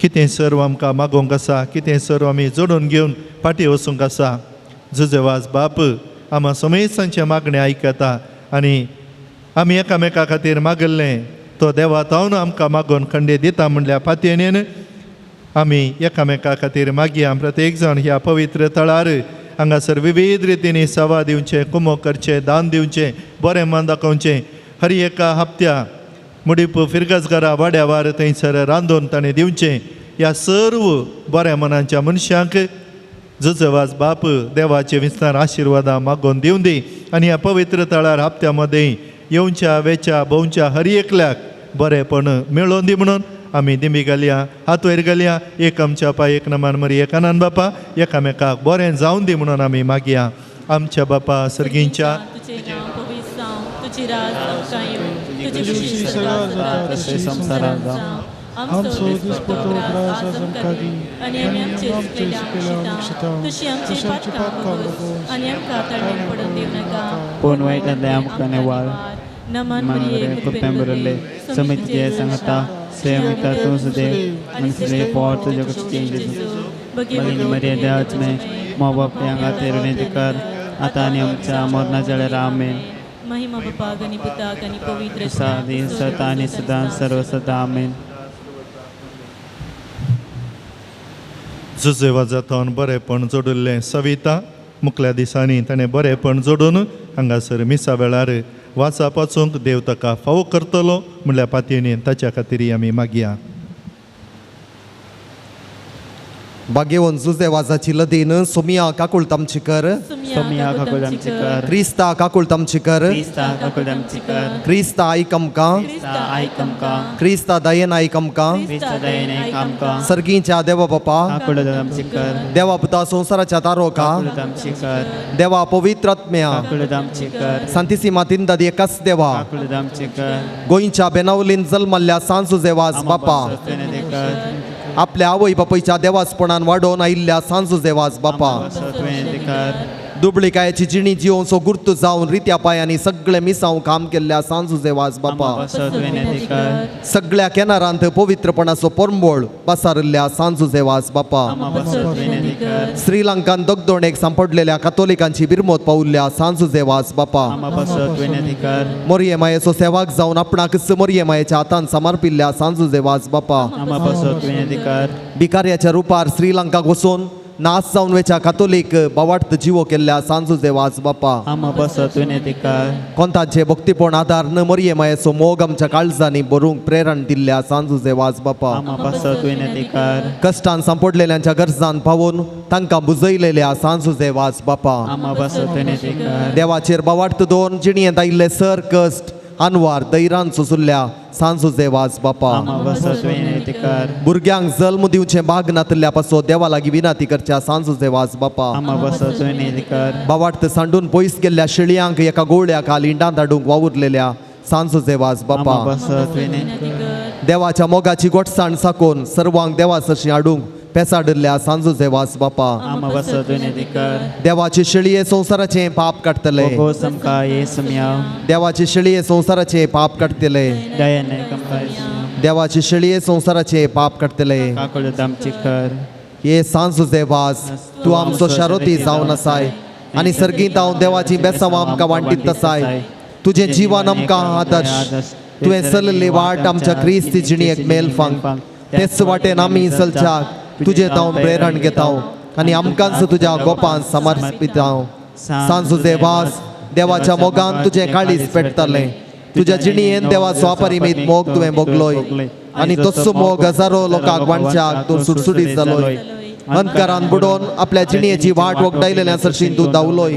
कितें सर्व आमकां मागोवंक आसा, कितें सर्व आमी जोडून घेवन फाटीं वचूंक आसा. जुजेवाज बाप आमा समेस्तांचें मागणें आयकता आनी आमी एकामेका खातीर मागल्लें तो देवा तावन आमकां मागोवन खंडे दिता म्हणल्या पातयेन आमी एकामेका खातीर मागया. प्रत्येक जाण ह्या पवित्र थळार हांगासर विविध रितींनी सवा दिवचें, कुमो करचें, दान दिवचें, बरें मन दाखोवचें. हर एका हप्त्या मुडीप फिरगजगारा वाड्यावार थंयसर रांदून ताणें दिवचें. ह्या सर्व बऱ्या मनाच्या मनशांक जुजवाज बाप देवाचे विस्तार आशिर्वादां मागोवन दिवं दी आनी ह्या पवित्र थळार हप्त्या मदें येवच्या वेच्या भोंवच्या हर एकल्याक बरेंपण मेळोवन दी म्हणून आमी दिंबी घालया, हात वयर घालया. एक आमच्या पाय एक नमान मरी एकानन बापा एकामेकाक बरें जावन दी म्हणून आमी मागया. आमच्या बापा सर्गींच्या आमचो दिसपटो ग्रास आमकां दी आनी आमचे चुकले तशी आमची पातकां भोगोस आनी आमकां ताळमेळ पडूंक दिवं नाका, पूण वायटांतल्यान आमकां निवार. नमन मरिये कृपेन भरिल्ले, स्वामी तुजे सांगता, स्वयं तूं सुदेव आनी सुदेव पोट तुज्या कुशीन जेजू. भगिनी मरिये देवाचें माँ बाप हांगा तेरुणे कर आतां आनी आमच्या मरणाच्या वेळार. आमेन. महिमा बापाक आनी पुताक आनी पवित्र आदी सता आनी सदां सर्व सदां. आमेन. जुजेवाजातून बरेंपण जोडिल्लें सविता मुखल्या दिसांनी ताणें बरेंपण जोडून हांगासर मिसा वेळार वाचा पाचूंक देव ताका फावो करतलो म्हणल्यार पातयेन ताच्या खातीर आमी मागया. भाग्यवंत जुजेवाजाची लदीन सोमिया काकुळट आमची कर, सोमिया काकुळट आमची कर, क्रिस्ता काकुळट आमची कर, क्रिस्ता काकुळट आमची कर, क्रिस्ता आयक आमकां, क्रिस्ता आयक आमकां, क्रिस्ता दयेन आयक आमकां, क्रिस्ता दयेन आयक आमकां, सर्गीच्या देवा बापा काकुळट आमची कर, देवा पुता संवसाराच्या तारोका काकुळट आमची कर, देवा पवित्र आत्म्या काकुळट आमची कर, सांतिसी मातीन दादी एकाच देवा काकुळट आमची कर, गोंयच्या बेनावलीन जल्मल्ल्या सांत जुजेवाज बापा आपल्या आवय बापायच्या देवासपणान वाडोवन आयिल्ल्या सांत जुजेवाज बापा दुबळिकायेची जिणी जियोवचो गुर्तू जावन रित्या पांयांनी सगळे मिसांव काम केल्ल्या सांत जुजेवाज बापा सगळ्या केनारांत पवित्रपणाचो परंबळ पसारिल्ल्या सांत जुजेवाज बापा श्रीलंकान दगदोणेक सांपडलेल्या कातोलिकांची बिरमोत पावल्ल्या सांत जुजेवाज बापा मोरये मायेचो सेवाक जावन आपणाकच मोरये मायेच्या हातान समर्पिल्ल्या सांत जुजेवाज बापा भिकार्याच्या रुपार श्रीलंकाक वचून नाश जावन वेच्या कातोलीक बावार्थ जिवो केल्ल्या सांत जुजेवाज बापा कोंताचे भक्तीपण आदार न मोरये मायेचो मोग आमच्या काळजांनी बरूंक प्रेरण दिल्ल्या सांत जुजेवाज बापा कश्टान सांपडलेल्यांच्या गरजान पावून तांकां बुजयलेल्या सांत जुजेवाज बापा देवाचेर बावार्थ दोन जिणयेंत आयिल्ले सर कश्ट अनवार दैरान सोसुल्ल्या सांत जुजेवाज बापा भुरग्यांक जल्म दिवचें भाग नातिल्ल्या पासो देवा लागीं विनंती करच्या सांत जुजेवाज बापा बावार्थ सांडून पयस गेल्ल्या शेळयांक एका गोळ्या काल इंडांत हाडूंक वावुरलेल्या सांत जुजेवाज बापा देवाच्या मोगाची गोटसाण साकून सर्वांक देवा सरशी हाडूंक पेसाडिल्ल्या सांत जुजेवाज बापा देवाचे शेळये संवसाराचें पाप काडटले, देवाचे शेळये संवसाराचें पाप काडटले, देवाचे शेळये संवसाराचें पाप काडटले. हे सांत जुजेवाज तूं आमचो शारोती जावन आसाय आनी सर्गींत हांव देवाची बेसांव आमकां वांटीत आसाय. तुजें जिवन आमकां आदर्श, तुवें चलयल्ली वाट आमच्या क्रिस्ती जिणेक मेल फांग, तेच वाटेन आमी चलच्याक तुजें हांव प्रेरण घेता आनी आमकांच तुज्या गोपान समर्पिता. सांत जुजेवाज देवाच्या मोगान तुजें काळीज पेटतलें तुज्या जिणेन देवाचो अपरिमीत मोग तुवें भोगलोय आनी तस्सो मोग हजारो लोकांक वांटच्याक तूं सुटसुटीत जालोय. अंधकारान बुडोवन आपल्या जिणेची वाट वगडायलेल्या सरशीन तूं धांवलोय.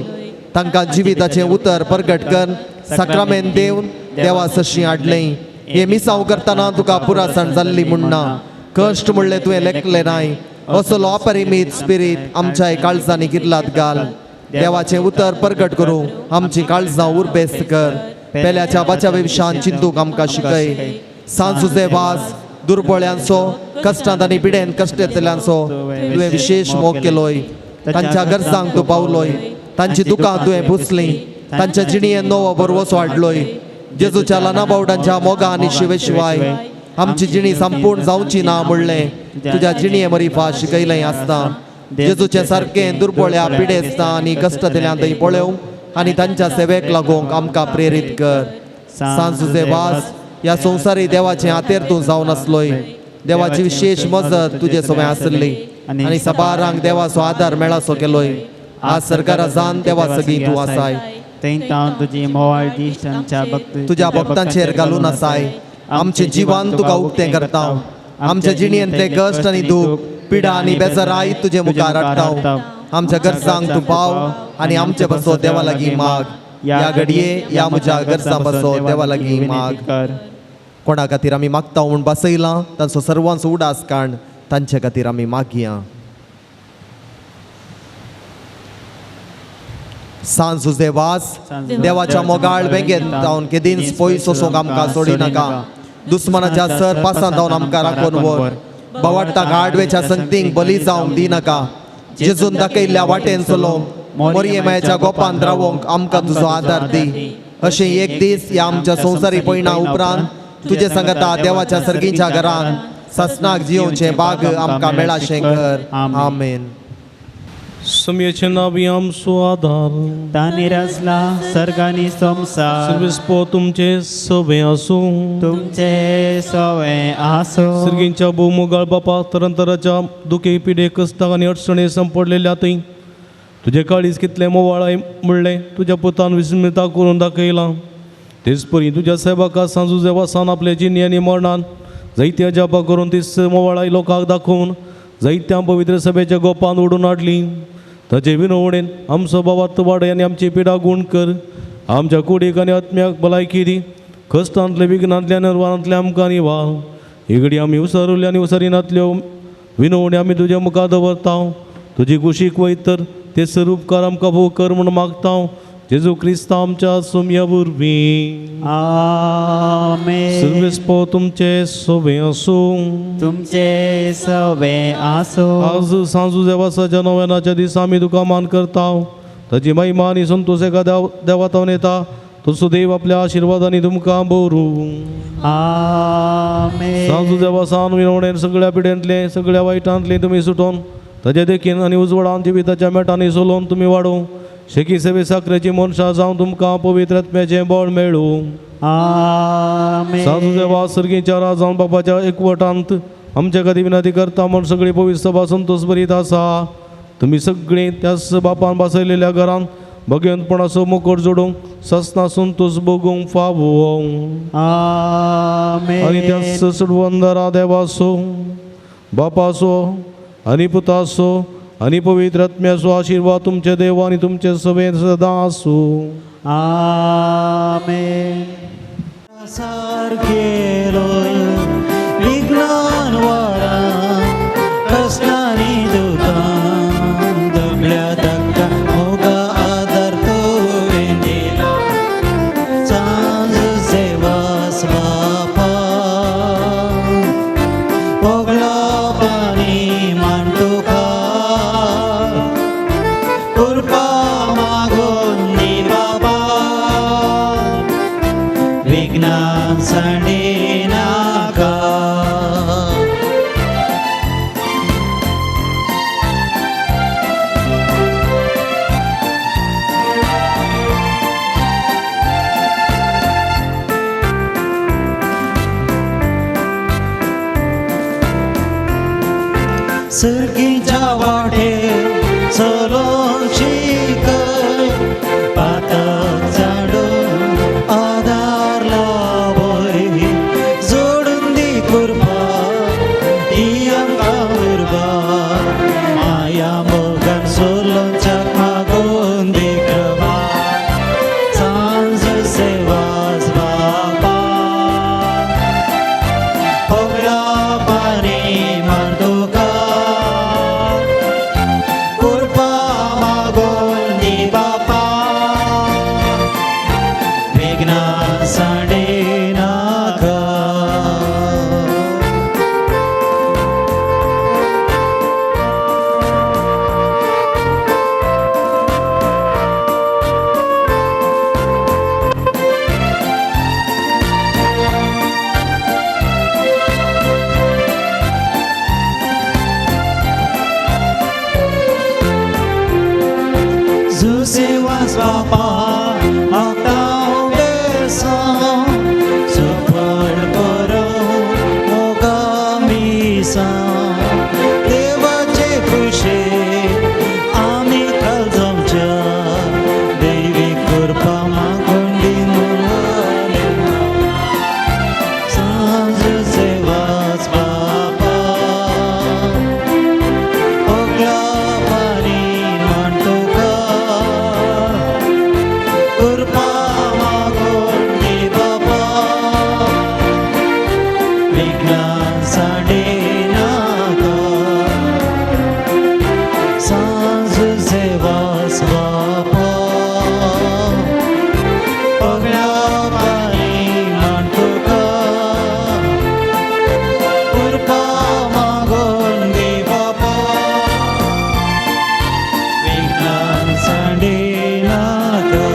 तांकां जिविताचें उतर परगट कर साक्रामेंत देवन देवा सरशीं हाडलें. हे मिसांव करतना तुका पुरासण जाल्ली म्हूण ना, कश्ट म्हणलें तुवें लेखलें नाय. असलो अपरिमीत स्पिरीत आमच्या काळजांनी गिरलात घाल. देवाचें उतर परगट करूं आमची काळजां उरबेस्त कर. पेल्याच्या बाच्या विशान चिंतूक आमकां शिकय. सांजुजे वास दुर्बळ्यांचो कश्टांत आनी पिडेन कश्टेंतल्यांचो तुवें विशेश मोग केलोय. तांच्या गरजांक तूं पावलोय, तांची दुकां तुवें पुसलीं, तांच्या जिणेन नवो बरवसो हाडलोय. जेजूच्या ल्हाना बावडांच्या मोगा आनी शिवे शिवाय आमची जिणी संपूर्ण जावची ना म्हणलें तुज्या जिणये मरिफा शिकयलें आसता. जेजूचे सारकें दुर्बळ्या पिडेस्तां आनी कश्टांतल्यान थंय पळोवंक आनी तांच्या सेवेक लागूंक आमकां प्रेरीत कर. सांजुजे वास ह्या संवसारी देवाचें हातेर तूं जावन आसलोय. देवाची विशेश मजत तुजे समें आसली आनी सबारांक देवाचो आदार मेळासो केलोय. आज सरकारा जान देवा सगळीं तूं आसाय. तुज्या भक्तांचेर घालून आसाय. आमचें जिवन तुका उक्तें करता. आमच्या जिणेंतले कश्ट आनी दूख, पिडा आनी बेजाराय तुजे मुखार हाडटा. आमच्या गरजांक तूं पाव आनी आमचे बसो देवा लागीं माग. ह्या घडये ह्या म्हज्या गरजां बसो देवा लागीं माग. कोणा खातीर आमी मागता म्हूण बसयलां तांचो सर्वांचो उडास काण तांचे खातीर आमी मागया. सांजुजे वास देवाच्या मोगाळ वेंगेंत जावन केदींच पयस वचूंक आमकां सोडिनाका. दुस्मनाच्या सर पासांत जावन आमकां राखून व्हर. बावाडटाक आडवेच्या संगतींक बली जावंक दिनाका. जेजून दाखयल्ल्या वाटेन चलोवंक मोरये मायेच्या गोपांत रावोंक आमकां तुजो आदार दी. अशें एक दीस ह्या आमच्या संवसारी पयणा उपरांत तुजे सांगता देवाच्या सर्गीच्या घरान सासणाक जियोवचें बाग आमकां मेळाशें कर. आमेन. सुमयेचें नांव आमचो आदार. तांणी रचला सर्ग आनी संवसार. सर्वेस्पो तुमचें सवें आसूं. तुमचें सवें आसूं. सर्गींच्या भोवमोगाळ बापा तरांतराच्या दुखे पिडे कश्टाक आनी अडचणे संपडलेल्या थंय तुजें काळीज कितलें मोवाळाय म्हणलें तुज्या पुतान विस्मिता करून दाखयलां. तेच परी तुज्या सेवका सांजुजे वासान आपले जिणी आनी मरणान जायत्या अजापां करून तीच मोवाळाय लोकांक दाखोवन जायत्या पवित्र सभेच्या गोपान ओडून हाडली. ताचे विनवणेन आमचो बाबात वाडय आनी आमची पिडा गूण कर. आमच्या कुडीक आनी आत्म्याक भलायकी दी. कश्टांतले विघ्नांतल्या निर्वाणांतले आमकां निवार. ही घडी आमी उसरले आनी उसरिनातल्यो विनवणी आमी तुज्या मुखार दवरता. तुजी कुशीक वयत तर ते स्वरूपकार आमकां भोव कर म्हूण मागता. जेजू क्रिस्ता आमच्या सुमया वरवीं. आमेन. सर्वेस्पो तुमचें सवें आसूं. तुमचें सवें आसूं. आज सांजू देवासाच्या नव्यानाच्या दिसा आमी तुका मान करता. ताजी महिमा आनी संतोष एका देवातावन येता. तसो देव आपल्या आशिर्वादांनी तुमकां बरू. आमेन. सांजू देवासान विनवणेन सगळ्या पिडेंतले सगळ्या वायटांतले तुमी सुटोवन ताजे देखीन आनी उजवाडान जिविताच्या मेटांनी सोलोवन तुमी वाडोवं. शेकी सेवे साखरेची मनशां जावन तुमकां पवित्र आत्म्याचें बळ मेळूं. आमेन. साधू देवा सर्गीच्या राजान बापाच्या एकवटांत आमच्या खातीर विनंती करता म्हूण सगळी पवित्र सभा संतोष भरीत आसा. तुमी सगळीं त्याच बापान बसयलेल्या घरान भगवंतपणाचो मुकोट जोडूंक ससना संतोष भोगूंक फावो. आमेन. आनी त्याच सुडवंदरा देवाचो बापाचो आनी पुताचो आनी पवित्र आत्म्याचो आशिर्वाद तुमचे देव आनी तुमचे सवें सदां आसूं. आमेन. सारकेलोय विघ्नान वारां कश्टांनी दुखां दबल्या ताका मोगा आदार तुवें दिलो. सांजुजे वास बापा ओगळापानी मान तुका कृपा मागून दी बाबा विघ्नां सांडिनाका. सर्गीच्या वाटे चलोवंक शिकय, पातक झाडून आदार जुसेवास बापा मागता बेसां सुफळ करूं मोगा मिसां देवाचे खुशे आमी कालजमच्या देवी कृपा मागून दी सांजुसेवास बापा ओगला पाणी म्हण तुका कृपा मागून दी बापा विघ्नां सांडिनाका सांजुसेवास बापा ओगला पाणी म्हण तुका कृपा मागून दी बापा विघ्नां सांडिनाका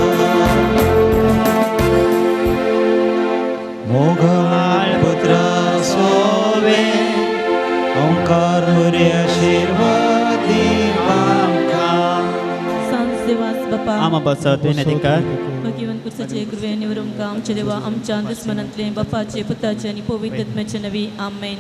मोगाळ पुत्रा सोवे ओंकार मुरे आशीर्वाद दी आमकां. सांजुसेवास बापा आमा बसत विनंती कर. भगिवन कुर्साचे कृपे निवरूंक आमचे देवा आमच्या दुस्मनांतले बापाचे पुताचे आनी पवित्र आत्म्याचे नवी. आमेन.